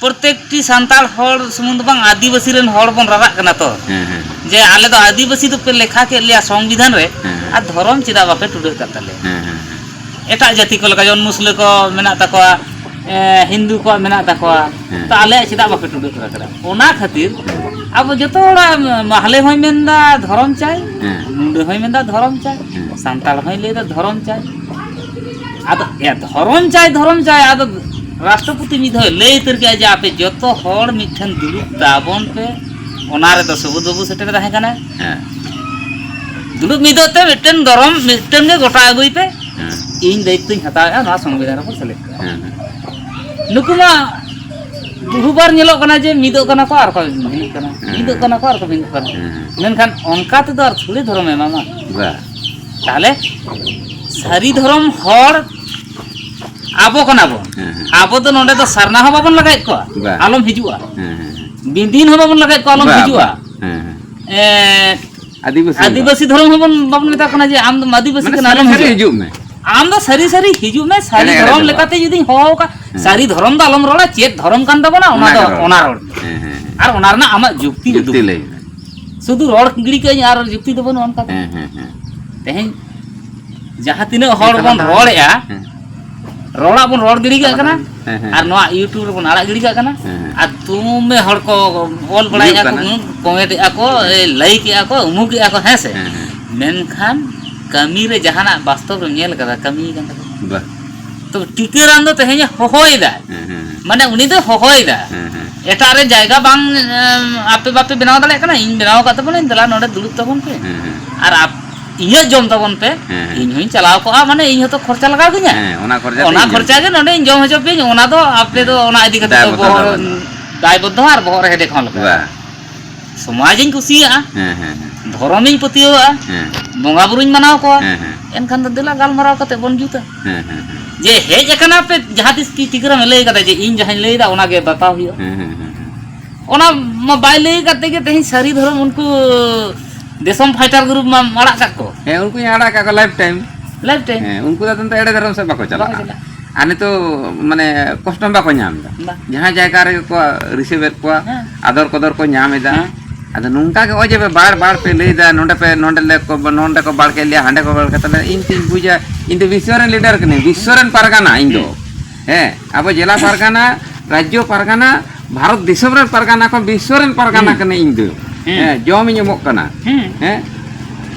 ᱯᱨᱚᱛᱮᱠᱴᱤ ᱥᱟᱱᱛᱟᱲ ᱦᱚᱲ ᱥᱩᱢᱩᱝ ᱫᱚ ᱵᱟᱝ, ᱟᱹᱫᱤᱵᱟᱹᱥᱤ ᱨᱮᱱ ᱦᱚᱲ ᱵᱚᱱ ᱨᱟᱨᱟᱜ ᱠᱟᱱᱟ ᱛᱚ, ᱦᱮᱸ, ᱦᱮᱸ᱾ ᱡᱮ ᱟᱞᱮ ᱫᱚ ᱟᱹᱫᱤᱵᱟᱹᱥᱤ ᱫᱚᱯᱮ ᱞᱮᱠᱷᱟ ᱠᱮᱫ ᱞᱮᱭᱟ ᱥᱚᱝᱵᱤᱫᱷᱟᱱ ᱨᱮ, ᱦᱮᱸ, ᱦᱮᱸ᱾ ᱟᱨ ᱫᱷᱚᱨᱚᱢ ᱪᱮᱫᱟᱜ ᱵᱟᱯᱮ ᱴᱩᱰᱟᱹᱜ ᱠᱟᱫ ᱛᱟᱞᱮᱭᱟ? ᱦᱮᱸ, ᱦᱮᱸ, ᱦᱮᱸ᱾ ᱮᱴᱟᱜ ᱡᱟᱹᱛᱤ ᱠᱚ ᱞᱮᱠᱟ ᱡᱮᱢᱚᱱ ᱢᱩᱥᱞᱟᱹ ᱠᱚ ᱢᱮᱱᱟᱜ ᱛᱟᱠᱚᱣᱟ, ᱮ, ᱦᱤᱱᱫᱩ ᱠᱚᱣᱟᱜ ᱢᱮᱱᱟᱜ ᱛᱟᱠᱚᱣᱟ, ᱦᱮᱸ᱾ ᱛᱚ ᱟᱞᱮᱭᱟᱜ ᱪᱮᱫᱟᱜ ᱵᱟᱯᱮ ᱴᱩᱰᱟᱹᱜ ᱠᱟᱫᱟ? ᱚᱱᱟ ᱠᱷᱟᱹᱛᱤᱨ ᱟᱵᱚ ᱡᱚᱛᱚ ᱦᱚᱲᱟᱜ, ᱢᱟᱦᱞᱮ ᱦᱚᱸᱭ ᱢᱮᱱᱫᱟ ᱫᱷᱚᱨᱚᱢ ᱪᱟᱭ, ᱦᱮᱸ᱾ ᱢᱩᱱᱰᱟᱹ ᱦᱚᱸᱭ ᱢᱮᱱᱫᱟ ᱫᱷᱚᱨᱚᱢ ᱪᱟᱭ, ᱦᱮᱸ᱾ ᱥᱟᱱᱛᱟᱲ ᱦᱚᱸᱭ ᱞᱟᱹᱭᱫᱟ ᱫᱷᱚᱨᱚᱢ ᱪᱟᱭ᱾ ᱟᱫᱚ ᱮ ᱫᱷᱚᱨᱚᱢ ᱪᱟᱭ, ᱫᱷᱚᱨᱚᱢ ᱪᱟᱭ, ᱟᱫᱚ ᱨᱟᱥᱴᱨᱚᱯᱚᱛᱤ ᱢᱤᱫ ᱫᱷᱟᱣ ᱞᱟᱹᱭ ᱩᱛᱟᱹᱨ ᱠᱮᱜᱼᱟ ᱡᱮ ᱟᱯᱮ ᱡᱚᱛᱚ ᱦᱚᱲ ᱢᱤᱫ ᱴᱷᱮᱱ ᱫᱩᱲᱩᱵ ᱛᱟᱵᱚᱱ ᱯᱮ᱾ ᱚᱱᱟ ᱨᱮᱫᱚ ᱥᱩᱵᱳᱫᱷ ᱵᱟᱹᱵᱩ ᱥᱮᱴᱮᱨ ᱛᱟᱦᱮᱸ ᱠᱟᱱᱟᱭ᱾ ᱦᱮᱸ᱾ ᱫᱩᱲᱩᱵ ᱢᱤᱫᱚᱜ ᱛᱮ ᱢᱤᱫᱴᱮᱱ ᱫᱷᱚᱨᱚᱢ ᱢᱤᱫᱴᱮᱱ ᱜᱮ ᱜᱚᱴᱟ ᱟᱹᱜᱩᱭ ᱯᱮ᱾ ᱦᱮᱸ᱾ ᱤᱧ ᱫᱟᱭᱤᱛᱛᱚᱧ ᱦᱟᱛᱟᱣᱮᱫᱼᱟ ᱱᱚᱣᱟ ᱥᱚᱝᱵᱤᱫᱷᱟᱱ ᱨᱮᱠᱚ ᱥᱮᱞᱮᱫ ᱠᱚᱣᱟ᱾ ᱦᱮᱸ, ᱦᱮᱸ᱾ ᱱᱩᱠᱩ ᱢᱟ ᱵᱚᱦᱩᱵᱟᱨ ᱧᱮᱞᱚᱜ ᱠᱟᱱᱟ ᱡᱮ ᱢᱤᱫᱚᱜ ᱠᱟᱱᱟ ᱠᱚ ᱟᱨ ᱠᱚ ᱵᱷᱤᱱᱟᱹᱜ ᱠᱟᱱᱟ, ᱦᱮᱸ᱾ ᱢᱤᱫᱚᱜ ᱠᱟᱱᱟ ᱠᱚ ᱟᱨ ᱠᱚ ᱵᱷᱤᱱᱟᱹᱜ ᱠᱟᱱᱟ᱾ ᱦᱮᱸ, ᱦᱮᱸ᱾ ᱢᱮᱱᱠᱷᱟᱱ ᱚᱱᱠᱟ ᱛᱮᱫᱚ ᱟᱨ ᱛᱷᱚᱲᱤ ᱫᱷᱚᱨᱚᱢᱮ ᱮᱢᱟᱢᱟ᱾ ᱵᱟ᱾ ᱛᱟᱦᱞᱮ ᱥᱟᱹᱨᱤ ᱫᱷᱚᱨᱚᱢ ᱦᱚᱲ ᱟᱵᱚ ᱠᱟᱱᱟ ᱵᱚᱱ᱾ ᱦᱮᱸ, ᱦᱮᱸ᱾ ᱟᱵᱚ ᱫᱚ ᱱᱚᱰᱮ ᱫᱚ ᱥᱟᱨᱱᱟ ᱦᱚᱸ ᱵᱟᱵᱚᱱ ᱞᱟᱜᱟᱭᱮᱫ ᱠᱚᱣᱟ, ᱵᱟ᱾ ᱟᱞᱚᱢ ᱦᱤᱡᱩᱜᱼᱟ᱾ ᱦᱮᱸ, ᱦᱮᱸ, ᱦᱮᱸ᱾ ᱵᱤᱫᱤᱱ ᱦᱚᱸ ᱵᱟᱵᱚᱱ ᱞᱟᱜᱟᱭᱮᱫ ᱠᱚᱣᱟ, ᱟᱞᱚᱢ ᱵᱟ, ᱦᱤᱡᱩᱜᱼᱟ᱾ ᱵᱟ᱾ ᱦᱮᱸ, ᱦᱮᱸ᱾ ᱮ, ᱟᱹᱫᱤᱵᱟᱹᱥᱤ ᱫᱚ᱾ ᱟᱹᱫᱤᱵᱟᱹᱥᱤ ᱫᱷᱚᱨᱚᱢ ᱦᱚᱸᱵᱚᱱ, ᱵᱟᱵᱚᱱ ᱢᱮᱛᱟ ᱠᱚ ᱠᱟᱱᱟ ᱡᱮ ᱟᱢ ᱫᱚ ᱟᱹᱫᱤᱵᱟᱹᱥᱤ ᱢᱟᱱᱮ ᱠᱟᱱᱟ, ᱥᱟᱹᱨᱤ ᱟᱞᱚᱢ ᱥᱟᱹᱨᱤ ᱦᱤᱡᱩᱜᱼᱟ᱾ ᱦᱤᱡᱩᱜ ᱢᱮ᱾ ᱟᱢ ᱫᱚ ᱥᱟᱹᱨᱤ ᱥᱟᱹᱨᱤ ᱦᱤᱡᱩᱜ ᱢᱮ, ᱥᱟᱹᱨᱤ ᱮᱲᱮ ᱮᱲᱮ ᱫᱷᱚᱨᱚᱢ ᱫᱚ ᱵᱟᱝ᱾ ᱞᱮᱠᱟᱛᱮ ᱡᱩᱫᱤᱧ ᱦᱚᱦᱚ ᱟᱠᱟᱫ, ᱦᱮᱸ᱾ ᱥᱟᱹᱨᱤ ᱫᱷᱚᱨᱚᱢ ᱫᱚ ᱟᱞᱚᱢ ᱨᱚᱲᱟ, ᱪᱮᱫ ᱫᱷᱚᱨᱚᱢ ᱠᱟᱱ ᱛᱟᱵᱚᱱᱟ ᱚᱱᱟ ᱚᱱᱟ ᱫᱚ, ᱜᱮ ᱨᱚᱲ᱾ ᱚᱱᱟ ᱨᱚᱲ ᱢᱮ᱾ ᱦᱮᱸ, ᱦᱮᱸ, ᱦᱮᱸ᱾ ᱟᱨ ᱚᱱᱟ ᱨᱮᱱᱟᱜ ᱟᱢᱟᱜ ᱡᱩᱠᱛᱤ ᱩᱫᱩᱜ ᱡᱩᱠᱛᱤ ᱢᱮ᱾ ᱞᱟᱹᱭ ᱢᱮ᱾ ᱥᱩᱫᱷᱩ ᱨᱚᱲ ᱜᱤᱲᱤ ᱠᱟᱜ ᱟᱹᱧ ᱟᱨ ᱡᱩᱠᱛᱤ ᱫᱚ ᱵᱟᱹᱱᱩᱜᱼᱟ ᱚᱱᱠᱟ ᱫᱚ᱾ ᱦᱮᱸ, ᱦᱮᱸ, ᱦᱮᱸ᱾ ᱛᱮᱦᱮᱧ ᱡᱟᱦᱟᱸ ᱛᱤᱱᱟᱹᱜ ᱦᱚᱲ ᱮᱱᱠᱷᱟᱱ ᱵᱚᱱ ᱫᱚ ᱨᱚᱲᱮᱜᱼᱟ, ᱦᱮᱸ᱾ ᱨᱚᱲᱟᱜ ᱵᱚᱱ ᱨᱚᱲ ᱜᱤᱰᱤ ᱠᱟᱜ ᱠᱟᱱᱟ᱾ ᱦᱮᱸ, ᱦᱮᱸ᱾ ᱟᱨ ᱱᱚᱣᱟ YouTube ᱨᱮᱵᱚᱱ ᱟᱲᱟᱜ ᱜᱤᱰᱤ ᱠᱟᱜ ᱠᱟᱱᱟ᱾ ᱦᱮᱸ, ᱦᱮᱸ᱾ ᱟᱨ ᱫᱚᱢᱮ ᱦᱚᱲ ᱠᱚ ᱚᱞ ᱵᱟᱲᱟᱭᱮᱫᱼᱟ ᱠᱚ, ᱦᱩᱭᱩᱜ ᱠᱟᱱᱟ᱾ ᱠᱚᱢᱮᱱᱴ ᱮᱫᱼᱟ ᱠᱚ, ᱮ, ᱞᱟᱭᱤᱠ ᱮᱫᱼᱟ ᱠᱚ, ᱩᱢᱩᱠ ᱮᱫᱼᱟ ᱠᱚ, ᱦᱮᱸ ᱥᱮ? ᱦᱮᱸ, ᱦᱮᱸ᱾ ᱢᱮᱱᱠᱷᱟᱱ ᱠᱟᱹᱢᱤ ᱨᱮ ᱡᱟᱦᱟᱱᱟᱜ ᱵᱟᱥᱛᱚᱵ ᱨᱮᱢ ᱧᱮᱞ ᱠᱟᱫᱟ, ᱠᱟᱹᱢᱤ ᱠᱟᱱ ᱛᱟᱠᱚᱣᱟ? ᱵᱟ᱾ ᱛᱚ ᱴᱤᱠᱟᱹᱨᱟᱢ ᱫᱚ ᱛᱮᱦᱮᱧ ᱦᱚᱦᱚᱭᱮᱫᱟ᱾ ᱦᱮᱸ, ᱦᱮᱸ᱾ ᱢᱟᱱᱮ ᱩᱱᱤ ᱫᱚ ᱦᱚᱦᱚᱭᱮᱫᱟ᱾ ᱦᱮᱸ, ᱦᱮᱸ᱾ ᱮᱴᱟᱜ ᱨᱮ ᱡᱟᱭᱜᱟ ᱵᱟᱝ, ᱮᱢ, ᱟᱯᱮ ᱵᱟᱯᱮ ᱵᱮᱱᱟᱣ ᱫᱟᱲᱮᱭᱟᱜ ᱠᱟᱱᱟ, ᱤᱧ ᱵᱮᱱᱟᱣ ᱟᱠᱟᱫ ᱛᱟᱵᱚᱱᱟᱹᱧ, ᱫᱮᱞᱟ ᱱᱚᱰᱮ ᱫᱩᱲᱩᱵ ᱛᱟᱵᱚᱱ ᱯᱮ᱾ ᱦᱮᱸ, ᱦᱮᱸ᱾ ᱟᱨ ᱟᱯ-, ᱤᱧᱟᱹᱜ ᱡᱚᱢ ᱛᱟᱵᱚᱱ ᱯᱮ᱾ ᱦᱮᱸ, ᱦᱮᱸ᱾ ᱤᱧ ᱦᱚᱸᱧ ᱪᱟᱞᱟᱣ ᱠᱚᱜᱼᱟ, ᱢᱟᱱᱮ ᱤᱧ ᱦᱚᱸᱛᱚ ᱠᱷᱚᱨᱪᱟ ᱞᱟᱜᱟᱣ ᱫᱤᱧᱟ᱾ ᱦᱮᱸ, ᱚᱱᱟ ᱠᱷᱚᱨᱪᱟ ᱫᱚ ᱚᱱᱟ ᱤᱧ ᱡᱚᱢ ᱠᱷᱚᱨᱪᱟ ᱦᱚᱪᱚ ᱜᱮ ᱱᱚᱰᱮᱧ ᱡᱚᱢ ᱦᱚᱪᱚ ᱯᱮᱭᱟᱹᱧ, ᱚᱱᱟ ᱫᱚ ᱟᱯᱮ ᱫᱚ ᱦᱮᱸ᱾ ᱚᱱᱟ ᱤᱫᱤ ᱠᱟᱛᱮ ᱫᱚ ᱫᱟᱭᱵᱚᱫᱽᱫᱷᱚ ᱵᱚᱦᱚᱜ ᱵᱟᱹᱱᱩᱜᱼᱟ᱾ ᱫᱟᱭᱵᱚᱫᱽᱫᱷᱚ ᱟᱨ ᱵᱚᱦᱚᱜ ᱨᱮ ᱦᱮᱰᱮᱠ ᱦᱚᱸ ᱞᱟᱜᱟᱜᱼᱟ᱾ ᱵᱟ᱾ ᱥᱚᱢᱟᱡᱤᱧ ᱠᱩᱥᱤᱭᱟᱜᱼᱟ, ᱦᱮᱸ, ᱦᱮᱸ, ᱦᱮᱸ᱾ ᱫᱷᱚᱨᱚᱢᱤᱧ ᱯᱟᱹᱛᱭᱟᱹᱣᱟᱜᱼᱟ, ᱦᱮᱸ᱾ ᱵᱚᱸᱜᱟ ᱵᱩᱨᱩᱧ ᱢᱟᱱᱟᱣ ᱠᱚᱣᱟ, ᱦᱮᱸ, ᱦᱮᱸ᱾ ᱮᱱᱠᱷᱟᱱ ᱫᱚ ᱫᱮᱞᱟ ᱜᱟᱞᱢᱟᱨᱟᱣ ᱠᱟᱛᱮ ᱵᱚᱱ ᱡᱩᱛᱟ᱾ ᱦᱮᱸ, ᱦᱮᱸ, ᱦᱮᱸ᱾ ᱡᱮ ᱦᱮᱡ ᱟᱠᱟᱱᱟ ᱯᱮ, ᱡᱟᱦᱟᱸ ᱛᱤᱥ ᱠᱤ ᱴᱤᱠᱟᱹᱨᱟᱢ ᱞᱟᱹᱭ ᱠᱟᱫᱟ ᱡᱮ ᱤᱧ ᱡᱟᱦᱟᱸᱧ ᱞᱟᱹᱭ ᱮᱫᱟ ᱚᱱᱟ ᱜᱮ ᱵᱟᱛᱟᱣ ᱦᱩᱭᱩᱜᱼᱟ᱾ ᱦᱮᱸ, ᱦᱮᱸ, ᱦᱮᱸ, ᱦᱮᱸ᱾ ᱚᱱᱟ ᱢᱟ ᱵᱟᱭ ᱞᱟᱹᱭ ᱠᱟᱫ ᱛᱮᱜᱮ ᱛᱮᱦᱮᱧ ᱥᱟᱹᱨᱤ ᱫᱷᱚᱨᱚᱢ ᱩᱱᱠᱩ ᱫᱤᱥᱚᱢ ᱯᱷᱟᱭᱴᱟᱨ ᱜᱨᱩᱯ ᱢᱟ ᱟᱲᱟᱜ ᱠᱟᱜ ᱠᱚ᱾ ᱦᱮᱸ, ᱩᱱᱠᱩᱧ ᱟᱲᱟᱜ ᱠᱟᱜ ᱠᱚᱣᱟ ᱞᱟᱭᱤᱯᱷ ᱴᱟᱭᱤᱢ᱾ Life time. ᱦᱮᱸ, ᱩᱱᱠᱩ ᱫᱚ ᱟᱫᱚ ᱮᱲᱮ ᱫᱷᱚᱨᱚᱢ ᱥᱮᱫ ᱵᱟᱠᱚ ᱵᱟᱠᱚ ᱪᱟᱞᱟᱜᱼᱟ᱾ ᱪᱟᱞᱟᱜᱼᱟ᱾ ᱟᱨ ᱱᱤᱛᱚᱜ ᱢᱟᱱᱮ ᱠᱚᱥᱴᱚ ᱦᱚᱸ ᱵᱟᱠᱚ ᱧᱟᱢ ᱮᱫᱟ᱾ ᱵᱟ᱾ ᱡᱟᱦᱟᱸ ᱡᱟᱭᱜᱟ ᱨᱮᱜᱮ ᱠᱚ ᱨᱤᱥᱤᱵᱷ ᱮᱫ ᱠᱚᱣᱟ, ᱦᱮᱸ᱾ ᱟᱫᱚᱨ ᱠᱚᱫᱚᱨ ᱠᱚ ᱧᱟᱢ ᱮᱫᱟ᱾ ᱦᱮᱸ᱾ ᱟᱫᱚ ᱱᱚᱝᱠᱟ ᱜᱮ ᱱᱚᱜᱼᱚᱭ ᱡᱮ ᱯᱮ ᱵᱟᱨ ᱵᱟᱨ ᱯᱮ ᱞᱟᱹᱭ ᱮᱫᱟ, ᱱᱚᱰᱮ ᱯᱮ, ᱱᱚᱰᱮ ᱞᱮ ᱠᱚ, ᱱᱚᱰᱮ ᱠᱚ ᱵᱟᱲ ᱠᱮᱫ ᱞᱮᱭᱟ, ᱦᱟᱸᱰᱮ ᱠᱚ ᱵᱟᱲ ᱠᱮᱫ, ᱛᱟᱦᱞᱮ ᱤᱧ ᱛᱤᱧ ᱵᱩᱡᱟ, ᱤᱧ ᱫᱚ ᱵᱤᱥᱥᱚ ᱨᱮᱱ ᱞᱤᱰᱟᱨ ᱠᱟᱹᱱᱟᱹᱧ, ᱵᱤᱥᱥᱚ ᱨᱮᱱ ᱯᱟᱨᱜᱟᱱᱟ ᱤᱧ ᱫᱚ᱾ ᱦᱩᱸ᱾ ᱦᱮᱸ, ᱟᱵᱚ ᱡᱮᱞᱟ ᱯᱟᱨᱜᱟᱱᱟ, ᱨᱟᱡᱽᱡᱚ ᱯᱟᱨᱜᱟᱱᱟ, ᱵᱷᱟᱨᱚᱛ ᱫᱤᱥᱚᱢ ᱨᱮᱱ ᱯᱟᱨᱜᱟᱱᱟ ᱠᱷᱚᱱ ᱵᱤᱥᱥᱚ ᱨᱮᱱ ᱯᱟᱨᱜᱟᱱᱟ ᱦᱩᱸ᱾ ᱠᱟᱹᱱᱟᱹᱧ ᱤᱧ ᱫᱚ᱾ ᱦᱩᱸ᱾ ᱦᱮᱸ, ᱡᱚᱢᱤᱧ ᱮᱢᱚᱜ ᱠᱟᱱᱟ᱾ ᱦᱩᱸ᱾ ᱦᱮᱸ?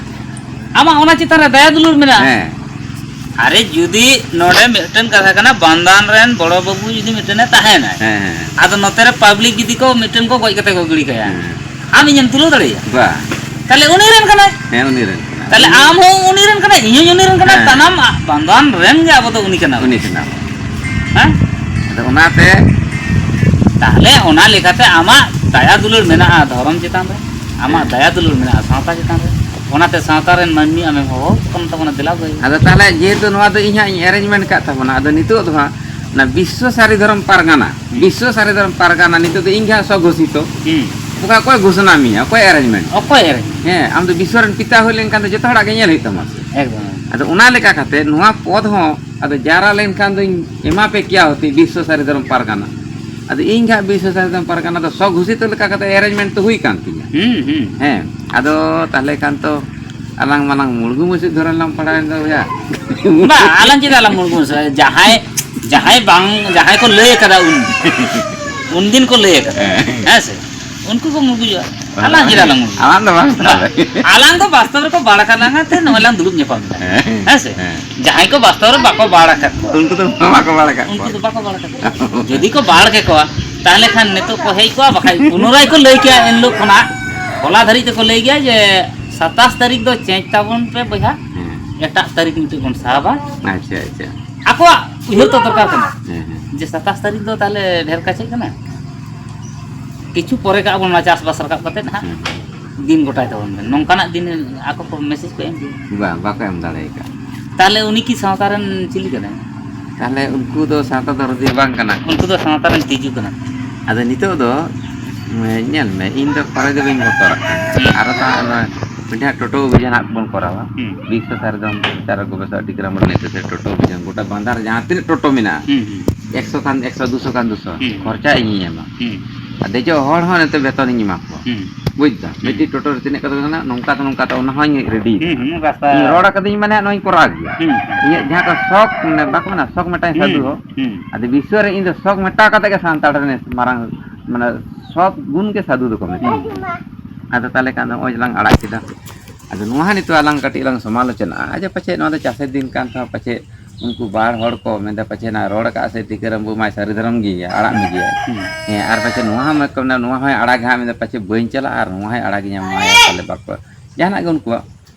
ᱟᱢᱟᱜ ᱚᱱᱟ ᱪᱮᱛᱟᱱ ᱨᱮ ᱫᱟᱭᱟ ᱫᱩᱞᱟᱹᱲ ᱢᱮᱱᱟᱜᱼᱟ᱾ ᱦᱮᱸ᱾ ᱟᱨᱮ, ᱡᱩᱫᱤ ᱱᱚᱰᱮ ᱢᱤᱫᱴᱮᱱ ᱠᱟᱛᱷᱟ ᱠᱟᱱᱟ, ᱵᱟᱱᱫᱟᱱ ᱨᱮᱱ ᱵᱚᱲᱚ ᱵᱟᱹᱵᱩ ᱡᱩᱫᱤ ᱢᱤᱫᱴᱮᱱᱮ ᱛᱟᱦᱮᱱᱟᱭ, ᱦᱮᱸ, ᱦᱮᱸ, ᱦᱮᱸ᱾ ᱟᱫᱚ ᱱᱚᱛᱮ ᱨᱮ ᱯᱟᱵᱽᱞᱤᱠ ᱡᱩᱫᱤ ᱠᱚ ᱢᱤᱫᱴᱮᱱ ᱠᱚ ᱜᱚᱡ ᱠᱟᱛᱮ ᱠᱚ ᱜᱤᱲᱤ ᱠᱟᱭᱟ, ᱦᱮᱸ᱾ ᱟᱢ ᱤᱧᱮᱢ ᱛᱩᱞᱟᱹᱣ ᱫᱟᱲᱮᱭᱟᱜᱼᱟ? ᱵᱟ᱾ ᱛᱟᱦᱞᱮ ᱩᱱᱤ ᱨᱮᱱ ᱠᱟᱱᱟᱭ᱾ ᱦᱮᱸ, ᱩᱱᱤ ᱨᱮᱱ ᱠᱟᱱᱟᱭ᱾ ᱛᱟᱦᱞᱮ ᱩᱱᱤ ᱟᱢ ᱦᱚᱸ ᱩᱱᱤ ᱨᱮᱱ ᱠᱟᱱᱟᱭ, ᱤᱧ ᱦᱚᱸ ᱩᱱᱤ ᱨᱮᱱ ᱠᱟᱱᱟᱭ, ᱦᱮᱸ᱾ ᱥᱟᱱᱟᱢ ᱵᱟᱱᱫᱟᱱ ᱨᱮᱱ ᱜᱮ ᱟᱵᱚ ᱫᱚ ᱩᱱᱤ ᱠᱟᱱᱟ ᱵᱚᱱ᱾ ᱩᱱᱤ ᱠᱟᱱᱟ ᱵᱚᱱ᱾ ᱦᱮᱸ? ᱟᱫᱚ ᱚᱱᱟᱛᱮ ᱛᱟᱦᱞᱮ ᱚᱱᱟ ᱞᱮᱠᱟᱛᱮ ᱟᱢᱟᱜ ᱫᱟᱭᱟ ᱫᱩᱞᱟᱹᱲ ᱢᱮᱱᱟᱜᱼᱟ ᱫᱷᱚᱨᱚᱢ ᱪᱮᱛᱟᱱ ᱨᱮ, ᱟᱢᱟᱜ ᱦᱮᱸ᱾ ᱫᱟᱭᱟ ᱫᱩᱞᱟᱹᱲ ᱢᱮᱱᱟᱜᱼᱟ ᱥᱟᱶᱛᱟ ᱪᱮᱛᱟᱱ ᱨᱮ, ᱚᱱᱟᱛᱮ ᱥᱟᱶᱛᱟ ᱨᱮᱱ ᱢᱟᱹᱱᱢᱤ ᱟᱢᱮᱢ ᱦᱚᱦᱚ ᱟᱠᱚ ᱠᱟᱱ ᱛᱟᱵᱚᱱᱟ, ᱫᱮᱞᱟ ᱵᱷᱟᱹᱭ᱾ ᱟᱫᱚ ᱛᱟᱦᱞᱮ ᱡᱮᱦᱮᱛᱩ ᱱᱚᱣᱟ ᱫᱚ ᱤᱧ ᱦᱟᱸᱜ ᱤᱧ arrangement ᱠᱟᱜ ᱛᱟᱵᱚᱱᱟ, ᱟᱫᱚ ᱱᱤᱛᱚᱜ ᱫᱚ ᱦᱟᱸᱜ ᱚᱱᱟ ᱵᱤᱥᱥᱚ ᱥᱟᱹᱨᱤ ᱫᱷᱚᱨᱚᱢ ᱯᱟᱨᱜᱟᱱᱟ, ᱦᱩᱸ᱾ ᱵᱤᱥᱥᱚ ᱥᱟᱹᱨᱤ ᱫᱷᱚᱨᱚᱢ ᱯᱟᱨᱜᱟᱱᱟ ᱱᱤᱛᱚᱜ ᱫᱚ ᱤᱧ ᱜᱮ ᱦᱟᱸᱜ ᱥᱚᱜᱷᱳᱥᱤᱛᱚ᱾ ᱦᱩᱸ᱾ ᱚᱠᱟ, ᱚᱠᱚᱭ ᱜᱷᱳᱥᱚᱱᱟ ᱢᱮᱭᱟ, ᱚᱠᱚᱭ arrangement? ᱚᱠᱚᱭ arrangement? ᱦᱮᱸ, ᱟᱢ ᱫᱚ ᱵᱤᱥᱥᱚ ᱨᱮᱱ ᱯᱤᱛᱟ ᱦᱩᱭ ᱞᱮᱱᱠᱷᱟᱱ ᱫᱚ ᱡᱚᱛᱚ ᱦᱚᱲᱟᱜ ᱜᱮ ᱧᱮᱞ ᱦᱩᱭᱩᱜ ᱛᱟᱢᱟ ᱥᱮ᱾ ᱮᱠᱫᱚᱢ᱾ ᱟᱫᱚ ᱚᱱᱟ ᱞᱮᱠᱟ ᱠᱟᱛᱮ ᱱᱚᱣᱟ ᱯᱚᱫᱽ ᱦᱚᱸ ᱟᱫᱚ ᱡᱟᱣᱨᱟ ᱞᱮᱱᱠᱷᱟᱱ ᱫᱚᱧ ᱮᱢᱟ ᱯᱮ ᱠᱮᱭᱟ ᱦᱚᱛᱮ ᱵᱤᱥᱥᱚ ᱥᱟᱹᱨᱤ ᱫᱷᱚᱨᱚᱢ ᱯᱟᱨᱜᱟᱱᱟ᱾ ᱟᱫᱚ ᱤᱧ ᱜᱮ ᱦᱟᱸᱜ ᱵᱤᱥᱥᱚ ᱥᱟᱹᱨᱤ ᱫᱷᱚᱨᱚᱢ ᱯᱟᱨᱜᱟᱱᱟ ᱫᱚ ᱥᱚᱜᱷᱳᱥᱤᱛᱚ ᱞᱮᱠᱟ ᱠᱟᱛᱮ arrangement ᱛᱚ ᱦᱩᱭ ᱠᱟᱱ ᱛᱤᱧᱟ᱾ ᱦᱩᱸ, ᱦᱩᱸ᱾ ᱦᱮᱸ, ᱟᱫᱚ ᱛᱟᱦᱞᱮ ᱠᱷᱟᱱ ᱛᱚ ᱟᱞᱟᱝ ᱢᱟᱞᱟᱝ ᱢᱩᱲᱜᱩ ᱢᱩᱪᱟᱹᱫ ᱫᱷᱚᱨᱚᱱ ᱞᱟᱝ ᱯᱟᱲᱟᱣᱮᱱ ᱫᱚ ᱭᱟ᱾ ᱵᱟᱝ, ᱟᱞᱟᱝ ᱪᱮᱫᱟᱜ ᱞᱟᱝ ᱢᱩᱲᱜᱩ ᱢᱩᱪᱟᱹᱫ? ᱡᱟᱦᱟᱸᱭ, ᱡᱟᱦᱟᱸᱭ ᱵᱟᱝ, ᱡᱟᱦᱟᱸᱭ ᱠᱚ ᱞᱟᱹᱭ ᱟᱠᱟᱫᱟ ᱩᱱ, ᱩᱱᱫᱤᱱ ᱠᱚ ᱞᱟᱹᱭ ᱟᱠᱟᱫᱟ᱾ ᱦᱮᱸ᱾ ᱦᱮᱸ ᱥᱮ? ᱩᱱᱠᱩ ᱠᱚ ᱢᱩᱲᱜᱩᱡᱚᱜᱼᱟ᱾ ᱟᱞᱟᱝ ᱪᱮᱫᱟᱜ ᱞᱟᱝ ᱢᱩᱲᱜᱩᱡᱚᱜᱼᱟ? ᱟᱞᱟᱝ ᱫᱚ ᱵᱟᱝ ᱛᱟᱦᱞᱮ᱾ ᱟᱞᱟᱝ ᱫᱚ ᱵᱟᱥᱛᱚᱵ ᱨᱮᱠᱚ ᱵᱟᱲ ᱟᱠᱟᱫ ᱞᱟᱝᱟ ᱛᱮ ᱱᱚᱜᱼᱚᱭ ᱞᱟᱝ ᱫᱩᱲᱩᱵ ᱧᱟᱯᱟᱢ ᱮᱫᱟ᱾ ᱦᱮᱸ᱾ ᱦᱮᱸ ᱥᱮ? ᱦᱮᱸ᱾ ᱡᱟᱦᱟᱸᱭ ᱠᱚ ᱵᱟᱥᱛᱚᱵ ᱨᱮ ᱵᱟᱠᱚ ᱵᱟᱲ ᱟᱠᱟᱫ ᱠᱚᱣᱟ᱾ ᱩᱱᱠᱩ ᱫᱚ ᱵᱟᱠᱚ ᱵᱟᱲ ᱟᱠᱟᱫ ᱩᱱᱠᱩ ᱠᱚᱣᱟ᱾ ᱫᱚ ᱵᱟᱠᱚ ᱵᱟᱲ ᱟᱠᱟᱫ ᱠᱚᱣᱟ᱾ ᱡᱩᱫᱤ ᱠᱚ ᱵᱟᱲ ᱠᱮᱠᱚᱣᱟ, ᱛᱟᱦᱞᱮ ᱠᱷᱟᱱ ᱱᱤᱛᱚᱜ ᱠᱚ ᱦᱮᱡ ᱠᱚᱜᱼᱟ, ᱵᱟᱠᱷᱟᱡ ᱯᱩᱱᱚᱨᱟᱭ ᱠᱚ ᱞᱟᱹᱭ ᱠᱮᱭᱟ ᱮᱱ ᱦᱤᱞᱳᱜ ᱠᱷᱚᱱᱟᱜ᱾ ᱦᱚᱞᱟ ᱫᱷᱟᱹᱨᱤᱡ ᱛᱮᱠᱚ ᱞᱟᱹᱭ ᱜᱮᱭᱟ ᱡᱮ ᱥᱟᱛᱟᱥ ᱛᱟᱹᱨᱤᱠᱷ ᱫᱚ change ᱛᱟᱵᱚᱱ ᱯᱮ ᱵᱚᱭᱦᱟ, ᱦᱮᱸ᱾ ᱮᱴᱟᱜ ᱛᱟᱹᱨᱤᱠᱷ ᱢᱤᱫᱴᱮᱡ ᱵᱚᱱ ᱥᱟᱵᱟ᱾ ᱟᱪᱪᱷᱟ, ᱟᱪᱪᱷᱟ᱾ ᱟᱠᱚᱣᱟᱜ ᱩᱭᱦᱟᱹᱨ ᱛᱚ ᱫᱚᱨᱠᱟᱨ ᱠᱟᱱᱟ ᱦᱮᱸ, ᱦᱮᱸ᱾ ᱡᱮ ᱥᱟᱛᱟᱥ ᱛᱟᱹᱨᱤᱠᱷ ᱫᱚ ᱛᱟᱦᱞᱮ ᱰᱷᱮᱨ ᱠᱟᱪᱷᱮ ᱠᱟᱱᱟ, ᱠᱤᱪᱷᱩ ᱯᱚᱨᱮ ᱠᱟᱜ ᱵᱚᱱ ᱚᱱᱟ ᱪᱟᱥᱵᱟᱥ ᱨᱟᱠᱟᱵ ᱠᱟᱛᱮᱫ ᱦᱟᱸᱜ ᱦᱮᱸ᱾ ᱫᱤᱱ ᱜᱚᱴᱟᱭ ᱛᱟᱵᱚᱱ ᱵᱮᱱ, ᱱᱚᱝᱠᱟᱱᱟᱜ ᱫᱤᱱ ᱟᱠᱚ ᱠᱚ message ᱠᱚ ᱮᱢ ᱜᱮᱭᱟ᱾ ᱵᱟᱝ, ᱵᱟᱠᱚ ᱮᱢ ᱫᱟᱲᱮ ᱟᱠᱟᱫ᱾ ᱛᱟᱦᱞᱮ ᱩᱱᱤ ᱠᱤ ᱥᱟᱶᱛᱟ ᱨᱮᱱ ᱪᱤᱞᱤ ᱠᱟᱱᱟᱭ? ᱛᱟᱦᱞᱮ ᱩᱱᱠᱩ ᱫᱚ ᱥᱟᱶᱛᱟ ᱫᱚᱨᱚᱫᱤᱭᱟᱹ ᱵᱟᱝ ᱠᱟᱱᱟ ᱠᱚ᱾ ᱩᱱᱠᱩ ᱫᱚ ᱥᱟᱶᱛᱟ ᱨᱮᱱ ᱛᱤᱡᱩ ᱠᱟᱱᱟ ᱠᱚ᱾ ᱟᱫᱚ ᱱᱤᱛᱚᱜ ᱫᱚ, ᱧᱮᱞ ᱢᱮ, ᱤᱧ ᱫᱚ ᱠᱚᱲᱟ ᱜᱤᱫᱽᱨᱟᱹ ᱵᱟᱹᱧ ᱵᱚᱛᱚᱨᱟᱜ ᱠᱟᱱᱟ᱾ ᱦᱩᱸ᱾ ᱟᱨᱚ ᱛᱚ ᱦᱟᱸᱜ ᱱᱚᱣᱟ ᱢᱤᱫᱴᱟᱝ ᱴᱳᱴᱳ ᱚᱵᱷᱤᱡᱟᱱ ᱦᱟᱸᱜ ᱵᱚᱱ ᱠᱚᱨᱟᱣᱟ᱾ ᱦᱩᱸ᱾ ᱵᱤᱥᱥᱚ ᱥᱟᱨᱡᱚᱢ ᱪᱟᱨᱟ ᱜᱚᱵᱮᱥᱟ ᱟᱹᱰᱤ ᱜᱨᱟᱢ ᱨᱮ ᱱᱤᱛᱚᱜ ᱥᱮ ᱴᱳᱴᱳ ᱚᱵᱷᱤᱡᱟᱱ ᱜᱚᱴᱟ ᱵᱟᱸᱫᱷᱟᱨ ᱡᱟᱦᱟᱸ ᱛᱤᱱᱟᱹᱜ ᱴᱳᱴᱳ ᱢᱮᱱᱟᱜᱼᱟ, ᱦᱩᱸ, ᱦᱩᱸ᱾ ᱮᱠᱥᱚ ᱠᱷᱟᱱ ᱮᱠᱥᱚ, ᱫᱩᱥᱚ ᱠᱷᱟᱱ ᱫᱩᱥᱚ, ᱦᱩᱸ᱾ ᱠᱷᱚᱨᱪᱟ ᱤᱧᱤᱧ ᱮᱢᱟ᱾ ᱦᱩᱸ᱾ ᱟᱨ ᱫᱮᱡᱚᱜ ᱦᱚᱲ ᱦᱚᱸ ᱱᱤᱛᱚᱜ ᱵᱮᱛᱚᱱᱤᱧ ᱮᱢᱟ ᱠᱚᱣᱟ᱾ ᱦᱩᱸ᱾ ᱵᱩᱡᱽ ᱫᱟᱢ? ᱦᱩᱸ᱾ ᱢᱤᱫᱴᱤᱡ ᱴᱳᱴᱳ ᱨᱮ ᱛᱤᱱᱟᱹᱜ ᱠᱟᱛᱮ ᱠᱟᱱᱟ, ᱱᱚᱝᱠᱟ ᱛᱮ ᱱᱚᱝᱠᱟ ᱛᱮ, ᱚᱱᱟ ᱦᱚᱸᱧ ᱨᱮᱰᱤ ᱦᱩᱸ, ᱠᱟᱜᱼᱟ᱾ ᱦᱩᱸ, ᱨᱟᱥᱛᱟ᱾ ᱤᱧ ᱨᱚᱲ ᱟᱠᱟᱫᱟᱹᱧ ᱢᱟᱱᱮ ᱱᱚᱣᱟᱧ ᱠᱚᱨᱟᱣ ᱜᱮᱭᱟ᱾ ᱦᱩᱸ᱾ ᱤᱧᱟᱹᱜ ᱡᱟᱦᱟᱸ ᱠᱚ ᱥᱚᱠ, ᱢᱟᱱᱮ ᱵᱟᱠᱚ ᱢᱮᱱᱟ, ᱥᱚᱠ ᱢᱮᱴᱟᱭ ᱦᱩᱸ᱾ ᱥᱟᱹᱫᱷᱩ ᱦᱚᱸ᱾ ᱦᱩᱸ᱾ ᱟᱫᱚ ᱵᱤᱥᱥᱚ ᱨᱮ ᱤᱧ ᱫᱚ ᱥᱚᱠ ᱢᱮᱴᱟᱣ ᱠᱟᱛᱮ ᱜᱮ ᱥᱟᱱᱛᱟᱲ ᱨᱮᱱ ᱢᱟᱨᱟᱝ, ᱢᱟᱱᱮ ᱥᱚᱛ ᱜᱩᱱ ᱜᱮ ᱥᱟᱹᱫᱷᱩ ᱫᱚᱠᱚ ᱢᱮᱛᱟᱜᱼᱟ᱾ ᱦᱩᱸ᱾ ᱟᱫᱚ ᱛᱟᱦᱞᱮ ᱠᱷᱟᱱ ᱫᱚ ᱱᱚᱜᱼᱚᱭ ᱞᱟᱝ ᱟᱲᱟᱜ ᱠᱮᱫᱟ᱾ ᱟᱫᱚ ᱱᱚᱣᱟ ᱦᱚᱸ ᱱᱤᱛᱚᱜ ᱟᱞᱟᱝ ᱠᱟᱹᱴᱤᱡ ᱞᱟᱝ ᱥᱚᱢᱟᱞᱳᱪᱚᱱᱟᱜᱼᱟ᱾ ᱟᱪᱪᱷᱟ, ᱯᱟᱪᱮᱫ ᱱᱚᱣᱟ ᱫᱚ ᱪᱟᱥᱮᱨ ᱫᱤᱱ ᱠᱟᱱ ᱛᱟᱦᱮᱸ, ᱯᱟᱪᱮᱫ ᱩᱱᱠᱩ ᱵᱟᱲ ᱦᱚᱲ ᱠᱚ ᱢᱮᱱᱫᱟ, ᱯᱟᱪᱮᱫ ᱱᱟ ᱨᱚᱲ ᱟᱠᱟᱫ ᱥᱮ ᱴᱤᱠᱟᱹᱨᱟᱢ ᱵᱟᱹᱵᱩ ᱢᱟᱭ ᱥᱟᱹᱨᱤ ᱫᱷᱚᱨᱚᱢ ᱜᱮᱭᱟ, ᱟᱲᱟᱜ ᱢᱮᱜᱮᱭᱟ᱾ ᱦᱩᱸ᱾ ᱦᱮᱸ, ᱟᱨ ᱯᱟᱪᱮᱫ ᱱᱚᱣᱟ ᱦᱚᱸ ᱢᱮ-, ᱱᱚᱣᱟ ᱦᱚᱸᱭ ᱟᱲᱟᱜᱟ ᱦᱟᱸᱜ, ᱢᱮᱱᱫᱟ ᱯᱟᱪᱮᱫ ᱵᱟᱹᱧ ᱪᱟᱞᱟᱜᱼᱟ ᱟᱨ ᱱᱚᱣᱟ ᱦᱚᱸᱭ ᱟᱲᱟᱜᱤᱧᱟ, ᱢᱟᱭᱟ ᱛᱟᱞᱮ ᱵᱟᱠᱚ, ᱡᱟᱦᱟᱱᱟᱜ ᱜᱮ ᱩᱱᱠᱩᱣᱟᱜ᱾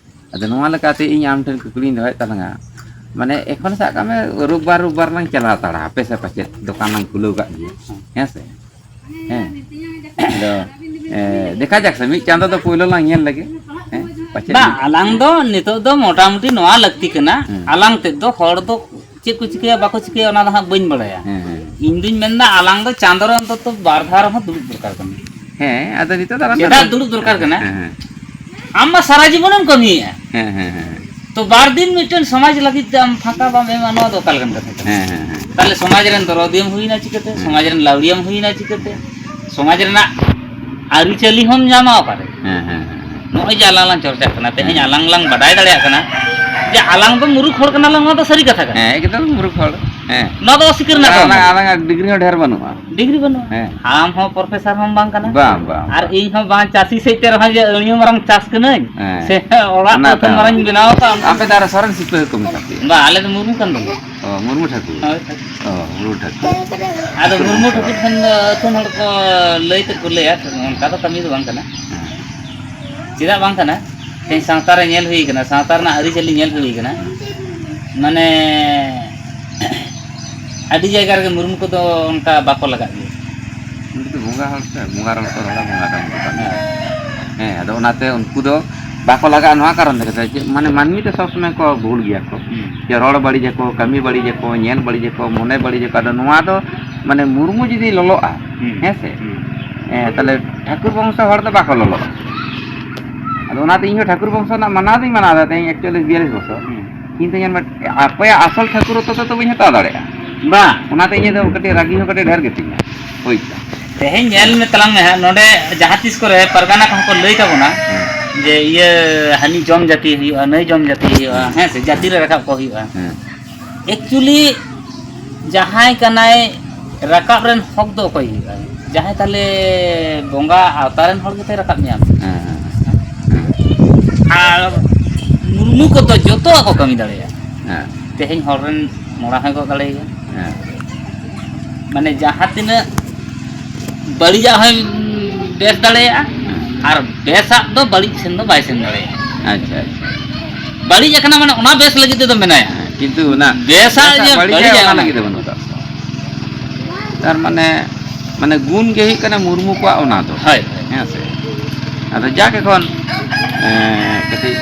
ᱟᱫᱚ ᱱᱚᱣᱟ ᱞᱮᱠᱟᱛᱮ ᱤᱧ ᱟᱢ ᱴᱷᱮᱱ ᱠᱩᱠᱞᱤᱧ ᱫᱚᱦᱚᱭᱮᱫ ᱛᱟᱞᱟᱝᱟ, ᱢᱟᱱᱮ ᱮᱠᱷᱚᱱ ᱥᱟᱵ ᱠᱟᱜ ᱢᱮ ᱨᱳᱵᱵᱟᱨ, ᱨᱳᱵᱵᱟᱨ ᱞᱟᱝ ᱪᱟᱞᱟᱣ ᱦᱟᱛᱟᱲᱟ, ᱦᱟᱯᱮ ᱥᱮ ᱯᱟᱪᱮᱫ ᱫᱚᱠᱟᱱ ᱞᱟᱝ ᱠᱷᱩᱞᱟᱹᱣ ᱠᱟᱜ ᱜᱮᱭᱟ, ᱦᱮᱸ ᱥᱮ? ᱦᱮᱸ᱾ ᱟᱫᱚ, ᱮ, ᱫᱮᱠᱷᱟ ᱡᱟᱠ ᱥᱮ, ᱢᱤᱫ ᱪᱟᱸᱫᱚ ᱫᱚ ᱯᱳᱭᱞᱳ ᱞᱟᱝ ᱧᱮᱞ ᱞᱮᱜᱮ᱾ ᱦᱮᱸ, ᱯᱟᱪᱮᱫ ᱵᱟᱝ, ᱢᱤᱫ ᱟᱞᱟᱝ ᱫᱚ ᱱᱤᱛᱚᱜ ᱫᱚ ᱢᱚᱴᱟᱢᱩᱴᱤ ᱱᱚᱣᱟ ᱞᱟᱹᱠᱛᱤ ᱠᱟᱱᱟ᱾ ᱦᱮᱸ᱾ ᱟᱞᱟᱝ ᱛᱮᱫ ᱫᱚ ᱦᱚᱲ ᱫᱚ ᱪᱮᱫ ᱠᱚ ᱪᱤᱠᱟᱹᱭᱟ, ᱵᱟᱠᱚ ᱪᱤᱠᱟᱹᱭᱟ, ᱚᱱᱟ ᱫᱚ ᱦᱟᱸᱜ ᱵᱟᱹᱧ ᱵᱟᱲᱟᱭᱟ᱾ ᱦᱮᱸ, ᱦᱮᱸ᱾ ᱤᱧ ᱫᱩᱧ ᱢᱮᱱᱫᱟ, ᱟᱞᱟᱝ ᱫᱚ ᱪᱟᱸᱫᱚ ᱨᱮ ᱚᱱᱛᱚᱛᱚ ᱵᱟᱨ ᱫᱷᱟᱣ ᱨᱮᱦᱚᱸ ᱫᱩᱲᱩᱵ ᱫᱚᱨᱠᱟᱨ ᱠᱟᱱᱟ᱾ ᱦᱮᱸ, ᱟᱫᱚ ᱱᱤᱛᱚᱜ ᱫᱚ ᱟᱞᱟᱝ ᱫᱚ ᱪᱮᱫᱟᱜ ᱫᱩᱲᱩᱵ ᱫᱚᱨᱠᱟᱨ ᱠᱟᱱᱟ? ᱦᱮᱸ, ᱦᱮᱸ᱾ ᱟᱢ ᱢᱟ ᱥᱟᱨᱟ ᱡᱤᱵᱚᱱᱮᱢ ᱠᱟᱹᱢᱤᱭᱮᱫᱼᱟ᱾ ᱦᱮᱸ, ᱦᱮᱸ, ᱦᱮᱸ, ᱦᱮᱸ᱾ ᱛᱚ, ᱵᱟᱨ ᱫᱤᱱ ᱢᱤᱫᱴᱮᱱ ᱥᱚᱢᱟᱡᱽ ᱞᱟᱹᱜᱤᱫ ᱛᱮ ᱟᱢ ᱯᱷᱟᱸᱠᱟ ᱵᱟᱢ ᱮᱢᱟ, ᱱᱚᱣᱟ ᱫᱚ ᱚᱠᱟ ᱞᱮᱠᱟᱱ ᱠᱟᱛᱷᱟ ᱠᱟᱱᱟ? ᱦᱮᱸ, ᱦᱮᱸ, ᱦᱮᱸ᱾ ᱛᱟᱦᱞᱮ ᱥᱚᱢᱟᱡᱽ ᱨᱮᱱ ᱫᱚᱨᱚᱫᱤᱭᱟᱹᱢ ᱦᱩᱭᱱᱟ ᱪᱤᱠᱟᱹᱛᱮ? ᱦᱮᱸ᱾ ᱥᱚᱢᱟᱡᱽ ᱨᱮᱱ ᱞᱟᱹᱣᱲᱤᱭᱟᱹᱢ ᱦᱩᱭᱱᱟ ᱪᱤᱠᱟᱹᱛᱮ? ᱥᱚᱢᱟᱡᱽ ᱨᱮᱱᱟᱜ ᱟᱹᱨᱤᱪᱟᱹᱞᱤ ᱦᱚᱸᱢ ᱧᱟᱢᱟ ᱚᱠᱟᱨᱮ? ᱦᱮᱸ, ᱦᱮᱸ, ᱦᱮᱸ, ᱦᱮᱸ᱾ ᱱᱚᱜᱼᱚᱭ ᱡᱮ ᱟᱞᱟᱝ ᱞᱟᱝ ᱪᱚᱨᱪᱟᱜ ᱠᱟᱱᱟ, ᱛᱮᱦᱮᱧ ᱦᱮᱸ᱾ ᱟᱞᱟᱝ ᱞᱟᱝ ᱵᱟᱰᱟᱭ ᱫᱟᱲᱮᱭᱟᱜ ᱠᱟᱱᱟ ᱡᱮ ᱟᱞᱟᱝ ᱫᱚ ᱢᱩᱨᱩᱠᱷ ᱦᱚᱲ ᱠᱟᱱᱟ ᱞᱟᱝ, ᱱᱚᱣᱟ ᱫᱚ ᱥᱟᱹᱨᱤ ᱠᱟᱛᱷᱟ ᱠᱟᱱᱟ᱾ ᱦᱮᱸ, ᱮᱠᱫᱚᱢ ᱢᱩᱨᱩᱠᱷ ᱦᱚᱲ᱾ ᱦᱮᱸ᱾ ᱱᱚᱣᱟ ᱫᱚ ᱚᱥᱤᱠᱟᱹᱨ ᱨᱮᱱᱟᱜ ᱠᱟᱨᱚᱱ ᱟᱞᱟᱝ, ᱵᱟᱝ᱾ ᱟᱞᱟᱝᱟᱜ ᱰᱤᱜᱽᱨᱤ ᱦᱚᱸ ᱰᱷᱮᱨ ᱵᱟᱹᱱᱩᱜᱼᱟ᱾ ᱰᱤᱜᱽᱨᱤ ᱵᱟᱹᱱᱩᱜᱼᱟ᱾ ᱦᱮᱸ᱾ ᱟᱢ ᱦᱚᱸ ᱯᱨᱚᱯᱷᱮᱥᱟᱨ ᱦᱚᱸ ᱵᱟᱝ ᱠᱟᱱᱟ᱾ ᱵᱟᱝ, ᱵᱟᱝ, ᱟᱨ ᱵᱟᱝ᱾ ᱤᱧ ᱦᱚᱸ ᱵᱟᱝ ᱪᱟᱹᱥᱤ ᱥᱮᱫ ᱛᱮ ᱨᱮᱦᱚᱸ ᱡᱮ ᱟᱹᱰᱤ ᱢᱟᱨᱟᱝ ᱪᱟᱥ ᱠᱟᱹᱱᱟᱹᱧ᱾ ᱦᱮᱸ᱾ ᱥᱮ ᱚᱲᱟᱜ ᱚᱱᱟ ᱠᱚ ᱛᱮᱦᱚᱸ᱾ ᱢᱟᱨᱟᱝ ᱵᱮᱱᱟᱣ ᱟᱠᱟᱫ, ᱚᱱᱠᱟ ᱟᱯᱮ ᱫᱚ ᱟᱨᱚ ᱥᱚᱨᱮᱱ ᱥᱤᱯᱟᱹᱦᱤ ᱠᱚ ᱢᱮᱛᱟ ᱯᱮᱭᱟ? ᱵᱟᱝ, ᱟᱞᱮ ᱫᱚ ᱢᱩᱨᱢᱩ ᱠᱟᱱ ᱫᱚᱞᱮ᱾ ᱚ, ᱢᱩᱨᱢᱩ ᱴᱷᱟᱹᱠᱩᱨ᱾ ᱦᱳᱭ, ᱦᱳᱭ᱾ ᱚ, ᱢᱩᱨᱢᱩ ᱴᱷᱟᱹᱠᱩᱨ᱾ ᱟᱫᱚ ᱢᱩᱨᱢᱩ ᱴᱷᱟᱹᱠᱩᱨ ᱴᱷᱮᱱ ᱫᱚ ᱟᱹᱛᱩ ᱦᱚᱲ ᱠᱚ ᱞᱟᱹᱭ ᱛᱮᱫ ᱠᱚ ᱞᱟᱹᱭᱟ, ᱚᱱᱠᱟ ᱫᱚ ᱠᱟᱹᱢᱤ ᱫᱚ ᱵᱟᱝ ᱠᱟᱱᱟ᱾ ᱦᱮᱸ᱾ ᱪᱮᱫᱟᱜ ᱵᱟᱝ ᱠᱟᱱᱟ? ᱛᱮᱦᱮᱧ ᱥᱟᱶᱛᱟ ᱨᱮ ᱧᱮᱞ ᱦᱩᱭ ᱠᱟᱱᱟ, ᱥᱟᱶᱛᱟ ᱨᱮᱱᱟᱜ ᱟᱹᱨᱤᱪᱟᱹᱞᱤ ᱧᱮᱞ ᱦᱩᱭ ᱠᱟᱱᱟ, ᱢᱟᱱᱮ ᱟᱹᱰᱤ ᱡᱟᱭᱜᱟ ᱨᱮᱜᱮ ᱢᱩᱨᱢᱩ ᱠᱚᱫᱚ ᱚᱱᱠᱟ ᱵᱟᱠᱚ ᱞᱟᱜᱟᱜ ᱜᱮᱭᱟ᱾ ᱩᱱᱠᱩ ᱫᱚ ᱵᱚᱸᱜᱟ ᱦᱚᱲ ᱥᱮ, ᱵᱚᱸᱜᱟ ᱨᱚᱲ ᱠᱚ ᱨᱚᱲᱟ, ᱵᱚᱸᱜᱟ ᱠᱟᱹᱢᱤ ᱠᱚ ᱠᱟᱹᱢᱤᱭᱟ᱾ ᱦᱮᱸ᱾ ᱦᱮᱸ, ᱟᱫᱚ ᱚᱱᱟᱛᱮ ᱩᱱᱠᱩ ᱫᱚ ᱵᱟᱠᱚ ᱞᱟᱜᱟᱜᱼᱟ᱾ ᱱᱚᱣᱟ ᱠᱟᱨᱚᱱ ᱛᱮᱜᱮ ᱥᱮ, ᱡᱮ ᱢᱟᱱᱮ ᱢᱟᱹᱱᱢᱤ ᱫᱚ ᱥᱚᱵᱽ ᱥᱚᱢᱚᱭ ᱠᱚ ᱵᱷᱩᱞ ᱜᱮᱭᱟ ᱠᱚ᱾ ᱦᱩᱸ᱾ ᱡᱮ ᱨᱚᱲ ᱵᱟᱹᱲᱤᱡᱟᱠᱚ, ᱠᱟᱹᱢᱤ ᱵᱟᱹᱲᱤᱡᱟᱠᱚ, ᱧᱮᱞ ᱵᱟᱹᱲᱤᱡᱟᱠᱚ, ᱢᱚᱱᱮ ᱵᱟᱹᱲᱤᱡᱟᱠᱚ᱾ ᱟᱫᱚ ᱱᱚᱣᱟ ᱫᱚ ᱢᱟᱱᱮ ᱢᱩᱨᱢᱩ ᱡᱩᱫᱤ ᱞᱚᱞᱚᱜᱼᱟ, ᱦᱩᱸ᱾ ᱦᱮᱸ ᱥᱮ? ᱦᱩᱸ᱾ ᱦᱮᱸ, ᱛᱟᱦᱞᱮ ᱴᱷᱟᱹᱠᱩᱨ ᱵᱚᱝᱥᱚ ᱦᱚᱲ ᱫᱚ ᱵᱟᱠᱚ ᱞᱚᱞᱚᱜᱼᱟ᱾ ᱟᱫᱚ ᱚᱱᱟᱛᱮ ᱤᱧ ᱦᱚᱸ ᱴᱷᱟᱹᱠᱩᱨ ᱵᱚᱝᱥᱚ ᱨᱮᱱᱟᱜ ᱢᱟᱱᱟᱣ ᱫᱚᱧ ᱢᱟᱱᱟᱣ ᱮᱫᱟ, ᱛᱮᱦᱮᱧ ᱮᱠᱪᱩᱣᱟᱞᱤᱥ ᱵᱤᱭᱟᱞᱤᱥ ᱵᱚᱪᱷᱚᱨ᱾ ᱦᱩᱸ᱾ ᱠᱤᱱᱛᱩ ᱧᱮᱞ ᱢᱮ, ᱚᱠᱚᱭᱟᱜ ᱟᱥᱚᱞ ᱴᱷᱟᱹᱠᱩᱨᱚᱛᱛᱚ ᱫᱚ ᱵᱟᱹᱧ ᱦᱟᱛᱟᱣ ᱫᱟᱲᱮᱭᱟᱜᱼᱟ᱾ ᱵᱟᱝ᱾ ᱚᱱᱟᱛᱮ ᱤᱧᱟᱹᱜ ᱫᱚ ᱠᱟᱹᱴᱤᱡ ᱨᱟᱹᱜᱤ ᱦᱚᱸ ᱠᱟᱹᱴᱤᱡ ᱰᱷᱮᱨ ᱜᱮᱛᱤᱧᱟ᱾ ᱦᱳᱭ᱾ ᱛᱮᱦᱮᱧ ᱧᱮᱞ ᱢᱮ ᱛᱟᱞᱟᱝ ᱢᱮ ᱦᱟᱸᱜ, ᱱᱚᱰᱮ ᱡᱟᱦᱟᱸ ᱛᱤᱥ ᱠᱚᱨᱮ ᱯᱟᱨᱜᱟᱱᱟ ᱠᱚᱦᱚᱸ ᱠᱚ ᱞᱟᱹᱭ ᱛᱟᱵᱚᱱᱟ ᱦᱮᱸ᱾ ᱡᱮ ᱤᱭᱟᱹ ᱦᱟᱹᱱᱤ ᱡᱚᱢ ᱡᱟᱹᱛᱤ ᱦᱩᱭᱩᱜᱼᱟ, ᱱᱟᱹᱭ ᱡᱚᱢ ᱡᱟᱹᱛᱤ ᱦᱩᱭᱩᱜᱼᱟ, ᱦᱮᱸ᱾ ᱦᱮᱸ ᱥᱮ, ᱡᱟᱹᱛᱤ ᱨᱮ ᱨᱟᱠᱟᱵ ᱠᱚ ᱦᱩᱭᱩᱜᱼᱟ᱾ ᱦᱮᱸ᱾ ᱮᱠᱪᱩᱭᱮᱞᱤ ᱡᱟᱦᱟᱸᱭ ᱠᱟᱱᱟᱭ ᱨᱟᱠᱟᱵ ᱨᱮᱱ ᱦᱚᱠ ᱫᱚ ᱚᱠᱚᱭ ᱦᱩᱭᱩᱜᱼᱟ? ᱡᱟᱦᱟᱸᱭ ᱛᱟᱦᱞᱮ ᱵᱚᱸᱜᱟ ᱟᱣᱛᱟ ᱨᱮᱱ ᱦᱚᱲ ᱜᱮᱛᱚᱭ ᱨᱟᱠᱟᱵ ᱧᱟᱢ᱾ ᱦᱮᱸ, ᱦᱮᱸ, ᱦᱮᱸ᱾ ᱟᱨ ᱢᱩᱨᱢᱩ ᱠᱚᱫᱚ ᱡᱚᱛᱚᱣᱟᱜ ᱠᱚ ᱠᱟᱹᱢᱤ ᱫᱟᱲᱮᱭᱟᱜᱼᱟ᱾ ᱦᱮᱸ᱾ ᱛᱮᱦᱮᱧ ᱦᱚᱲ ᱨᱮᱱ ᱢᱚᱲᱟ ᱦᱚᱸᱭ ᱜᱚᱜ ᱫᱟᱲᱮᱭᱟᱭᱟ᱾ ᱦᱮᱸ᱾ ᱢᱟᱱᱮ ᱡᱟᱦᱟᱸ ᱛᱤᱱᱟᱹᱜ ᱵᱟᱹᱲᱤᱡᱟᱜ ᱦᱚᱸᱭ ᱵᱮᱥ ᱫᱟᱲᱮᱭᱟᱜᱼᱟ, ᱦᱮᱸ᱾ ᱟᱨ ᱵᱮᱥᱟᱜ ᱫᱚ ᱵᱟᱹᱲᱤᱡ ᱥᱮᱱ ᱫᱚ ᱵᱟᱭ ᱥᱮᱱ ᱫᱟᱲᱮᱭᱟᱜᱼᱟ᱾ ᱟᱪᱪᱷᱟ, ᱟᱪᱪᱷᱟ᱾ ᱵᱟᱹᱲᱤᱡ ᱟᱠᱟᱱᱟ ᱢᱟᱱᱮ ᱚᱱᱟ ᱵᱮᱥ ᱞᱟᱹᱜᱤᱫ ᱛᱮᱫᱚ ᱢᱮᱱᱟᱭᱟ᱾ ᱦᱮᱸ, ᱠᱤᱱᱛᱩ ᱚᱱᱟ ᱵᱮᱥᱟᱜ ᱵᱮᱥᱟᱜ ᱡᱮ ᱵᱟᱹᱲᱤᱡᱟᱜ ᱵᱟᱹᱲᱤᱡᱟᱜ ᱚᱱᱟ ᱚᱱᱟ ᱞᱟᱹᱜᱤᱫ ᱫᱚ ᱵᱟᱹᱱᱩᱜ ᱟᱠᱟᱫ ᱠᱚᱣᱟ᱾ ᱛᱟᱨ ᱢᱟᱱᱮ, ᱢᱟᱱᱮ ᱜᱩᱱ ᱜᱮ ᱦᱩᱭᱩᱜ ᱠᱟᱱᱟ ᱢᱩᱨᱢᱩ ᱠᱚᱣᱟᱜ ᱚᱱᱟ ᱫᱚ᱾ ᱦᱳᱭ᱾ ᱦᱮᱸ ᱥᱮ? ᱟᱫᱚ ᱡᱟᱠ ᱮᱠᱷᱚᱱ, ᱮᱸ, ᱠᱟᱹᱴᱤᱡ,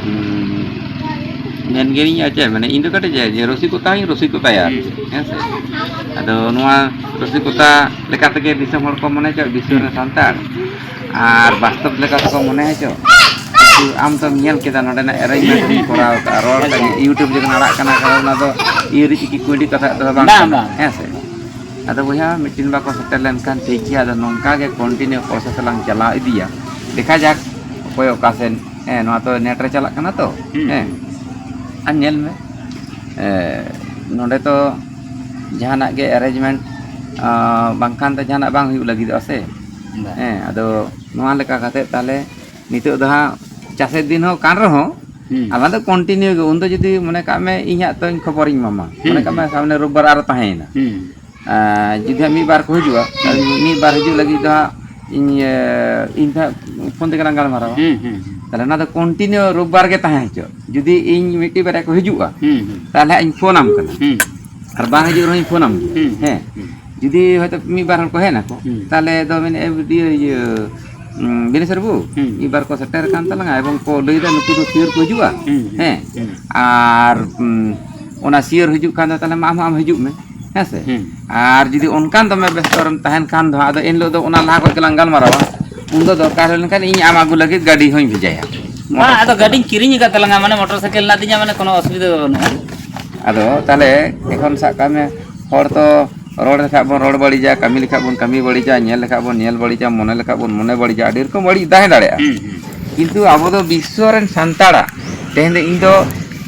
ᱩᱸ, ᱢᱮᱱ ᱜᱮᱭᱟᱹᱧ ᱟᱨ ᱪᱮᱫ, ᱢᱟᱱᱮ ᱤᱧ ᱫᱚ ᱠᱟᱹᱴᱤᱡ ᱡᱮ, ᱡᱮ ᱨᱚᱥᱤᱠᱚᱛᱟ ᱦᱚᱸᱧ ᱨᱚᱥᱤᱠᱚᱛᱟᱭᱟ ᱟᱨ ᱪᱮᱫ, ᱦᱮᱸ ᱥᱮ? ᱟᱫᱚ ᱱᱚᱣᱟ ᱨᱚᱥᱤᱠᱚᱛᱟ ᱞᱮᱠᱟ ᱛᱮᱜᱮ ᱫᱤᱥᱚᱢ ᱦᱚᱲ ᱠᱚ ᱢᱚᱱᱮ ᱦᱚᱪᱚ, ᱵᱤᱥᱥᱚ ᱨᱮᱱ ᱥᱟᱱᱛᱟᱲ, ᱟᱨ ᱵᱟᱥᱛᱚᱵ ᱞᱮᱠᱟ ᱛᱮᱠᱚ ᱢᱚᱱᱮ ᱦᱚᱪᱚ᱾ ᱠᱤᱱᱛᱩ ᱟᱢ ᱛᱚᱢ ᱧᱮᱞ ᱠᱮᱫᱟ ᱱᱚᱰᱮᱱᱟᱜ arrangement ᱤᱧ ᱠᱚᱨᱟᱣ ᱟᱠᱟᱫᱼᱟ, ᱨᱚᱲ ᱠᱟᱹᱧ, YouTube ᱡᱚᱠᱷᱚᱱ ᱟᱲᱟᱜ ᱠᱟᱱᱟ, ᱠᱟᱨᱚᱱ ᱚᱱᱟ ᱫᱚ ᱤᱭᱟᱹ ᱨᱮ ᱪᱤᱠᱤ ᱠᱩᱭᱰᱤ ᱠᱟᱛᱷᱟ ᱫᱚ ᱵᱟᱝ ᱵᱟᱝ, ᱠᱟᱱᱟ, ᱵᱟᱝ᱾ ᱦᱮᱸ ᱥᱮ? ᱟᱫᱚ ᱵᱚᱭᱦᱟ, ᱢᱤᱫᱴᱤᱱ ᱵᱟᱠᱚ ᱥᱮᱴᱮᱨ ᱞᱮᱱᱠᱷᱟᱱ ᱴᱷᱤᱠ ᱜᱮᱭᱟ᱾ ᱟᱫᱚ ᱱᱚᱝᱠᱟ ᱜᱮ continue process ᱞᱟᱝ ᱪᱟᱞᱟᱣ ᱤᱫᱤᱭᱟ᱾ ᱫᱮᱠᱷᱟ ᱡᱟᱠ, ᱚᱠᱚᱭ ᱚᱠᱟ ᱥᱮᱱ, ᱦᱮᱸ, ᱱᱚᱣᱟ ᱛᱚ ᱱᱮᱴ ᱨᱮ ᱪᱟᱞᱟᱜ ᱠᱟᱱᱟ ᱛᱚ, ᱦᱩᱸ᱾ ᱦᱮᱸ᱾ ᱟᱨ ᱧᱮᱞ ᱢᱮ, ᱮ, ᱱᱚᱰᱮ ᱛᱚ ᱡᱟᱦᱟᱱᱟᱜ ᱜᱮ ᱮᱨᱮᱧᱡᱽᱢᱮᱱᱴ, ᱟᱸ, ᱵᱟᱝᱠᱷᱟᱱ ᱫᱚ ᱡᱟᱦᱟᱱᱟᱜ ᱵᱟᱝ ᱦᱩᱭᱩᱜ ᱞᱟᱹᱜᱤᱫᱚᱜᱼᱟ ᱥᱮ᱾ ᱵᱟᱝ᱾ ᱦᱮᱸ, ᱟᱫᱚ ᱱᱚᱣᱟ ᱞᱮᱠᱟ ᱠᱟᱛᱮ ᱛᱟᱦᱞᱮ ᱱᱤᱛᱚᱜ ᱫᱚ ᱦᱟᱸᱜ ᱪᱟᱥᱮᱨ ᱫᱤᱱ ᱦᱚᱸ ᱠᱟᱱ ᱨᱮᱦᱚᱸ, ᱦᱩᱸ᱾ ᱟᱞᱟᱝ ᱫᱚ ᱠᱚᱱᱴᱤᱱᱤᱭᱩ ᱜᱮ᱾ ᱩᱱᱫᱚ ᱡᱩᱫᱤ ᱢᱚᱱᱮ ᱠᱟᱜ ᱢᱮ ᱤᱧ ᱦᱟᱸᱜ ᱛᱚᱧ ᱠᱷᱚᱵᱚᱨᱤᱧ ᱮᱢᱟᱢᱟ, ᱦᱩᱸ, ᱢᱚᱱᱮ ᱠᱟᱜ ᱢᱮ ᱦᱩᱸ᱾ ᱥᱟᱢᱱᱮ ᱨᱳᱵᱵᱟᱨ ᱟᱨᱚ ᱛᱟᱦᱮᱸᱭᱮᱱᱟ᱾ ᱦᱩᱸ᱾ ᱟᱨ ᱡᱩᱫᱤ ᱦᱟᱸᱜ ᱢᱤᱫ ᱵᱟᱨ ᱠᱚ ᱦᱤᱡᱩᱜᱼᱟ, ᱦᱩᱸ᱾ ᱢᱤᱫ ᱵᱟᱨ ᱦᱤᱡᱩᱜ ᱞᱟᱹᱜᱤᱫ ᱫᱚ ᱦᱟᱸᱜ ᱤᱧ, ᱮ, ᱤᱧ ᱫᱚ ᱦᱟᱸᱜ ᱯᱷᱳᱱ ᱛᱮᱜᱮ ᱞᱟᱝ ᱜᱟᱞᱢᱟᱨᱟᱣᱟ᱾ ᱦᱩᱸ, ᱦᱩᱸ, ᱦᱩᱸ᱾ ᱛᱟᱦᱞᱮ ᱚᱱᱟ ᱫᱚ ᱠᱚᱱᱴᱤᱱᱤᱭᱩ ᱨᱳᱵᱵᱟᱨ ᱜᱮ ᱛᱟᱦᱮᱸ ᱦᱚᱪᱚᱜ᱾ ᱡᱩᱫᱤ ᱤᱧ ᱢᱤᱫᱴᱤᱡ ᱵᱟᱨᱭᱟ ᱠᱚ ᱦᱤᱡᱩᱜᱼᱟ, ᱦᱩᱸ, ᱦᱩᱸ᱾ ᱛᱟᱦᱞᱮ ᱦᱟᱸᱜ ᱤᱧ ᱯᱷᱳᱱᱟᱢ ᱠᱟᱱᱟ᱾ ᱦᱩᱸ᱾ ᱟᱨ ᱵᱟᱝ ᱦᱤᱡᱩᱜ ᱨᱮᱦᱚᱸᱧ ᱯᱷᱳᱱᱟᱢ ᱜᱮᱭᱟ᱾ ᱦᱩᱸ, ᱦᱮᱸ᱾ ᱦᱩᱸ᱾ ᱡᱩᱫᱤ ᱦᱚᱭᱛᱳ ᱢᱤᱫ ᱵᱟᱨ ᱦᱚᱲ ᱠᱚ ᱦᱮᱡ ᱱᱟᱠᱚ, ᱦᱩᱸ᱾ ᱛᱟᱦᱞᱮ ᱫᱚ ᱢᱮᱱᱮᱫᱼᱟ, ᱤᱭᱟᱹ, ᱤᱭᱟᱹ, ᱩᱸ, ᱵᱤᱱᱮᱥᱚᱨ ᱵᱟᱹᱵᱩ, ᱦᱩᱸ᱾ ᱢᱤᱫ ᱵᱟᱨ ᱠᱚ ᱥᱮᱴᱮᱨ ᱟᱠᱟᱱ ᱛᱟᱞᱟᱝᱟ ᱮᱵᱚᱝ ᱠᱚ ᱞᱟᱹᱭᱫᱟ ᱱᱩᱠᱩ ᱫᱚ ᱥᱤᱭᱳᱨ ᱠᱚ ᱦᱤᱡᱩᱜᱼᱟ᱾ ᱦᱩᱸ, ᱦᱩᱸ, ᱦᱮᱸ᱾ ᱦᱩᱸ᱾ ᱟᱨ, ᱩᱸ, ᱚᱱᱟ ᱥᱤᱭᱳᱨ ᱦᱤᱡᱩᱜ ᱠᱷᱟᱱ ᱫᱚ ᱛᱟᱦᱞᱮ ᱢᱟ ᱟᱢ ᱦᱚᱸ ᱟᱢ ᱦᱤᱡᱩᱜ ᱢᱮ, ᱦᱮᱸ ᱥᱮ? ᱦᱩᱸ᱾ ᱟᱨ ᱡᱩᱫᱤ ᱚᱱᱠᱟᱱ ᱫᱚᱢᱮ ᱵᱮᱥᱛᱚ ᱨᱮᱢ ᱛᱟᱦᱮᱱ ᱠᱷᱟᱱ ᱫᱚ ᱦᱟᱸᱜ, ᱟᱫᱚ ᱮᱱ ᱦᱤᱞᱳᱜ ᱫᱚ ᱚᱱᱟ ᱞᱟᱦᱟ ᱠᱷᱚᱡ ᱜᱮᱞᱟᱝ ᱜᱟᱞᱢᱟᱨᱟᱣᱟ᱾ ᱩᱱ ᱫᱚ ᱫᱚᱨᱠᱟᱨ ᱦᱩᱭ ᱞᱮᱱᱠᱷᱟᱱ ᱤᱧ ᱟᱢ ᱟᱹᱜᱩ ᱞᱟᱹᱜᱤᱫ ᱜᱟᱹᱰᱤ ᱦᱚᱸᱧ ᱵᱷᱮᱡᱟᱭᱟ᱾ ᱵᱟᱝ, ᱟᱫᱚ ᱜᱟᱹᱰᱤᱧ ᱠᱤᱨᱤᱧ ᱟᱠᱟᱫ ᱛᱟᱞᱟᱝᱟ, ᱢᱟᱱᱮ ᱢᱚᱴᱚᱨ ᱥᱟᱭᱠᱮᱞ ᱦᱮᱱᱟᱜ ᱛᱤᱧᱟ, ᱢᱟᱱᱮ ᱠᱳᱱᱳ ᱚᱥᱩᱵᱤᱫᱷᱟ ᱫᱚ ᱵᱟᱹᱱᱩᱜᱼᱟ᱾ ᱟᱫᱚ ᱛᱟᱦᱞᱮ ᱮᱠᱷᱚᱱ ᱥᱟᱵ ᱠᱟᱜ ᱢᱮ, ᱦᱚᱲ ᱛᱚ ᱨᱚᱲ ᱞᱮᱠᱷᱟᱡ ᱵᱚᱱ ᱨᱚᱲ ᱵᱟᱹᱲᱤᱡᱟ, ᱠᱟᱹᱢᱤ ᱞᱮᱠᱷᱟᱡ ᱵᱚᱱ ᱠᱟᱹᱢᱤ ᱵᱟᱹᱲᱤᱡᱟ, ᱧᱮᱞ ᱞᱮᱠᱷᱟᱡ ᱵᱚᱱ ᱧᱮᱞ ᱵᱟᱹᱲᱤᱡᱟ, ᱢᱚᱱᱮ ᱞᱮᱠᱷᱟᱡ ᱵᱚᱱ ᱢᱚᱱᱮ ᱵᱟᱹᱲᱤᱡᱟ, ᱟᱹᱰᱤ ᱨᱚᱠᱚᱢ ᱵᱟᱹᱲᱤᱡ ᱛᱟᱦᱮᱸ ᱫᱟᱲᱮᱭᱟᱜᱼᱟ᱾ ᱦᱩᱸ, ᱦᱩᱸ᱾ ᱠᱤᱱᱛᱩ ᱟᱵᱚ ᱫᱚ ᱵᱤᱥᱥᱚ ᱨᱮᱱ ᱥᱟᱱᱛᱟᱲᱟᱜ, ᱛᱮᱦᱮᱧ ᱫᱚ ᱤᱧ ᱫᱚ,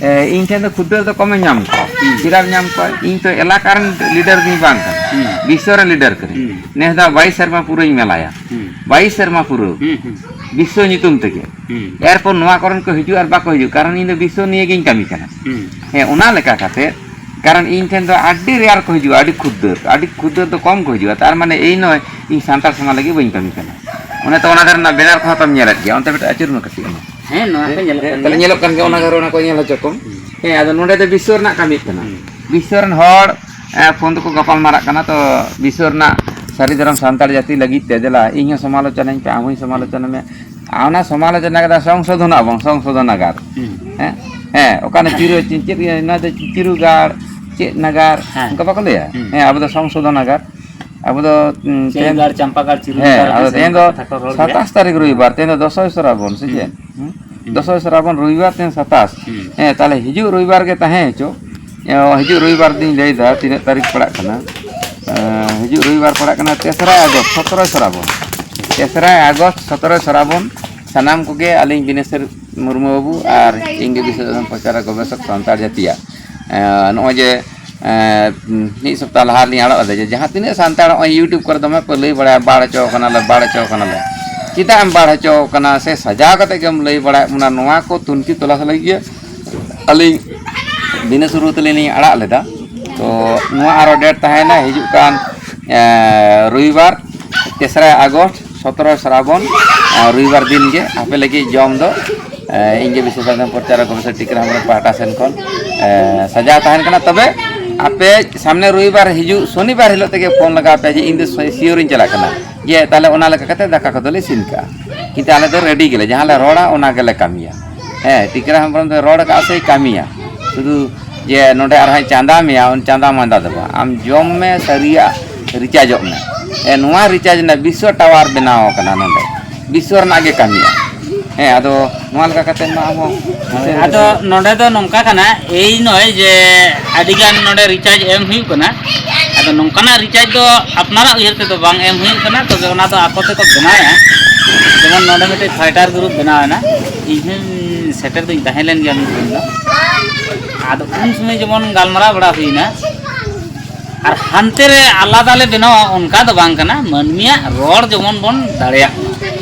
ᱮ, ᱤᱧ ᱴᱷᱮᱱ ᱫᱚ ᱠᱷᱩᱫᱟᱹᱨ ᱫᱚ ᱠᱚᱢᱮ ᱧᱟᱢ ᱠᱚᱣᱟ᱾ ᱦᱩᱸ᱾ ᱪᱮᱫᱟᱜ ᱧᱟᱢ ᱠᱚᱣᱟ? ᱤᱧ ᱛᱚ ᱮᱞᱟᱠᱟ ᱨᱮᱱ ᱞᱤᱰᱟᱨ ᱫᱚᱧ ᱵᱟᱝ ᱠᱟᱱᱟ᱾ ᱦᱩᱸ᱾ ᱵᱤᱥᱥᱚ ᱨᱮᱱ ᱞᱤᱰᱟᱨ ᱠᱟᱹᱱᱟᱹᱧ᱾ ᱦᱩᱸ᱾ ᱱᱮᱥ ᱫᱚ ᱵᱟᱭᱤᱥ ᱥᱮᱨᱢᱟ ᱯᱩᱨᱟᱹᱧ ᱢᱮᱞᱟᱭᱟ᱾ ᱦᱩᱸ᱾ ᱵᱟᱭᱤᱥ ᱥᱮᱨᱢᱟ ᱯᱩᱨᱟᱹ᱾ ᱦᱩᱸ, ᱦᱩᱸ᱾ ᱵᱤᱥᱥᱚ ᱧᱩᱛᱩᱢ ᱛᱮᱜᱮ᱾ ᱦᱩᱸ᱾ ᱮᱨᱯᱚᱨ ᱱᱚᱣᱟ ᱠᱚᱨᱮᱱ ᱠᱚ ᱦᱤᱡᱩᱜᱼᱟ ᱟᱨ ᱵᱟᱠᱚ ᱦᱤᱡᱩᱜ, ᱠᱟᱨᱚᱱ ᱤᱧ ᱫᱚ ᱵᱤᱥᱥᱚ ᱱᱤᱭᱮ ᱜᱤᱧ ᱠᱟᱹᱢᱤ ᱠᱟᱱᱟ᱾ ᱦᱩᱸ᱾ ᱦᱮᱸ, ᱚᱱᱟ ᱞᱮᱠᱟ ᱠᱟᱛᱮ, ᱠᱟᱨᱚᱱ ᱤᱧ ᱴᱷᱮᱱ ᱫᱚ ᱟᱹᱰᱤ ᱨᱮᱭᱟᱨ ᱠᱚ ᱦᱤᱡᱩᱜᱼᱟ, ᱟᱹᱰᱤ ᱠᱷᱩᱫᱟᱹᱨ, ᱟᱹᱰᱤ ᱠᱷᱩᱫᱟᱹᱨ ᱫᱚ ᱠᱚᱢ ᱠᱚ ᱦᱤᱡᱩᱜᱼᱟ᱾ ᱛᱟᱨ ᱢᱟᱱᱮ ᱮᱭ ᱱᱚᱭ, ᱤᱧ ᱥᱟᱱᱛᱟᱲ ᱥᱚᱢᱟᱡᱽ ᱞᱟᱹᱜᱤᱫ ᱵᱟᱹᱧ ᱠᱟᱹᱢᱤ ᱠᱟᱱᱟ᱾ ᱚᱱᱮ ᱛᱚ ᱚᱱᱟ ᱫᱷᱟᱨᱮ ᱨᱮᱱᱟᱜ ᱵᱮᱱᱟᱨ ᱠᱚᱦᱚᱸ ᱛᱚᱢ ᱧᱮᱞᱮᱫ ᱜᱮᱭᱟ, ᱚᱱᱛᱮ ᱢᱤᱫᱴᱮᱡ ᱟᱹᱪᱩᱨ ᱢᱮ ᱠᱟᱹᱴᱤᱡ ᱚᱱᱟ᱾ ᱦᱮᱸ, ᱱᱚᱣᱟ ᱠᱚ ᱧᱮᱞᱚᱜ ᱠᱟᱱ ᱛᱟᱦᱞᱮ ᱜᱮᱭᱟ᱾ ᱧᱮᱞᱚᱜ ᱠᱟᱱ ᱜᱮᱭᱟ, ᱚᱱᱟ ᱫᱷᱟᱨᱮ ᱚᱱᱟ ᱠᱚ ᱧᱮᱞ ᱦᱚᱪᱚ ᱠᱚᱢ᱾ ᱦᱩᱸ᱾ ᱦᱮᱸ, ᱟᱫᱚ ᱱᱚᱰᱮ ᱫᱚ ᱵᱤᱥᱥᱚ ᱨᱮᱱᱟᱜ ᱠᱟᱹᱢᱤ ᱠᱟᱱᱟ᱾ ᱦᱩᱸ᱾ ᱵᱤᱥᱥᱚ ᱨᱮᱱ ᱦᱚᱲ, ᱮ, ᱯᱷᱳᱱ ᱛᱮᱠᱚ ᱜᱟᱯᱟᱞ ᱢᱟᱨᱟᱜ ᱠᱟᱱᱟ, ᱛᱚ ᱵᱤᱥᱥᱚ ᱨᱮᱱᱟᱜ ᱥᱟᱹᱨᱤ ᱫᱷᱚᱨᱚᱢ ᱥᱟᱱᱛᱟᱲ ᱡᱟᱹᱛᱤ ᱞᱟᱹᱜᱤᱫ ᱛᱮ ᱫᱮᱞᱟ ᱤᱧ ᱦᱚᱸ ᱥᱚᱢᱟᱞᱳᱪᱚᱱᱟᱧ ᱯᱮ, ᱟᱢ ᱦᱚᱸᱧ ᱥᱚᱢᱟᱞᱳᱪᱚᱱᱟ ᱢᱮ᱾ ᱟᱨ ᱚᱱᱟ ᱥᱚᱢᱟᱞᱳᱪᱚᱱᱟ ᱠᱟᱛᱮ ᱥᱚᱝᱥᱳᱫᱷᱚᱱ ᱟᱵᱚᱱ, ᱥᱚᱝᱥᱳᱫᱷᱚᱱᱟᱜᱟᱨ᱾ ᱦᱩᱸ᱾ ᱦᱮᱸ? ᱦᱮᱸ, ᱚᱠᱟᱱᱟᱜ ᱪᱤᱨᱩ, ᱪᱮᱫ, ᱱᱚᱣᱟ ᱫᱚ ᱪᱤᱨᱩᱜᱟᱲ, ᱪᱮᱫ ᱱᱟᱜᱟᱨ, ᱦᱮᱸ᱾ ᱚᱱᱠᱟ ᱵᱟᱠᱚ ᱞᱟᱹᱭᱟ? ᱦᱩᱸ᱾ ᱦᱮᱸ, ᱟᱵᱚ ᱫᱚ ᱥᱚᱝᱥᱳᱫᱷᱚᱱᱟᱜᱟᱨ᱾ ᱟᱵᱚ ᱫᱚ, ᱩᱸ, ᱪᱮᱫ ᱛᱮᱦᱮᱧ, ᱜᱟᱲ, ᱪᱟᱢᱯᱟ ᱜᱟᱲ, ᱪᱤᱨᱩ ᱦᱮᱸ, ᱱᱟᱜᱟᱨ, ᱟᱫᱚ ᱦᱮᱸ ᱥᱮ, ᱛᱮᱦᱮᱧ ᱱᱚᱝᱠᱟ ᱫᱚ ᱠᱟᱛᱷᱟ ᱠᱚ ᱨᱚᱲ ᱜᱮᱭᱟ᱾ ᱥᱟᱛᱟᱥ ᱛᱟᱹᱨᱤᱠᱷ ᱨᱚᱵᱤᱵᱟᱨ, ᱛᱮᱦᱮᱧ ᱫᱚ ᱫᱚᱥᱚᱭ ᱥᱨᱟᱵᱚᱱ, ᱥᱮ ᱦᱩᱸ᱾ ᱪᱮᱫ? ᱦᱩᱸ᱾ ᱦᱩᱸ? ᱦᱩᱸ᱾ ᱫᱚᱥᱚᱭ ᱥᱨᱟᱵᱚᱱ ᱨᱚᱵᱤᱵᱟᱨ, ᱛᱮᱦᱮᱧ ᱥᱟᱛᱟᱥ᱾ ᱦᱩᱸ᱾ ᱦᱮᱸ, ᱛᱟᱦᱞᱮ ᱦᱤᱡᱩᱜ ᱨᱚᱵᱤᱵᱟᱨ ᱜᱮ ᱛᱟᱦᱮᱸ ᱦᱚᱪᱚ᱾ ᱮ, ᱦᱤᱡᱩᱜ ᱨᱚᱵᱤᱵᱟᱨ ᱫᱚᱧ ᱞᱟᱹᱭᱫᱟ, ᱛᱤᱱᱟᱹᱜ ᱛᱟᱹᱨᱤᱠᱷ ᱯᱟᱲᱟᱜ ᱠᱟᱱᱟ? ᱮ, ᱦᱤᱡᱩᱜ ᱨᱚᱵᱤᱵᱟᱨ ᱯᱟᱲᱟᱜ ᱠᱟᱱᱟ ᱛᱮᱥᱨᱟᱭ ᱟᱜᱚᱥᱴ, ᱥᱚᱛᱨᱚᱭ ᱥᱨᱟᱵᱚᱱ᱾ ᱛᱮᱥᱨᱟᱭ ᱟᱜᱚᱥᱴ, ᱥᱚᱛᱨᱚᱭ ᱥᱨᱟᱵᱚᱱ᱾ ᱥᱟᱱᱟᱢ ᱠᱚᱜᱮ ᱟᱹᱞᱤᱧ ᱵᱤᱱᱮᱥᱚᱨ ᱢᱩᱨᱢᱩ ᱵᱟᱹᱵᱩ ᱟᱨ ᱤᱧ ᱜᱮ ᱵᱤᱥᱮᱥ ᱥᱟᱥᱚᱱ ᱯᱨᱚᱪᱟᱨ ᱜᱚᱵᱮᱥᱚᱠ ᱥᱟᱱᱛᱟᱲ ᱡᱟᱹᱛᱤᱭᱟᱜ, ᱮᱸ, ᱱᱚᱜᱼᱚᱭ ᱡᱮ, ᱮᱸ, ᱢᱤᱫ ᱥᱚᱯᱛᱟᱦ ᱞᱟᱦᱟ ᱨᱮᱞᱤᱧ ᱟᱲᱟᱜ ᱞᱮᱫᱟ ᱡᱮ ᱡᱟᱦᱟᱸ ᱛᱤᱱᱟᱹᱜ ᱥᱟᱱᱛᱟᱲ ᱱᱚᱜᱼᱚᱭ YouTube ᱠᱚᱨᱮ ᱫᱚᱢᱮ ᱯᱮ ᱞᱟᱹᱭ ᱵᱟᱲᱟᱭᱟ, "ᱵᱟᱲ ᱦᱚᱪᱚ ᱠᱟᱱᱟᱞᱮ, ᱵᱟᱲ ᱦᱚᱪᱚ ᱠᱟᱱᱟᱞᱮ", ᱪᱮᱫᱟᱜ ᱮᱢ ᱵᱟᱲ ᱦᱚᱪᱚ ᱠᱟᱱᱟ ᱥᱮ ᱥᱟᱡᱟᱣ ᱠᱟᱛᱮ ᱜᱮᱢ ᱞᱟᱹᱭ ᱵᱟᱲᱟᱭᱮᱫ ᱵᱚᱱᱟ, ᱱᱚᱣᱟ ᱠᱚ ᱛᱩᱱᱠᱷᱤ ᱛᱚᱞᱟᱥ ᱞᱟᱹᱜᱤᱫ ᱜᱮ ᱟᱹᱞᱤᱧ ᱵᱤᱱᱮᱥᱚᱨ ᱛᱟᱹᱞᱤᱧ ᱞᱤᱧ ᱟᱲᱟᱜ ᱞᱮᱫᱟ᱾ ᱛᱚ ᱱᱚᱣᱟ ᱟᱨᱚ ᱰᱮᱴ ᱛᱟᱦᱮᱸᱭᱮᱱᱟ ᱦᱤᱡᱩᱜ ᱠᱟᱱ, ᱮᱸ, ᱨᱚᱵᱤᱵᱟᱨ ᱛᱮᱥᱨᱟᱭ ᱟᱜᱚᱥᱴ, ᱥᱚᱛᱨᱚᱭ ᱥᱨᱟᱵᱚᱱ, ᱟᱨ ᱨᱚᱵᱤᱵᱟᱨ ᱫᱤᱱ ᱜᱮ ᱟᱯᱮ ᱞᱟᱹᱜᱤᱫ ᱡᱚᱢ ᱫᱚ, ᱮ, ᱤᱧ ᱜᱮ ᱵᱤᱥᱮᱥ ᱥᱟᱫᱷᱟᱨᱚᱱ ᱯᱨᱚᱪᱟᱨ ᱠᱚ ᱵᱤᱥᱮᱥ ᱴᱤᱠᱟᱹᱨᱟᱢ ᱦᱮᱢᱵᱨᱚᱢ ᱯᱟᱦᱴᱟ ᱥᱮᱱ ᱠᱷᱚᱱ, ᱮ, ᱥᱟᱡᱟᱣ ᱛᱟᱦᱮᱱ ᱠᱟᱱᱟ᱾ ᱛᱚᱵᱮ ᱟᱯᱮ ᱥᱟᱢᱱᱮ ᱨᱚᱵᱤᱵᱟᱨ ᱦᱤᱡᱩᱜ ᱥᱚᱱᱤᱵᱟᱨ ᱦᱤᱞᱳᱜ ᱛᱮᱜᱮ ᱯᱷᱳᱱ ᱞᱟᱜᱟᱣ ᱯᱮ ᱡᱮ ᱤᱧ ᱫᱚ ᱥᱤᱭᱳᱨ ᱤᱧ ᱪᱟᱞᱟᱜ ᱠᱟᱱᱟ, ᱡᱮ ᱛᱟᱦᱞᱮ ᱚᱱᱟ ᱞᱮᱠᱟ ᱠᱟᱛᱮ ᱫᱟᱠᱟ ᱠᱚᱫᱚ ᱞᱮ ᱤᱥᱤᱱ ᱠᱟᱜᱼᱟ᱾ ᱠᱤᱱᱛᱩ ᱟᱞᱮ ᱫᱚ ᱨᱮᱰᱤ ᱜᱮᱞᱮ, ᱡᱟᱦᱟᱸ ᱞᱮ ᱨᱚᱲᱟ ᱚᱱᱟ ᱜᱮᱞᱮ ᱠᱟᱹᱢᱤᱭᱟ᱾ ᱦᱮᱸ, ᱴᱤᱠᱟᱹᱨᱟᱢ ᱦᱮᱢᱵᱨᱚᱢ ᱫᱚ ᱨᱚᱲ ᱠᱟᱜᱼᱟ ᱥᱮᱭ ᱠᱟᱹᱢᱤᱭᱟ, ᱥᱩᱫᱷᱩ ᱡᱮ ᱱᱚᱰᱮ ᱟᱨᱦᱚᱸᱭ ᱪᱟᱸᱫᱟ ᱢᱮᱭᱟ, ᱩᱱ ᱪᱟᱸᱫᱟ ᱢᱟᱸᱫᱟ ᱫᱚ ᱵᱟᱝ, ᱟᱢ ᱡᱚᱢ ᱢᱮ, ᱥᱟᱹᱨᱤᱭᱟᱜ ᱨᱤᱪᱟᱨᱡᱚᱜ ᱢᱮ᱾ ᱮ, ᱱᱚᱣᱟ ᱨᱤᱪᱟᱨᱡᱽ ᱨᱮᱱᱟᱜ ᱵᱤᱥᱥᱚ ᱴᱟᱣᱟᱨ ᱵᱮᱱᱟᱣ ᱟᱠᱟᱱᱟ ᱱᱚᱰᱮ, ᱵᱤᱥᱥᱚ ᱨᱮᱱᱟᱜ ᱜᱮ ᱠᱟᱹᱢᱤᱭᱟ᱾ ᱦᱮᱸ, ᱟᱫᱚ ᱱᱚᱣᱟ ᱞᱮᱠᱟ ᱠᱟᱛᱮ ᱢᱟ ᱟᱵᱚ ᱦᱳᱭ, ᱟᱫᱚ ᱱᱚᱰᱮ ᱫᱚ ᱱᱚᱝᱠᱟ ᱠᱟᱱᱟ, ᱮᱭ ᱱᱚᱜᱼᱚᱭ ᱡᱮ ᱟᱹᱰᱤᱜᱟᱱ ᱱᱚᱰᱮ ᱨᱤᱪᱟᱨᱡᱽ ᱮᱢ ᱦᱩᱭᱩᱜ ᱠᱟᱱᱟ᱾ ᱟᱫᱚ ᱱᱚᱝᱠᱟᱱᱟᱜ ᱨᱤᱪᱟᱨᱡᱽ ᱫᱚ ᱟᱯᱱᱟᱨᱟᱜ ᱩᱭᱦᱟᱹᱨ ᱛᱮᱫᱚ ᱵᱟᱝ ᱮᱢ ᱦᱩᱭᱩᱜ ᱠᱟᱱᱟ, ᱛᱚᱵᱮ ᱚᱱᱟ ᱫᱚ ᱟᱠᱚ ᱛᱮᱠᱚ ᱵᱮᱱᱟᱣᱮᱫᱼᱟ᱾ ᱡᱮᱢᱚᱱ ᱱᱚᱰᱮ ᱢᱤᱫᱴᱮᱡ ᱯᱷᱟᱭᱴᱟᱨ ᱜᱨᱩᱯ ᱵᱮᱱᱟᱣ ᱮᱱᱟ, ᱤᱧ ᱦᱚᱸᱧ ᱥᱮᱴᱮᱨ ᱫᱚᱧ ᱛᱟᱦᱮᱸ ᱞᱮᱱ ᱜᱮᱭᱟ ᱢᱤᱫ ᱫᱤᱱ ᱫᱚ᱾ ᱟᱫᱚ ᱩᱱ ᱥᱚᱢᱚᱭ ᱡᱮᱢᱚᱱ ᱜᱟᱞᱢᱟᱨᱟᱣ ᱵᱟᱲᱟ ᱦᱩᱭᱱᱟ, ᱟᱨ ᱦᱟᱱᱛᱮ ᱨᱮ ᱟᱞᱟᱫᱟ ᱞᱮ ᱵᱮᱱᱟᱣᱟ, ᱚᱱᱠᱟ ᱫᱚ ᱵᱟᱝ ᱠᱟᱱᱟ᱾ ᱢᱟᱹᱱᱢᱤᱭᱟᱜ ᱨᱚᱲ ᱡᱮᱢᱚᱱ ᱵᱚᱱ ᱫᱟᱲᱮᱭᱟᱜ ᱢᱟ,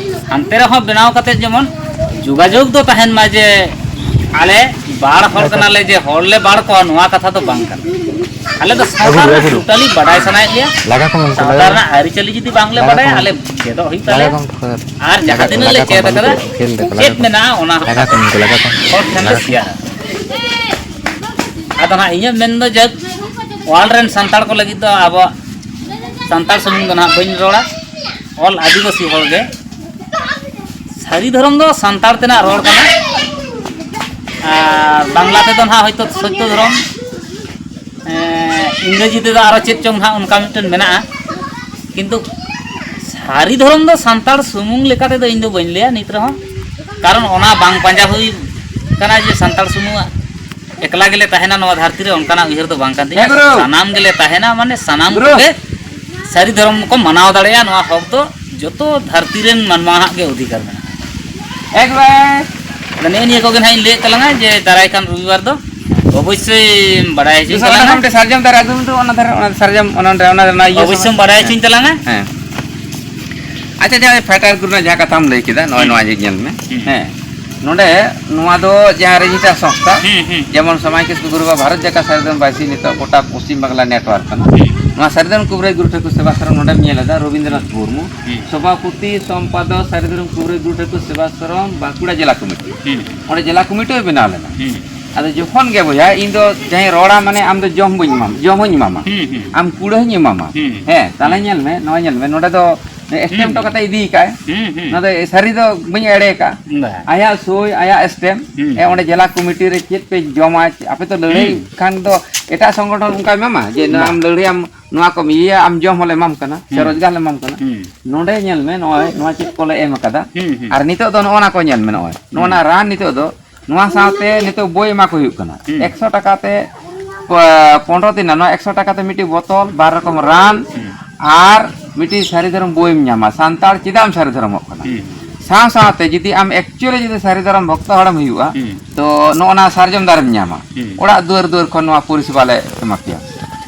ᱦᱟᱱᱛᱮ ᱨᱮᱦᱚᱸ ᱵᱮᱱᱟᱣ ᱠᱟᱛᱮ ᱡᱮᱢᱚᱱ ᱡᱳᱜᱟᱡᱳᱜᱽ ᱫᱚ ᱛᱟᱦᱮᱱ ᱢᱟ ᱡᱮ ᱟᱞᱮ ᱵᱟᱲ ᱦᱚᱲ ᱠᱟᱱᱟᱞᱮ, ᱡᱮ ᱦᱚᱲ ᱞᱮ ᱵᱟᱲ ᱠᱚᱣᱟ, ᱱᱚᱣᱟ ᱠᱟᱛᱷᱟ ᱫᱚ ᱵᱟᱝ ᱠᱟᱱᱟ᱾ ᱟᱞᱮ ᱫᱚ ᱥᱟᱶᱛᱟ ᱨᱮᱱᱟᱜ ᱴᱳᱴᱟᱞᱤ ᱵᱟᱰᱟᱭ ᱥᱟᱱᱟᱭᱮᱫ ᱞᱮᱭᱟ, ᱞᱟᱜᱟ ᱠᱚᱢ ᱩᱱᱠᱩ, ᱥᱟᱶᱛᱟ ᱞᱟᱜᱟ ᱨᱮᱱᱟᱜ ᱠᱚᱢ᱾ ᱟᱹᱨᱤᱪᱟᱹᱞᱤ ᱡᱩᱫᱤ ᱵᱟᱝᱞᱮ ᱞᱟᱜᱟ ᱵᱟᱰᱟᱭᱟ, ᱠᱚᱢ ᱟᱞᱮ ᱩᱱᱠᱩ᱾ ᱪᱮᱫᱚᱜ ᱦᱩᱭᱩᱜ ᱞᱟᱜᱟ ᱛᱟᱞᱮᱭᱟ᱾ ᱠᱚᱢ ᱩᱱᱠᱩ᱾ ᱟᱨ ᱡᱟᱦᱟᱸ ᱞᱟᱜᱟ ᱛᱤᱱᱟᱹᱜ ᱠᱚᱢ, ᱞᱮ ᱞᱟᱜᱟ ᱪᱮᱫ ᱠᱚᱢ, ᱟᱠᱟᱫᱟ, ᱵᱟᱹᱞᱤ ᱠᱚ᱾ ᱠᱷᱮᱞ ᱫᱮᱠᱚ, ᱪᱮᱫ ᱞᱟᱜᱟ ᱠᱚᱢ᱾ ᱢᱮᱱᱟᱜᱼᱟ, ᱚᱱᱟ ᱞᱟᱜᱟ ᱠᱚᱢ ᱩᱱᱠᱩ, ᱞᱟᱜᱟ ᱠᱚᱢ᱾ ᱦᱚᱲ ᱴᱷᱮᱱ ᱞᱮ ᱞᱟᱜᱟ ᱠᱚᱢ, ᱥᱮᱭᱟᱨᱟ᱾ ᱞᱟᱜᱟ ᱠᱚᱢ᱾ ᱟᱫᱚ ᱱᱟᱦᱟᱜ ᱤᱧᱟᱹᱜ ᱢᱮᱱ ᱫᱚ ᱡᱟᱠ, ᱣᱟᱨᱞᱰ ᱨᱮᱱ ᱥᱟᱱᱛᱟᱲ ᱠᱚ ᱞᱟᱹᱜᱤᱫ ᱫᱚ ᱟᱵᱚᱣᱟᱜ ᱥᱟᱱᱛᱟᱲ ᱥᱩᱢᱩᱝ ᱫᱚ ᱱᱟᱦᱟᱜ ᱵᱟᱹᱧ ᱨᱚᱲᱟ, all ᱟᱹᱫᱤᱵᱟᱹᱥᱤ ᱦᱚᱲ ᱜᱮ᱾ ᱥᱟᱹᱨᱤ ᱫᱷᱚᱨᱚᱢ ᱫᱚ ᱥᱟᱱᱛᱟᱲ ᱛᱮᱱᱟᱜ ᱨᱚᱲ ᱠᱟᱱᱟ, ᱟᱨ ᱵᱟᱝᱞᱟ ᱛᱮᱫᱚ ᱱᱟᱦᱟᱜ ᱦᱚᱭᱛᱳ ᱥᱚᱛᱭᱚ ᱫᱷᱚᱨᱚᱢ, ᱮᱸ, ᱤᱝᱨᱮᱡᱤ ᱛᱮᱫᱚ ᱟᱨᱚ ᱪᱮᱫ ᱪᱚᱝ ᱱᱟᱦᱟᱜ ᱚᱱᱠᱟ ᱢᱤᱫᱴᱮᱱ ᱢᱮᱱᱟᱜᱼᱟ, ᱠᱤᱱᱛᱩ ᱥᱟᱹᱨᱤ ᱫᱷᱚᱨᱚᱢ ᱫᱚ ᱥᱟᱱᱛᱟᱲ ᱥᱩᱢᱩᱝ ᱞᱮᱠᱟ ᱛᱮᱫᱚ ᱤᱧ ᱫᱚ ᱵᱟᱹᱧ ᱞᱟᱹᱭᱟ ᱱᱤᱛ ᱨᱮᱦᱚᱸ, ᱠᱟᱨᱚᱱ ᱚᱱᱟ ᱵᱟᱝ ᱯᱟᱸᱡᱟ ᱦᱩᱭ ᱠᱟᱱᱟ ᱡᱮ ᱥᱟᱱᱛᱟᱲ ᱥᱩᱢᱩᱝᱟᱜ ᱮᱠᱞᱟ ᱜᱮᱞᱮ ᱛᱟᱦᱮᱱᱟ ᱱᱚᱣᱟ ᱫᱷᱟᱹᱨᱛᱤ ᱨᱮ, ᱚᱱᱠᱟᱱᱟᱜ ᱩᱭᱦᱟᱹᱨ ᱫᱚ ᱵᱟᱝ ᱠᱟᱱ ᱛᱤᱧᱟᱹ᱾ ᱦᱮᱸ, ᱵᱨᱚ᱾ ᱥᱟᱱᱟᱢ ᱜᱮᱞᱮ ᱛᱟᱦᱮᱱᱟ, ᱢᱟᱱᱮ ᱥᱟᱱᱟᱢ ᱵᱨᱚ᱾ ᱠᱚᱜᱮ ᱥᱟᱹᱨᱤ ᱫᱷᱚᱨᱚᱢ ᱠᱚ ᱢᱟᱱᱟᱣ ᱫᱟᱲᱮᱭᱟᱜᱼᱟ᱾ ᱱᱚᱣᱟ ᱦᱚᱠ ᱫᱚ ᱡᱚᱛᱚ ᱫᱷᱟᱹᱨᱛᱤ ᱨᱮᱱ ᱢᱟᱱᱣᱟ ᱦᱟᱜ ᱜᱮ ᱚᱫᱷᱤᱠᱟᱨ ᱢᱮᱱᱟᱜᱼᱟ᱾ ᱮᱠᱵᱟᱨ᱾ ᱟᱫᱚ ᱱᱮᱜᱼᱮ ᱱᱤᱭᱟᱹ ᱠᱚᱜᱮ ᱱᱟᱦᱟᱜ ᱤᱧ ᱞᱟᱹᱭᱮᱫ ᱛᱟᱞᱟᱝᱟ ᱡᱮ ᱫᱟᱨᱟᱭ ᱠᱟᱱ ᱨᱚᱵᱤᱵᱟᱨ ᱫᱚ ᱚᱵᱚᱥᱥᱳᱭ ᱵᱟᱲᱟᱭ ᱦᱚᱪᱚᱧ ᱫᱩᱥᱨᱟ ᱛᱟᱞᱟᱝᱟ᱾ ᱚᱱᱟ ᱢᱤᱫᱴᱮᱱ ᱥᱟᱨᱡᱚᱢ ᱫᱟᱨᱮ ᱟᱹᱜᱩᱭ ᱢᱮ ᱛᱚ, ᱚᱱᱟ ᱫᱷᱟᱨᱮ, ᱚᱱᱟ ᱥᱟᱨᱡᱚᱢ, ᱚᱱᱟ ᱚᱸᱰᱮ, ᱚᱱᱟ ᱨᱮᱱᱟᱜ ᱤᱭᱟᱹ ᱚᱵᱚᱥᱥᱳᱭ ᱥᱟᱢᱟᱝ᱾ ᱵᱟᱲᱟᱭ ᱦᱮᱸ᱾ ᱦᱚᱪᱚᱧ ᱛᱟᱞᱟᱝᱟ᱾ ᱦᱮᱸ᱾ ᱟᱪᱪᱷᱟ, ᱡᱟᱦᱟᱸ ᱯᱷᱟᱭᱴᱟᱨ ᱜᱨᱩᱯ ᱨᱮᱱᱟᱜ ᱡᱟᱦᱟᱸ ᱠᱟᱛᱷᱟᱢ ᱞᱟᱹᱭ ᱠᱮᱫᱟ, ᱱᱚᱜᱼᱚᱭ ᱦᱩᱸ᱾ ᱱᱚᱣᱟ ᱡᱮ ᱧᱮᱞ ᱢᱮ᱾ ᱦᱩᱸ᱾ ᱦᱮᱸ᱾ ᱱᱚᱰᱮ ᱱᱚᱣᱟ ᱫᱚ ᱡᱟᱦᱟᱸ ᱨᱮᱡᱤᱥᱴᱟᱨ ᱥᱚᱝᱥᱛᱷᱟ, ᱦᱩᱸ, ᱦᱩᱸ᱾ ᱡᱮᱢᱚᱱ ᱥᱟᱢᱟᱭ ᱠᱤᱥᱠᱩ ᱜᱩᱨᱩ ᱵᱷᱟᱨᱚᱛ ᱡᱟᱠᱟᱛ ᱥᱟᱹᱨᱤ ᱫᱷᱚᱨᱚᱢ ᱵᱟᱭᱥᱤ ᱱᱤᱛᱚᱜ ᱜᱚᱴᱟ ᱯᱚᱥᱪᱤᱢ ᱵᱟᱝᱞᱟ ᱱᱮᱴᱣᱟᱨᱠ ᱠᱟᱱᱟ᱾ ᱦᱩᱸ᱾ ᱱᱚᱣᱟ ᱥᱟᱹᱨᱤ ᱫᱷᱚᱨᱚᱢ ᱠᱩᱵᱨᱟᱹᱭ ᱜᱩᱨᱩ ᱴᱷᱟᱹᱠᱩᱨ ᱥᱮᱵᱟᱥᱨᱚᱢ ᱱᱚᱰᱮᱢ ᱧᱮᱞ ᱮᱫᱟ, ᱨᱚᱵᱤᱱᱫᱨᱚᱱᱟᱛᱷ ᱢᱩᱨᱢᱩ, ᱦᱩᱸ᱾ ᱥᱚᱵᱷᱟᱯᱚᱛᱤ, ᱥᱚᱢᱯᱟᱫᱚᱠ, ᱥᱟᱹᱨᱤ ᱫᱷᱚᱨᱚᱢ ᱠᱩᱵᱨᱟᱹᱭ ᱜᱩᱨᱩ ᱴᱷᱟᱹᱠᱩᱨ ᱥᱮᱵᱟᱥᱨᱚᱢ, ᱵᱟᱸᱠᱩᱲᱟ ᱡᱮᱞᱟ ᱠᱚᱢᱤᱴᱤ᱾ ᱦᱩᱸ᱾ ᱚᱸᱰᱮ ᱡᱮᱞᱟ ᱠᱚᱢᱤᱴᱤ ᱦᱚᱸ ᱵᱮᱱᱟᱣ ᱞᱮᱱᱟ᱾ ᱦᱩᱸ᱾ ᱟᱫᱚ ᱡᱚᱠᱷᱚᱱ ᱜᱮ ᱵᱚᱭᱦᱟ, ᱤᱧ ᱫᱚ ᱡᱟᱦᱟᱸᱭ ᱨᱚᱲᱟ, ᱢᱟᱱᱮ ᱟᱢ ᱫᱚ ᱡᱚᱢ ᱵᱟᱹᱧ ᱮᱢᱟᱢ, ᱡᱚᱢ ᱦᱚᱸᱧ ᱮᱢᱟᱢᱟ, ᱦᱩᱸ, ᱦᱩᱸ᱾ ᱟᱢ ᱠᱩᱲᱟᱹ ᱦᱚᱸᱧ ᱮᱢᱟᱢᱟ᱾ ᱦᱩᱸ᱾ ᱦᱮᱸ, ᱛᱟᱦᱞᱮ ᱦᱩᱸ᱾ ᱧᱮᱞ ᱢᱮ, ᱱᱚᱣᱟ ᱧᱮᱞ ᱢᱮ, ᱱᱚᱰᱮ ᱫᱚ ᱥᱴᱮᱢᱯ ᱦᱩᱸ᱾ ᱴᱚ ᱠᱟᱛᱮ ᱤᱫᱤ ᱠᱟᱜᱼᱟᱭ᱾ ᱦᱩᱸ, ᱦᱩᱸ᱾ ᱱᱚᱣᱟ ᱫᱚ ᱥᱟᱹᱨᱤ ᱫᱚ ᱵᱟᱹᱧ ᱮᱲᱮ ᱠᱟᱜᱼᱟ᱾ ᱵᱟ᱾ ᱟᱭᱟᱜ ᱥᱳᱭ, ᱟᱭᱟᱜ ᱥᱴᱮᱢᱯ᱾ ᱦᱩᱸ᱾ ᱮ, ᱚᱸᱰᱮ ᱡᱮᱞᱟ ᱠᱚᱢᱤᱴᱤ ᱨᱮ ᱪᱮᱫ ᱯᱮ ᱡᱚᱢᱟ, ᱟᱯᱮ ᱛᱚ ᱞᱟᱹᱲᱦᱟᱹᱭ ᱦᱩᱸ᱾ ᱠᱷᱟᱱ ᱫᱚ ᱮᱴᱟᱜ ᱥᱚᱝᱜᱚᱴᱷᱚᱱ ᱚᱱᱠᱟᱭ ᱮᱢᱟᱢᱟ ᱡᱮ ᱱᱚᱣᱟ ᱵᱟ᱾ ᱟᱢ ᱞᱟᱹᱲᱦᱟᱹᱭᱟᱢ, ᱱᱚᱣᱟ ᱠᱚᱢ ᱤᱭᱟᱹᱭᱟ, ᱟᱢ ᱡᱚᱢ ᱦᱚᱸᱞᱮ ᱮᱢᱟᱢ ᱠᱟᱱᱟ ᱥᱮ ᱦᱩᱸ᱾ ᱨᱳᱡᱽᱜᱟᱨ ᱞᱮ ᱮᱢᱟᱢ ᱠᱟᱱᱟ᱾ ᱦᱩᱸ᱾ ᱱᱚᱰᱮ ᱧᱮᱞ ᱢᱮ, ᱱᱚᱜᱼᱚᱭ ᱱᱚᱣᱟ ᱪᱮᱫ ᱠᱚᱞᱮ ᱮᱢ ᱟᱠᱟᱫᱟ᱾ ᱦᱩᱸ, ᱦᱩᱸ᱾ ᱟᱨ ᱱᱤᱛᱚᱜ ᱫᱚ ᱱᱚᱜᱼᱚ ᱱᱟ ᱠᱚ ᱧᱮᱞ ᱢᱮ, ᱱᱚᱜᱼᱚᱭ ᱱᱚᱜᱼᱚ ᱱᱟ ᱦᱩᱸ᱾ ᱨᱟᱱ ᱱᱤᱛᱚᱜ ᱫᱚ ᱱᱚᱣᱟ ᱥᱟᱶᱛᱮ ᱱᱤᱛᱚᱜ ᱵᱳᱭ ᱮᱢᱟ ᱠᱚ ᱦᱩᱭᱩᱜ ᱠᱟᱱᱟ᱾ ᱦᱩᱸ᱾ ᱮᱠᱥᱚ ᱴᱟᱠᱟ ᱛᱮ, ᱯᱚ-, ᱯᱚᱱᱨᱚ ᱫᱤᱱ ᱨᱮᱱᱟᱜ ᱱᱚᱣᱟ ᱮᱠᱥᱚ ᱴᱟᱠᱟ ᱛᱮ ᱢᱤᱫᱴᱤᱡ ᱵᱚᱛᱚᱞ, ᱵᱟᱨ ᱨᱚᱠᱚᱢ ᱨᱟᱱ, ᱦᱩᱸ᱾ ᱟᱨ ᱢᱤᱫᱴᱤᱡ ᱥᱟᱹᱨᱤ ᱫᱷᱚᱨᱚᱢ ᱵᱳᱭᱮᱢ ᱧᱟᱢᱟ, ᱥᱟᱱᱛᱟᱲ ᱪᱮᱫᱟᱜ ᱮᱢ ᱥᱟᱹᱨᱤ ᱫᱷᱚᱨᱚᱢᱚᱜ ᱠᱟᱱᱟ᱾ ᱦᱩᱸ᱾ ᱥᱟᱶ ᱥᱟᱶᱛᱮ ᱡᱩᱫᱤ ᱟᱢ actually ᱡᱩᱫᱤ ᱥᱟᱹᱨᱤ ᱫᱷᱚᱨᱚᱢ ᱵᱷᱚᱠᱛᱚ ᱦᱚᱲᱮᱢ ᱦᱩᱭᱩᱜᱼᱟ, ᱦᱩᱸ᱾ ᱛᱚ ᱱᱚᱜᱼᱚ ᱱᱟ ᱥᱟᱨᱡᱚᱢ ᱫᱟᱨᱮᱢ ᱧᱟᱢᱟ᱾ ᱦᱩᱸ᱾ ᱚᱲᱟᱜ ᱫᱩᱣᱟᱹᱨ ᱫᱩᱣᱟᱹᱨ ᱠᱷᱚᱱ ᱱᱚᱣᱟ ᱯᱚᱨᱤᱥᱮᱵᱟ ᱞᱮ ᱮᱢᱟ ᱯᱮᱭᱟ᱾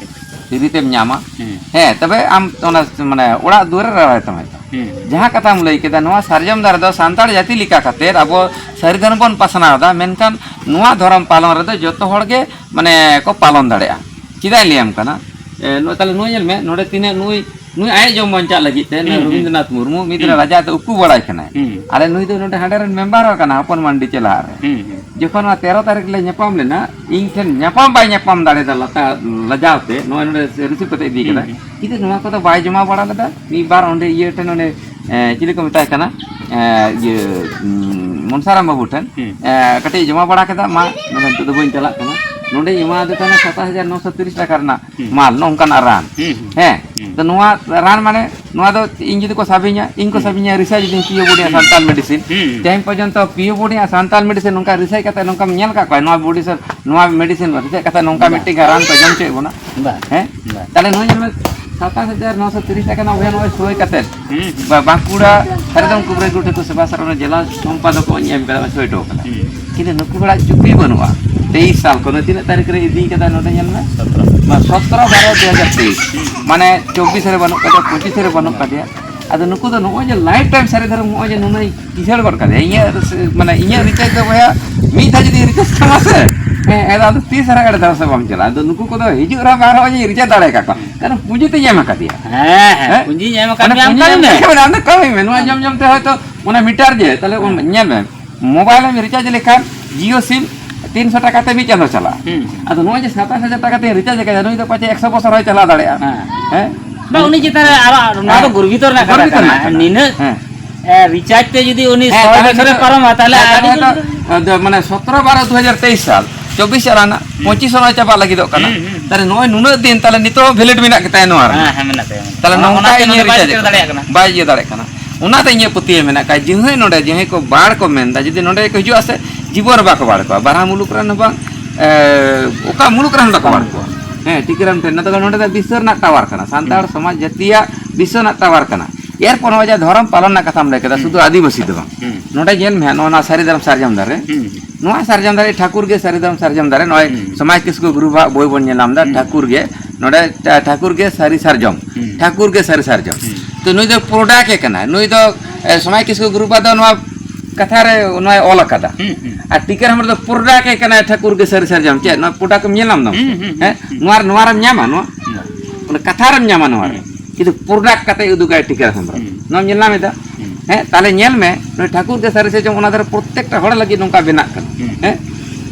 ᱯᱷᱨᱤ ᱛᱮᱢ ᱧᱟᱢᱟ᱾ ᱦᱩᱸ᱾ ᱦᱮᱸ, ᱛᱚᱵᱮ ᱟᱢ ᱚᱱᱟ ᱢᱟᱱᱮ ᱚᱲᱟᱜ ᱫᱩᱣᱟᱹᱨ ᱨᱮ ᱨᱚᱦᱚᱭ ᱛᱟᱢᱟᱭ᱾ ᱦᱩᱸ᱾ ᱡᱟᱦᱟᱸ ᱠᱟᱛᱷᱟᱢ ᱞᱟᱹᱭ ᱠᱮᱫᱟ, ᱱᱚᱣᱟ ᱥᱟᱨᱡᱚᱢ ᱫᱟᱨᱮ ᱫᱚ ᱥᱟᱱᱛᱟᱲ ᱡᱟᱹᱛᱤ ᱞᱮᱠᱟ ᱠᱟᱛᱮᱫ ᱟᱵᱚ ᱥᱟᱹᱨᱤ ᱫᱷᱚᱨᱚᱢ ᱵᱚᱱ ᱯᱟᱥᱱᱟᱣ ᱮᱫᱟ, ᱢᱮᱱᱠᱷᱟᱱ ᱱᱚᱣᱟ ᱫᱷᱚᱨᱚᱢ ᱯᱟᱞᱚᱱ ᱨᱮᱫᱚ ᱡᱚᱛᱚ ᱦᱚᱲ ᱜᱮ ᱢᱟᱱᱮ ᱠᱚ ᱯᱟᱞᱚᱱ ᱫᱟᱲᱮᱭᱟᱜᱼᱟ᱾ ᱪᱮᱫᱟᱜ ᱤᱧ ᱞᱟᱹᱭᱟᱢ ᱠᱟᱱᱟ? ᱮ, ᱱᱚᱜᱼᱚᱭ ᱛᱟᱦᱞᱮ ᱱᱩᱭ ᱧᱮᱞ ᱢᱮ, ᱱᱚᱰᱮ ᱛᱤᱱᱟᱹᱜ ᱱᱩᱭ, ᱱᱩᱭ ᱟᱡ ᱡᱚᱢ ᱵᱟᱧᱪᱟᱜ ᱞᱟᱹᱜᱤᱫ ᱛᱮ, ᱱᱩᱭ ᱦᱩᱸ, ᱦᱩᱸ᱾ ᱨᱚᱵᱤᱱᱫᱨᱚᱱᱟᱛᱷ ᱢᱩᱨᱢᱩ ᱢᱤᱫ ᱫᱤᱱ ᱦᱩᱸ᱾ ᱨᱟᱡᱟ ᱛᱮ ᱩᱠᱩ ᱵᱟᱲᱟᱭ ᱠᱟᱱᱟᱭ᱾ ᱦᱩᱸ᱾ ᱟᱞᱮ ᱱᱩᱭ ᱫᱚ ᱱᱚᱰᱮ ᱦᱟᱸᱰᱮ ᱨᱮᱱ ᱢᱮᱢᱵᱟᱨ ᱦᱚᱸ ᱠᱟᱱᱟ, ᱦᱚᱯᱚᱱ ᱢᱟᱱᱰᱤ ᱪᱮᱞᱟ ᱨᱮ᱾ ᱦᱩᱸ, ᱦᱩᱸ᱾ ᱡᱚᱠᱷᱚᱱ ᱱᱚᱣᱟ ᱛᱮᱨᱚ ᱛᱟᱹᱨᱤᱠᱷ ᱞᱮ ᱧᱟᱯᱟᱢ ᱞᱮᱱᱟ, ᱤᱧ ᱴᱷᱮᱱ ᱧᱟᱯᱟᱢ ᱵᱟᱭ ᱧᱟᱯᱟᱢ ᱫᱟᱲᱮᱭᱟᱫᱟ, ᱞᱟᱛᱟ-, ᱞᱟᱡᱟᱣ ᱛᱮ ᱱᱚᱜᱼᱚᱭ ᱱᱚᱰᱮ receive ᱠᱟᱛᱮ ᱤᱫᱤ ᱦᱩᱸ, ᱠᱟᱫᱟᱭ᱾ ᱦᱩᱸ᱾ ᱠᱤᱱᱛᱩ ᱱᱚᱣᱟ ᱠᱚᱫᱚ ᱵᱟᱭ ᱡᱚᱢᱟ ᱵᱟᱲᱟ ᱞᱮᱫᱟ᱾ ᱢᱤᱫ ᱵᱟᱨ ᱚᱸᱰᱮ ᱤᱭᱟᱹ ᱴᱷᱮᱱ, ᱚᱸᱰᱮ, ᱮ, ᱪᱤᱞᱤ ᱠᱚ ᱢᱮᱛᱟᱭ ᱠᱟᱱᱟ, ᱮ, ᱤᱭᱟᱹ, ᱩᱸ, ᱢᱚᱱᱥᱟᱨᱟᱢ ᱵᱟᱹᱵᱩ ᱴᱷᱮᱱ, ᱦᱩᱸ᱾ ᱮ, ᱠᱟᱹᱴᱤᱡ ᱡᱚᱢᱟ ᱵᱟᱲᱟ ᱠᱮᱫᱟ, ᱢᱟ, ᱢᱮᱱᱫᱟ, "ᱱᱤᱛᱚᱜ ᱫᱚ ᱵᱟᱹᱧ ᱪᱟᱞᱟᱜ ᱠᱟᱱᱟ᱾" ᱱᱚᱰᱮᱧ ᱮᱢᱟᱫᱮ ᱛᱟᱦᱮᱱᱟ ᱥᱟᱛᱟᱥ ᱦᱟᱡᱟᱨ ᱱᱚᱥᱚ ᱛᱤᱨᱤᱥ ᱴᱟᱠᱟ ᱨᱮᱱᱟᱜ ᱦᱩᱸ᱾ ᱢᱟᱞ, ᱱᱚᱜᱼᱚ ᱱᱚᱝᱠᱟᱱᱟᱜ ᱨᱟᱱ᱾ ᱦᱩᱸ, ᱦᱩᱸ᱾ ᱦᱮᱸ, ᱦᱩᱸ᱾ ᱛᱚ ᱱᱚᱣᱟ ᱨᱟᱱ ᱢᱟᱱᱮ, ᱱᱚᱣᱟ ᱫᱚ ᱤᱧ ᱡᱩᱫᱤ ᱠᱚ ᱥᱟᱵᱤᱧᱟ, ᱤᱧ ᱠᱚ ᱦᱩᱸ᱾ ᱥᱟᱵᱤᱧᱟ, ᱨᱤᱥᱟᱨᱪ ᱡᱩᱫᱤᱧ ᱯᱤᱭᱳ ᱵᱳᱰᱤᱭᱟ ᱦᱩᱸ᱾ ᱥᱟᱱᱛᱟᱞ ᱢᱮᱰᱤᱥᱤᱱ᱾ ᱦᱩᱸ᱾ ᱛᱮᱦᱮᱧ ᱯᱚᱨᱡᱚᱱᱛᱚ ᱯᱤᱭᱳ ᱵᱳᱰᱤᱭᱟ ᱥᱟᱱᱛᱟᱞ ᱢᱮᱰᱤᱥᱤᱱ ᱱᱚᱝᱠᱟ ᱨᱤᱥᱟᱨᱪ ᱠᱟᱛᱮ ᱱᱚᱝᱠᱟᱢ ᱧᱮᱞ ᱟᱠᱟᱫ ᱠᱚᱣᱟ? ᱱᱚᱣᱟ ᱵᱳᱰᱤ ᱥᱮ ᱱᱚᱣᱟ ᱢᱮᱰᱤᱥᱤᱱ ᱨᱤᱥᱟᱨᱪ ᱠᱟᱛᱮ ᱱᱚᱝᱠᱟ ᱵᱟᱝ᱾ ᱢᱤᱫᱴᱮᱱ ᱨᱟᱱ ᱠᱚ ᱡᱚᱢ ᱦᱚᱪᱚᱭᱮᱫ ᱵᱚᱱᱟ? ᱵᱟᱝ᱾ ᱦᱮᱸ? ᱵᱟᱝ᱾ ᱛᱟᱦᱞᱮ ᱱᱚᱣᱟ ᱧᱮᱞ ᱢᱮ, ᱥᱟᱛᱟᱥ ᱦᱟᱡᱟᱨ ᱱᱚᱥᱚ ᱛᱤᱨᱤᱥ ᱴᱟᱠᱟ ᱨᱮᱱᱟᱜ ᱚᱵᱷᱤᱭᱟᱱ ᱱᱚᱜᱼᱚᱭ ᱥᱳᱭ ᱠᱟᱛᱮ ᱦᱩᱸ, ᱦᱩᱸ᱾ ᱵᱟ-, ᱵᱟᱸᱠᱩᱲᱟ ᱥᱟᱨᱡᱚᱢ ᱠᱩᱵᱨᱟᱹ ᱜᱩᱴᱷᱤ ᱠᱚ ᱥᱮᱵᱟ ᱥᱟᱨᱚᱱ ᱡᱮᱞᱟ ᱥᱚᱢᱯᱟᱫᱚᱠ ᱠᱚ ᱮᱢ ᱠᱟᱫᱟ, ᱥᱳᱭ ᱦᱚᱴᱚ ᱠᱟᱫᱟ᱾ ᱦᱩᱸ᱾ ᱠᱤᱱᱛᱩ ᱱᱩᱠᱩ ᱦᱚᱲᱟᱜ ᱪᱩᱯᱤ ᱵᱟᱹᱱᱩᱜᱼᱟ᱾ ᱛᱮᱭᱤᱥ ᱥᱟᱞ ᱠᱷᱚᱱ ᱛᱤᱱᱟᱹᱜ ᱛᱟᱹᱨᱤᱠᱷ ᱨᱮ ᱤᱫᱤ ᱠᱟᱫᱟ ᱱᱚᱰᱮ ᱧᱮᱞ ᱢᱮ? ᱥᱚᱛᱨᱚ᱾ ᱢᱟ ᱥᱚᱛᱨᱚ ᱵᱟᱨᱚ ᱫᱩ ᱦᱟᱡᱟᱨ ᱛᱮᱭᱤᱥ᱾ ᱦᱩᱸ᱾ ᱢᱟᱱᱮ ᱪᱚᱵᱵᱤᱥ ᱨᱮ ᱵᱟᱹᱱᱩᱜ ᱠᱟᱫᱮᱭᱟ, ᱯᱚᱸᱪᱤᱥ ᱨᱮ ᱵᱟᱹᱱᱩᱜ ᱠᱟᱫᱮᱭᱟ᱾ ᱟᱫᱚ ᱱᱩᱠᱩ ᱫᱚ ᱱᱚᱜᱼᱚᱭ ᱡᱮ ᱞᱟᱭᱤᱯᱷ ᱴᱟᱭᱤᱢ ᱥᱟᱹᱨᱤ ᱫᱷᱚᱨᱚᱢ ᱱᱚᱜᱼᱚᱭ ᱡᱮ ᱱᱩᱱᱟᱹᱜ ᱠᱤᱥᱟᱹᱬ ᱜᱚᱫ ᱠᱟᱫᱮᱭᱟ᱾ ᱤᱧᱟᱹᱜ ᱨᱟᱹᱥ-, ᱢᱟᱱᱮ ᱤᱧᱟᱹᱜ ᱨᱤᱪᱟᱨᱡᱽ ᱫᱚ ᱵᱚᱭᱦᱟ ᱢᱤᱫ ᱫᱷᱟᱣ ᱡᱩᱫᱤ ᱨᱤᱪᱟᱨᱡᱽ ᱛᱟᱢᱟ ᱥᱮ, ᱦᱮᱸ, ᱟᱫᱚ ᱟᱫᱚ ᱛᱤᱥ ᱦᱟᱨᱟ ᱮᱲᱮ ᱫᱷᱟᱣ ᱥᱮ ᱵᱟᱢ ᱪᱟᱞᱟᱜᱼᱟ᱾ ᱟᱫᱚ ᱱᱩᱠᱩ ᱠᱚᱫᱚ ᱦᱤᱡᱩᱜ ᱨᱮᱦᱚᱸ ᱵᱟᱝ ᱨᱮᱦᱚᱸ ᱤᱧ ᱨᱤᱪᱟᱨᱡᱽ ᱫᱟᱲᱮ ᱟᱠᱟᱫ ᱠᱚᱣᱟ᱾ ᱠᱟᱨᱚᱱ ᱯᱩᱸᱡᱤ ᱛᱮᱧ ᱮᱢ ᱟᱠᱟᱫᱮᱭᱟ᱾ ᱦᱮᱸ, ᱦᱮᱸ, ᱦᱮᱸ? ᱯᱩᱸᱡᱤᱧ ᱮᱢ ᱟᱠᱟᱫ ᱢᱟᱱᱮ ᱢᱮᱭᱟ, ᱯᱩᱸᱡᱤ ᱠᱟᱹᱢᱤ ᱮᱢ ᱢᱮ᱾ ᱟᱠᱟᱫ ᱢᱮᱭᱟ, ᱟᱢ ᱫᱚ ᱠᱟᱹᱢᱤ ᱢᱮ᱾ ᱱᱚᱣᱟ ᱦᱮᱸ᱾ ᱡᱚᱢ ᱡᱚᱢ ᱛᱮ ᱦᱚᱭᱛᱳ ᱚᱱᱟ ᱢᱤᱴᱟᱨ ᱡᱮ, ᱛᱟᱦᱞᱮ ᱦᱮᱸ᱾ ᱧᱮᱞ ᱢᱮ, ᱢᱳᱵᱟᱭᱤᱞ ᱮᱢ ᱨᱤᱪᱟᱨᱡᱽ ᱞᱮᱠᱷᱟᱱ ᱡᱤᱭᱳ ᱥᱤᱢ ᱛᱤᱱᱥᱚ ᱴᱟᱠᱟ ᱛᱮ ᱢᱤᱫ ᱪᱟᱸᱫᱚ ᱪᱟᱞᱟᱜᱼᱟ᱾ ᱦᱩᱸ᱾ ᱟᱫᱚ ᱱᱚᱜᱼᱚᱭ ᱡᱮ ᱥᱟᱛᱟᱥ ᱦᱟᱡᱟᱨ ᱴᱟᱠᱟ ᱛᱮᱧ ᱨᱤᱪᱟᱨᱡᱽ ᱟᱠᱟᱫᱟ, ᱱᱩᱭ ᱫᱚ ᱯᱟᱪᱮ ᱮᱠᱥᱚ ᱵᱚᱪᱷᱚᱨ ᱦᱚᱸᱭ ᱪᱟᱞᱟᱣ ᱫᱟᱲᱮᱭᱟᱜᱼᱟ᱾ ᱦᱮᱸ᱾ ᱦᱮᱸ? ᱵᱟᱝ, ᱩᱱᱤ ᱪᱮᱛᱟᱱ ᱨᱮ ᱟᱨᱚ ᱱᱚᱣᱟ ᱫᱚ ᱦᱮᱸ᱾ ᱜᱚᱨᱵᱤᱛᱚ ᱨᱮᱱᱟᱜ ᱠᱟᱛᱷᱟ ᱜᱚᱨᱵᱤᱛᱚ ᱠᱟᱱᱟ᱾ ᱨᱮᱱᱟᱜ ᱠᱟᱛᱷᱟ᱾ ᱱᱤᱱᱟᱹᱜ, ᱦᱮᱸ᱾ ᱮ, ᱨᱤᱪᱟᱨᱡᱽ ᱛᱮ ᱡᱩᱫᱤ ᱩᱱᱤ ᱦᱮᱸ, ᱥᱚᱭ ᱛᱟᱦᱞᱮ ᱵᱚᱪᱷᱚᱨᱮ ᱱᱤᱛᱚᱜ, ᱯᱟᱨᱚᱢᱟ, ᱛᱟᱦᱞᱮ ᱦᱮᱸ, ᱟᱹᱰᱤ ᱛᱟᱦᱞᱮ ᱡᱳᱨ ᱱᱤᱛᱚᱜ, ᱟᱫᱚ ᱢᱟᱱᱮ ᱥᱚᱛᱨᱚ ᱵᱟᱨᱚ ᱫᱩ ᱦᱟᱡᱟᱨ ᱛᱮᱭᱤᱥ ᱥᱟᱞ, ᱪᱚᱵᱵᱤᱥ ᱪᱟᱞᱟᱣ ᱨᱮᱱᱟᱜ, ᱦᱩᱸ᱾ ᱯᱚᱸᱪᱤᱥ ᱦᱚᱸ ᱪᱟᱵᱟᱜ ᱞᱟᱹᱜᱤᱫᱚᱜ ᱠᱟᱱᱟ᱾ ᱦᱩᱸ, ᱦᱩᱸ᱾ ᱛᱟᱦᱞᱮ ᱱᱚᱜᱼᱚᱭ ᱱᱩᱱᱟᱹᱜ ᱫᱤᱱ, ᱛᱟᱦᱞᱮ ᱱᱤᱛᱚᱜ ᱦᱚᱸ ᱵᱷᱮᱞᱤᱰ ᱢᱮᱱᱟᱜ ᱜᱮᱛᱟᱭᱟ ᱱᱚᱣᱟ ᱨᱮᱱᱟᱜ᱾ ᱦᱮᱸ, ᱦᱮᱸ, ᱢᱮᱱᱟᱜ ᱛᱟᱭᱟ, ᱢᱮᱱᱟᱜ ᱛᱟᱦᱞᱮ ᱛᱟᱭᱟ᱾ ᱚᱱᱟ, ᱱᱚᱝᱠᱟ ᱚᱱᱟᱛᱮ ᱤᱧ ᱱᱚᱰᱮ ᱵᱟᱭ ᱨᱤᱪᱟᱨᱡᱽ ᱥᱮᱴᱮᱨ ᱠᱟᱱᱟ᱾ ᱫᱟᱲᱮᱭᱟᱜ ᱠᱟᱱᱟ᱾ ᱵᱟᱭ ᱤᱭᱟᱹ ᱫᱟᱲᱮᱭᱟᱜ ᱠᱟᱱᱟ᱾ ᱚᱱᱟᱛᱮ ᱤᱧᱟᱹᱜ ᱯᱟᱹᱛᱭᱟᱹᱣ ᱢᱮᱱᱟᱜ ᱠᱷᱟᱡ, ᱡᱟᱦᱟᱸᱭ ᱠᱚ ᱵᱟᱲ ᱠᱚ ᱢᱮᱱᱫᱟ, ᱡᱩᱫᱤ ᱱᱚᱰᱮ ᱠᱚ ᱦᱤᱡᱩᱜᱼᱟ ᱥᱮ, ᱡᱤᱵᱚᱱ ᱨᱮ ᱵᱟᱠᱚ ᱵᱟᱲ ᱠᱚᱣᱟ᱾ ᱵᱟᱨᱦᱟ ᱢᱩᱞᱩᱠ ᱨᱮᱱ ᱦᱚᱸ ᱵᱟᱝ, ᱮ, ᱚᱠᱟ ᱢᱩᱞᱩᱠ ᱨᱮᱱ ᱦᱚᱸ ᱵᱟᱠᱚ ᱵᱟᱲ ᱠᱚᱣᱟ᱾ ᱦᱮᱸ, ᱴᱤᱠᱟᱹᱨᱟᱢ ᱴᱷᱮᱱ, ᱱᱚᱛᱮ ᱫᱚ ᱱᱚᱰᱮ ᱫᱚ ᱵᱤᱥᱥᱚ ᱨᱮᱱᱟᱜ ᱴᱟᱣᱟᱨ ᱠᱟᱱᱟ, ᱥᱟᱱᱛᱟᱲ ᱦᱩᱸ᱾ ᱥᱚᱢᱟᱡᱽ ᱡᱟᱹᱛᱤᱭᱟᱜ ᱵᱤᱥᱥᱚ ᱨᱮᱱᱟᱜ ᱴᱟᱣᱟᱨ ᱠᱟᱱᱟ᱾ ᱮᱨᱯᱚᱨ ᱱᱚᱜᱼᱚᱭ ᱡᱮ ᱫᱷᱚᱨᱚᱢ ᱯᱟᱞᱚᱱ ᱨᱮᱱᱟᱜ ᱠᱟᱛᱷᱟᱢ ᱞᱟᱹᱭ ᱠᱮᱫᱟ, ᱦᱩᱸ᱾ ᱥᱩᱫᱷᱩ ᱟᱹᱫᱤᱵᱟᱹᱥᱤ ᱫᱚ ᱵᱟᱝ᱾ ᱦᱩᱸ᱾ ᱱᱚᱰᱮ ᱧᱮᱞ ᱢᱮ ᱦᱟᱸᱜ, ᱱᱚᱣᱟ, ᱱᱚᱣᱟ ᱥᱟᱹᱨᱤ ᱫᱷᱚᱨᱚᱢ ᱥᱟᱨᱡᱚᱢ ᱫᱟᱨᱮ, ᱦᱩᱸ᱾ ᱱᱚᱣᱟ ᱥᱟᱨᱡᱚᱢ ᱫᱟᱨᱮ ᱴᱷᱟᱹᱠᱩᱨ ᱜᱮ ᱥᱟᱹᱨᱤ ᱫᱷᱚᱨᱚᱢ ᱥᱟᱨᱡᱚᱢ ᱫᱟᱨᱮ, ᱱᱚᱜᱼᱚᱭ ᱦᱩᱸ᱾ ᱥᱚᱢᱟᱡᱽ ᱠᱤᱥᱠᱩ ᱜᱨᱩᱯ ᱟᱜ ᱵᱳᱭ ᱵᱚᱱ ᱧᱮᱞ ᱧᱟᱢ ᱮᱫᱟ, ᱦᱩᱸ᱾ ᱴᱷᱟᱹᱠᱩᱨ ᱜᱮ ᱱᱚᱰᱮ ᱴᱟ-, ᱴᱷᱟᱹᱠᱩᱨ ᱜᱮ ᱥᱟᱹᱨᱤ ᱥᱟᱨᱡᱚᱢ, ᱦᱩᱸ᱾ ᱴᱷᱟᱹᱠᱩᱨ ᱜᱮ ᱥᱟᱹᱨᱤ ᱥᱟᱨᱡᱚᱢ᱾ ᱦᱩᱸ᱾ ᱛᱚ ᱱᱩᱭ ᱫᱚ ᱯᱨᱚᱰᱟᱠᱴ ᱮ ᱠᱟᱱᱟᱭ, ᱱᱩᱭ ᱫᱚ, ᱮ, ᱥᱚᱢᱟᱭ ᱠᱤᱥᱠᱩ ᱜᱨᱩᱯ ᱫᱚ ᱱᱚᱣᱟ ᱠᱟᱛᱷᱟ ᱨᱮ ᱱᱚᱣᱟᱭ ᱚᱞ ᱟᱠᱟᱫᱟ᱾ ᱦᱩᱸ, ᱦᱩᱸ᱾ ᱟᱨ ᱴᱤᱠᱟᱹᱨᱟᱢ ᱫᱚ ᱯᱨᱚᱰᱟᱠᱴ ᱮ ᱠᱟᱱᱟᱭ ᱴᱷᱟᱹᱠᱩᱨ ᱜᱮ ᱥᱟᱹᱨᱤ ᱥᱟᱨᱡᱚᱢ᱾ ᱪᱮᱫ ᱱᱚᱣᱟ ᱯᱨᱚᱰᱟᱠᱴ ᱮᱢ ᱧᱮᱞ ᱧᱟᱢ ᱫᱟᱢ? ᱦᱩᱸ, ᱦᱩᱸ, ᱦᱮᱸ? ᱦᱩᱸ᱾ ᱱᱚᱣᱟ, ᱱᱚᱣᱟ ᱨᱮᱢ ᱧᱟᱢᱟ ᱱᱚᱣᱟ? ᱦᱩᱸ᱾ ᱚᱱᱟ ᱠᱟᱛᱷᱟ ᱨᱮᱢ ᱧᱟᱢᱟ ᱱᱚᱣᱟ ᱨᱮ᱾ ᱦᱩᱸ᱾ ᱠᱤᱱᱛᱩ ᱯᱨᱚᱰᱟᱠᱴ ᱠᱟᱛᱮ ᱩᱫᱩᱜᱟᱭ ᱴᱤᱠᱟᱹᱨᱟᱢ ᱫᱚ᱾ ᱦᱩᱸ᱾ ᱱᱚᱣᱟᱢ ᱧᱮᱞ ᱧᱟᱢ ᱮᱫᱟ? ᱦᱩᱸ᱾ ᱦᱮᱸ, ᱛᱟᱦᱞᱮ ᱧᱮᱞ ᱢᱮ, ᱱᱩᱭ ᱴᱷᱟᱹᱠᱩᱨ ᱜᱮ ᱥᱟᱹᱨᱤ ᱥᱟᱨᱡᱚᱢ ᱚᱱᱟ ᱫᱷᱟᱨᱮ ᱯᱨᱚᱛᱮᱠᱴᱟ ᱦᱚᱲ ᱞᱟᱹᱜᱤᱫ ᱱᱚᱝᱠᱟ ᱵᱮᱱᱟᱜ ᱠᱟᱱᱟ᱾ ᱦᱩᱸ᱾ ᱦᱮᱸ?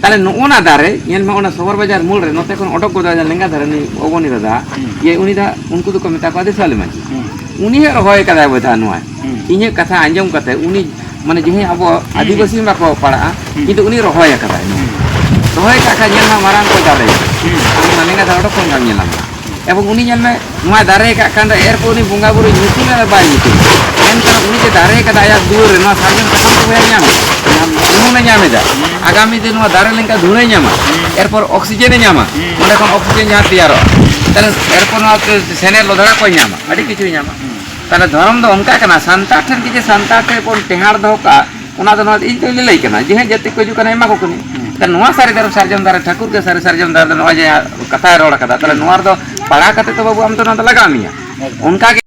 ᱛᱟᱦᱞᱮ ᱱᱚᱜᱼᱚ ᱱᱟ ᱫᱟᱨᱮ, ᱧᱮᱞ ᱢᱮ, ᱚᱱᱟ ᱥᱚᱵᱚᱨ ᱵᱟᱡᱟᱨ ᱢᱳᱲ ᱨᱮ, ᱱᱚᱛᱮ ᱠᱷᱚᱱ ᱚᱰᱚᱠ ᱜᱚᱫᱚᱜᱼᱟ, ᱞᱮᱸᱜᱟ ᱫᱷᱟᱨᱮ, ᱱᱩᱭ ᱚᱵᱚᱱᱤ ᱫᱟᱫᱟ, ᱦᱩᱸ᱾ ᱤᱭᱟᱹ, ᱩᱱᱤ ᱫᱟ, ᱩᱱᱠᱩ ᱫᱚᱠᱚ ᱢᱮᱛᱟ ᱠᱚᱣᱟ ᱫᱤᱥᱣᱟᱞᱤ ᱢᱟᱹᱡᱷᱤ᱾ ᱦᱩᱸ᱾ ᱩᱱᱤ ᱦᱚᱸ ᱨᱚᱦᱚᱭ ᱠᱟᱫᱟᱭ ᱵᱚᱭᱦᱟ ᱱᱚᱣᱟ᱾ ᱦᱩᱸ᱾ ᱤᱧᱟᱹᱜ ᱠᱟᱛᱷᱟ ᱟᱸᱡᱚᱢ ᱠᱟᱛᱮ, ᱩᱱᱤ, ᱢᱟᱱᱮ, ᱡᱟᱦᱟᱸᱭ ᱟᱵᱚ ᱦᱩᱸ᱾ ᱟᱹᱫᱤᱵᱟᱹᱥᱤ ᱵᱟᱠᱚ ᱯᱟᱲᱟᱜᱼᱟ, ᱦᱩᱸ᱾ ᱠᱤᱱᱛᱩ ᱩᱱᱤ ᱨᱚᱦᱚᱭ ᱟᱠᱟᱫᱟᱭ ᱱᱚᱣᱟ᱾ ᱦᱩᱸ᱾ ᱨᱚᱦᱚᱭ ᱠᱟᱜ ᱠᱷᱟᱱ ᱧᱮᱞ ᱢᱟ ᱢᱟᱨᱟᱝ ᱠᱚ ᱫᱟᱨᱮ᱾ ᱦᱩᱸ᱾ ᱟᱢ ᱚᱱᱟ ᱞᱮᱸᱜᱟ ᱫᱷᱟᱨᱮ ᱚᱰᱚᱠ ᱠᱷᱚᱱ ᱜᱮᱢ ᱧᱮᱞ ᱧᱟᱢᱟ᱾ ᱮᱵᱚᱝ ᱩᱱᱤ ᱧᱮᱞ ᱢᱮ, ᱱᱚᱣᱟᱭ ᱫᱟᱨᱮ ᱠᱟᱜ ᱠᱷᱟᱱ ᱫᱚ ᱮᱨᱯᱚᱨ ᱩᱱᱤ ᱵᱚᱸᱜᱟ ᱵᱩᱨᱩ ᱧᱩᱛᱩᱢ ᱮ ᱵᱟᱭ ᱧᱩᱛᱩᱢ᱾ ᱢᱮᱱᱠᱷᱟᱱ ᱩᱱᱤ ᱡᱮ ᱫᱟᱨᱮ ᱠᱟᱫᱟ ᱟᱭᱟᱜ ᱫᱩᱣᱟᱹᱨ ᱨᱮ, ᱱᱚᱣᱟ ᱥᱟᱨᱡᱚᱢ ᱥᱟᱠᱟᱢ ᱠᱚ ᱵᱚᱭᱦᱟ ᱧᱟᱢ ᱮᱫᱟ᱾ ᱧᱟᱢ ᱮᱫᱟ᱾ ᱩᱢᱩᱞ ᱮ ᱧᱟᱢ ᱮᱫᱟ᱾ ᱦᱩᱸ᱾ ᱟᱜᱟᱢᱤ ᱫᱤᱱ ᱱᱚᱣᱟ ᱫᱟᱨᱮ ᱞᱮᱱᱠᱷᱟᱱ ᱫᱷᱩᱲᱟᱹᱭ ᱧᱟᱢᱟ᱾ ᱦᱩᱸ᱾ ᱮᱨᱯᱚᱨ ᱚᱠᱥᱤᱡᱮᱱ ᱮ ᱧᱟᱢᱟ᱾ ᱦᱩᱸ᱾ ᱚᱸᱰᱮ ᱠᱷᱚᱱ ᱚᱠᱥᱤᱡᱮᱱ ᱡᱟᱦᱟᱸ ᱛᱮᱭᱟᱨᱚᱜᱼᱟ᱾ ᱛᱟᱦᱞᱮ ᱮᱨᱯᱚᱨ ᱱᱚᱣᱟ ᱥᱮᱱᱮᱨ ᱞᱚᱫᱷᱲᱟ ᱠᱚᱭ ᱧᱟᱢᱟ, ᱟᱹᱰᱤ ᱠᱤᱪᱷᱩᱭ ᱧᱟᱢᱟ᱾ ᱛᱟᱦᱞᱮ ᱫᱷᱚᱨᱚᱢ ᱫᱚ ᱚᱱᱠᱟ ᱠᱟᱱᱟ, ᱥᱟᱱᱛᱟᱲ ᱴᱷᱮᱱ ᱡᱩᱫᱤ ᱥᱟᱱᱛᱟᱲ ᱴᱷᱮᱱ ᱵᱚᱱ ᱴᱮᱦᱟᱸᱲ ᱫᱚᱦᱚ ᱠᱟᱜᱼᱟ, ᱚᱱᱟ ᱫᱚ ᱱᱚᱣᱟ ᱫᱚ ᱤᱧ ᱫᱚᱧ ᱞᱟᱹᱞᱟᱹᱭ ᱠᱟᱱᱟ, ᱡᱟᱦᱟᱸᱭ ᱡᱟᱹᱛᱤ ᱠᱚ ᱦᱤᱡᱩᱜ ᱠᱟᱱᱟ ᱮᱢᱟ ᱠᱚ ᱠᱟᱹᱱᱟᱹᱧ᱾ ᱛᱟᱦᱞᱮ ᱱᱚᱣᱟ ᱥᱟᱹᱨᱤ ᱫᱷᱚᱨᱚᱢ ᱥᱟᱨᱡᱚᱢ ᱫᱟᱨᱮ, ᱴᱷᱟᱹᱠᱩᱨ ᱜᱮ ᱥᱟᱹᱨᱤ ᱥᱟᱨᱡᱚᱢ ᱫᱟᱨᱮ ᱫᱚ ᱱᱚᱜᱼᱚᱭ ᱡᱮ ᱠᱟᱛᱷᱟᱭ ᱨᱚᱲ ᱠᱟᱫᱟ, ᱛᱟᱦᱞᱮ ᱱᱚᱣᱟ ᱨᱮᱫᱚ ᱯᱟᱲᱦᱟᱣ ᱠᱟᱛᱮ ᱫᱚ ᱵᱟᱹᱵᱩ ᱟᱢ ᱫᱚ ᱱᱚᱣᱟ ᱫᱚ ᱞᱟᱜᱟᱣ ᱢᱮᱭᱟ᱾ ᱚᱱᱠᱟ ᱜᱮ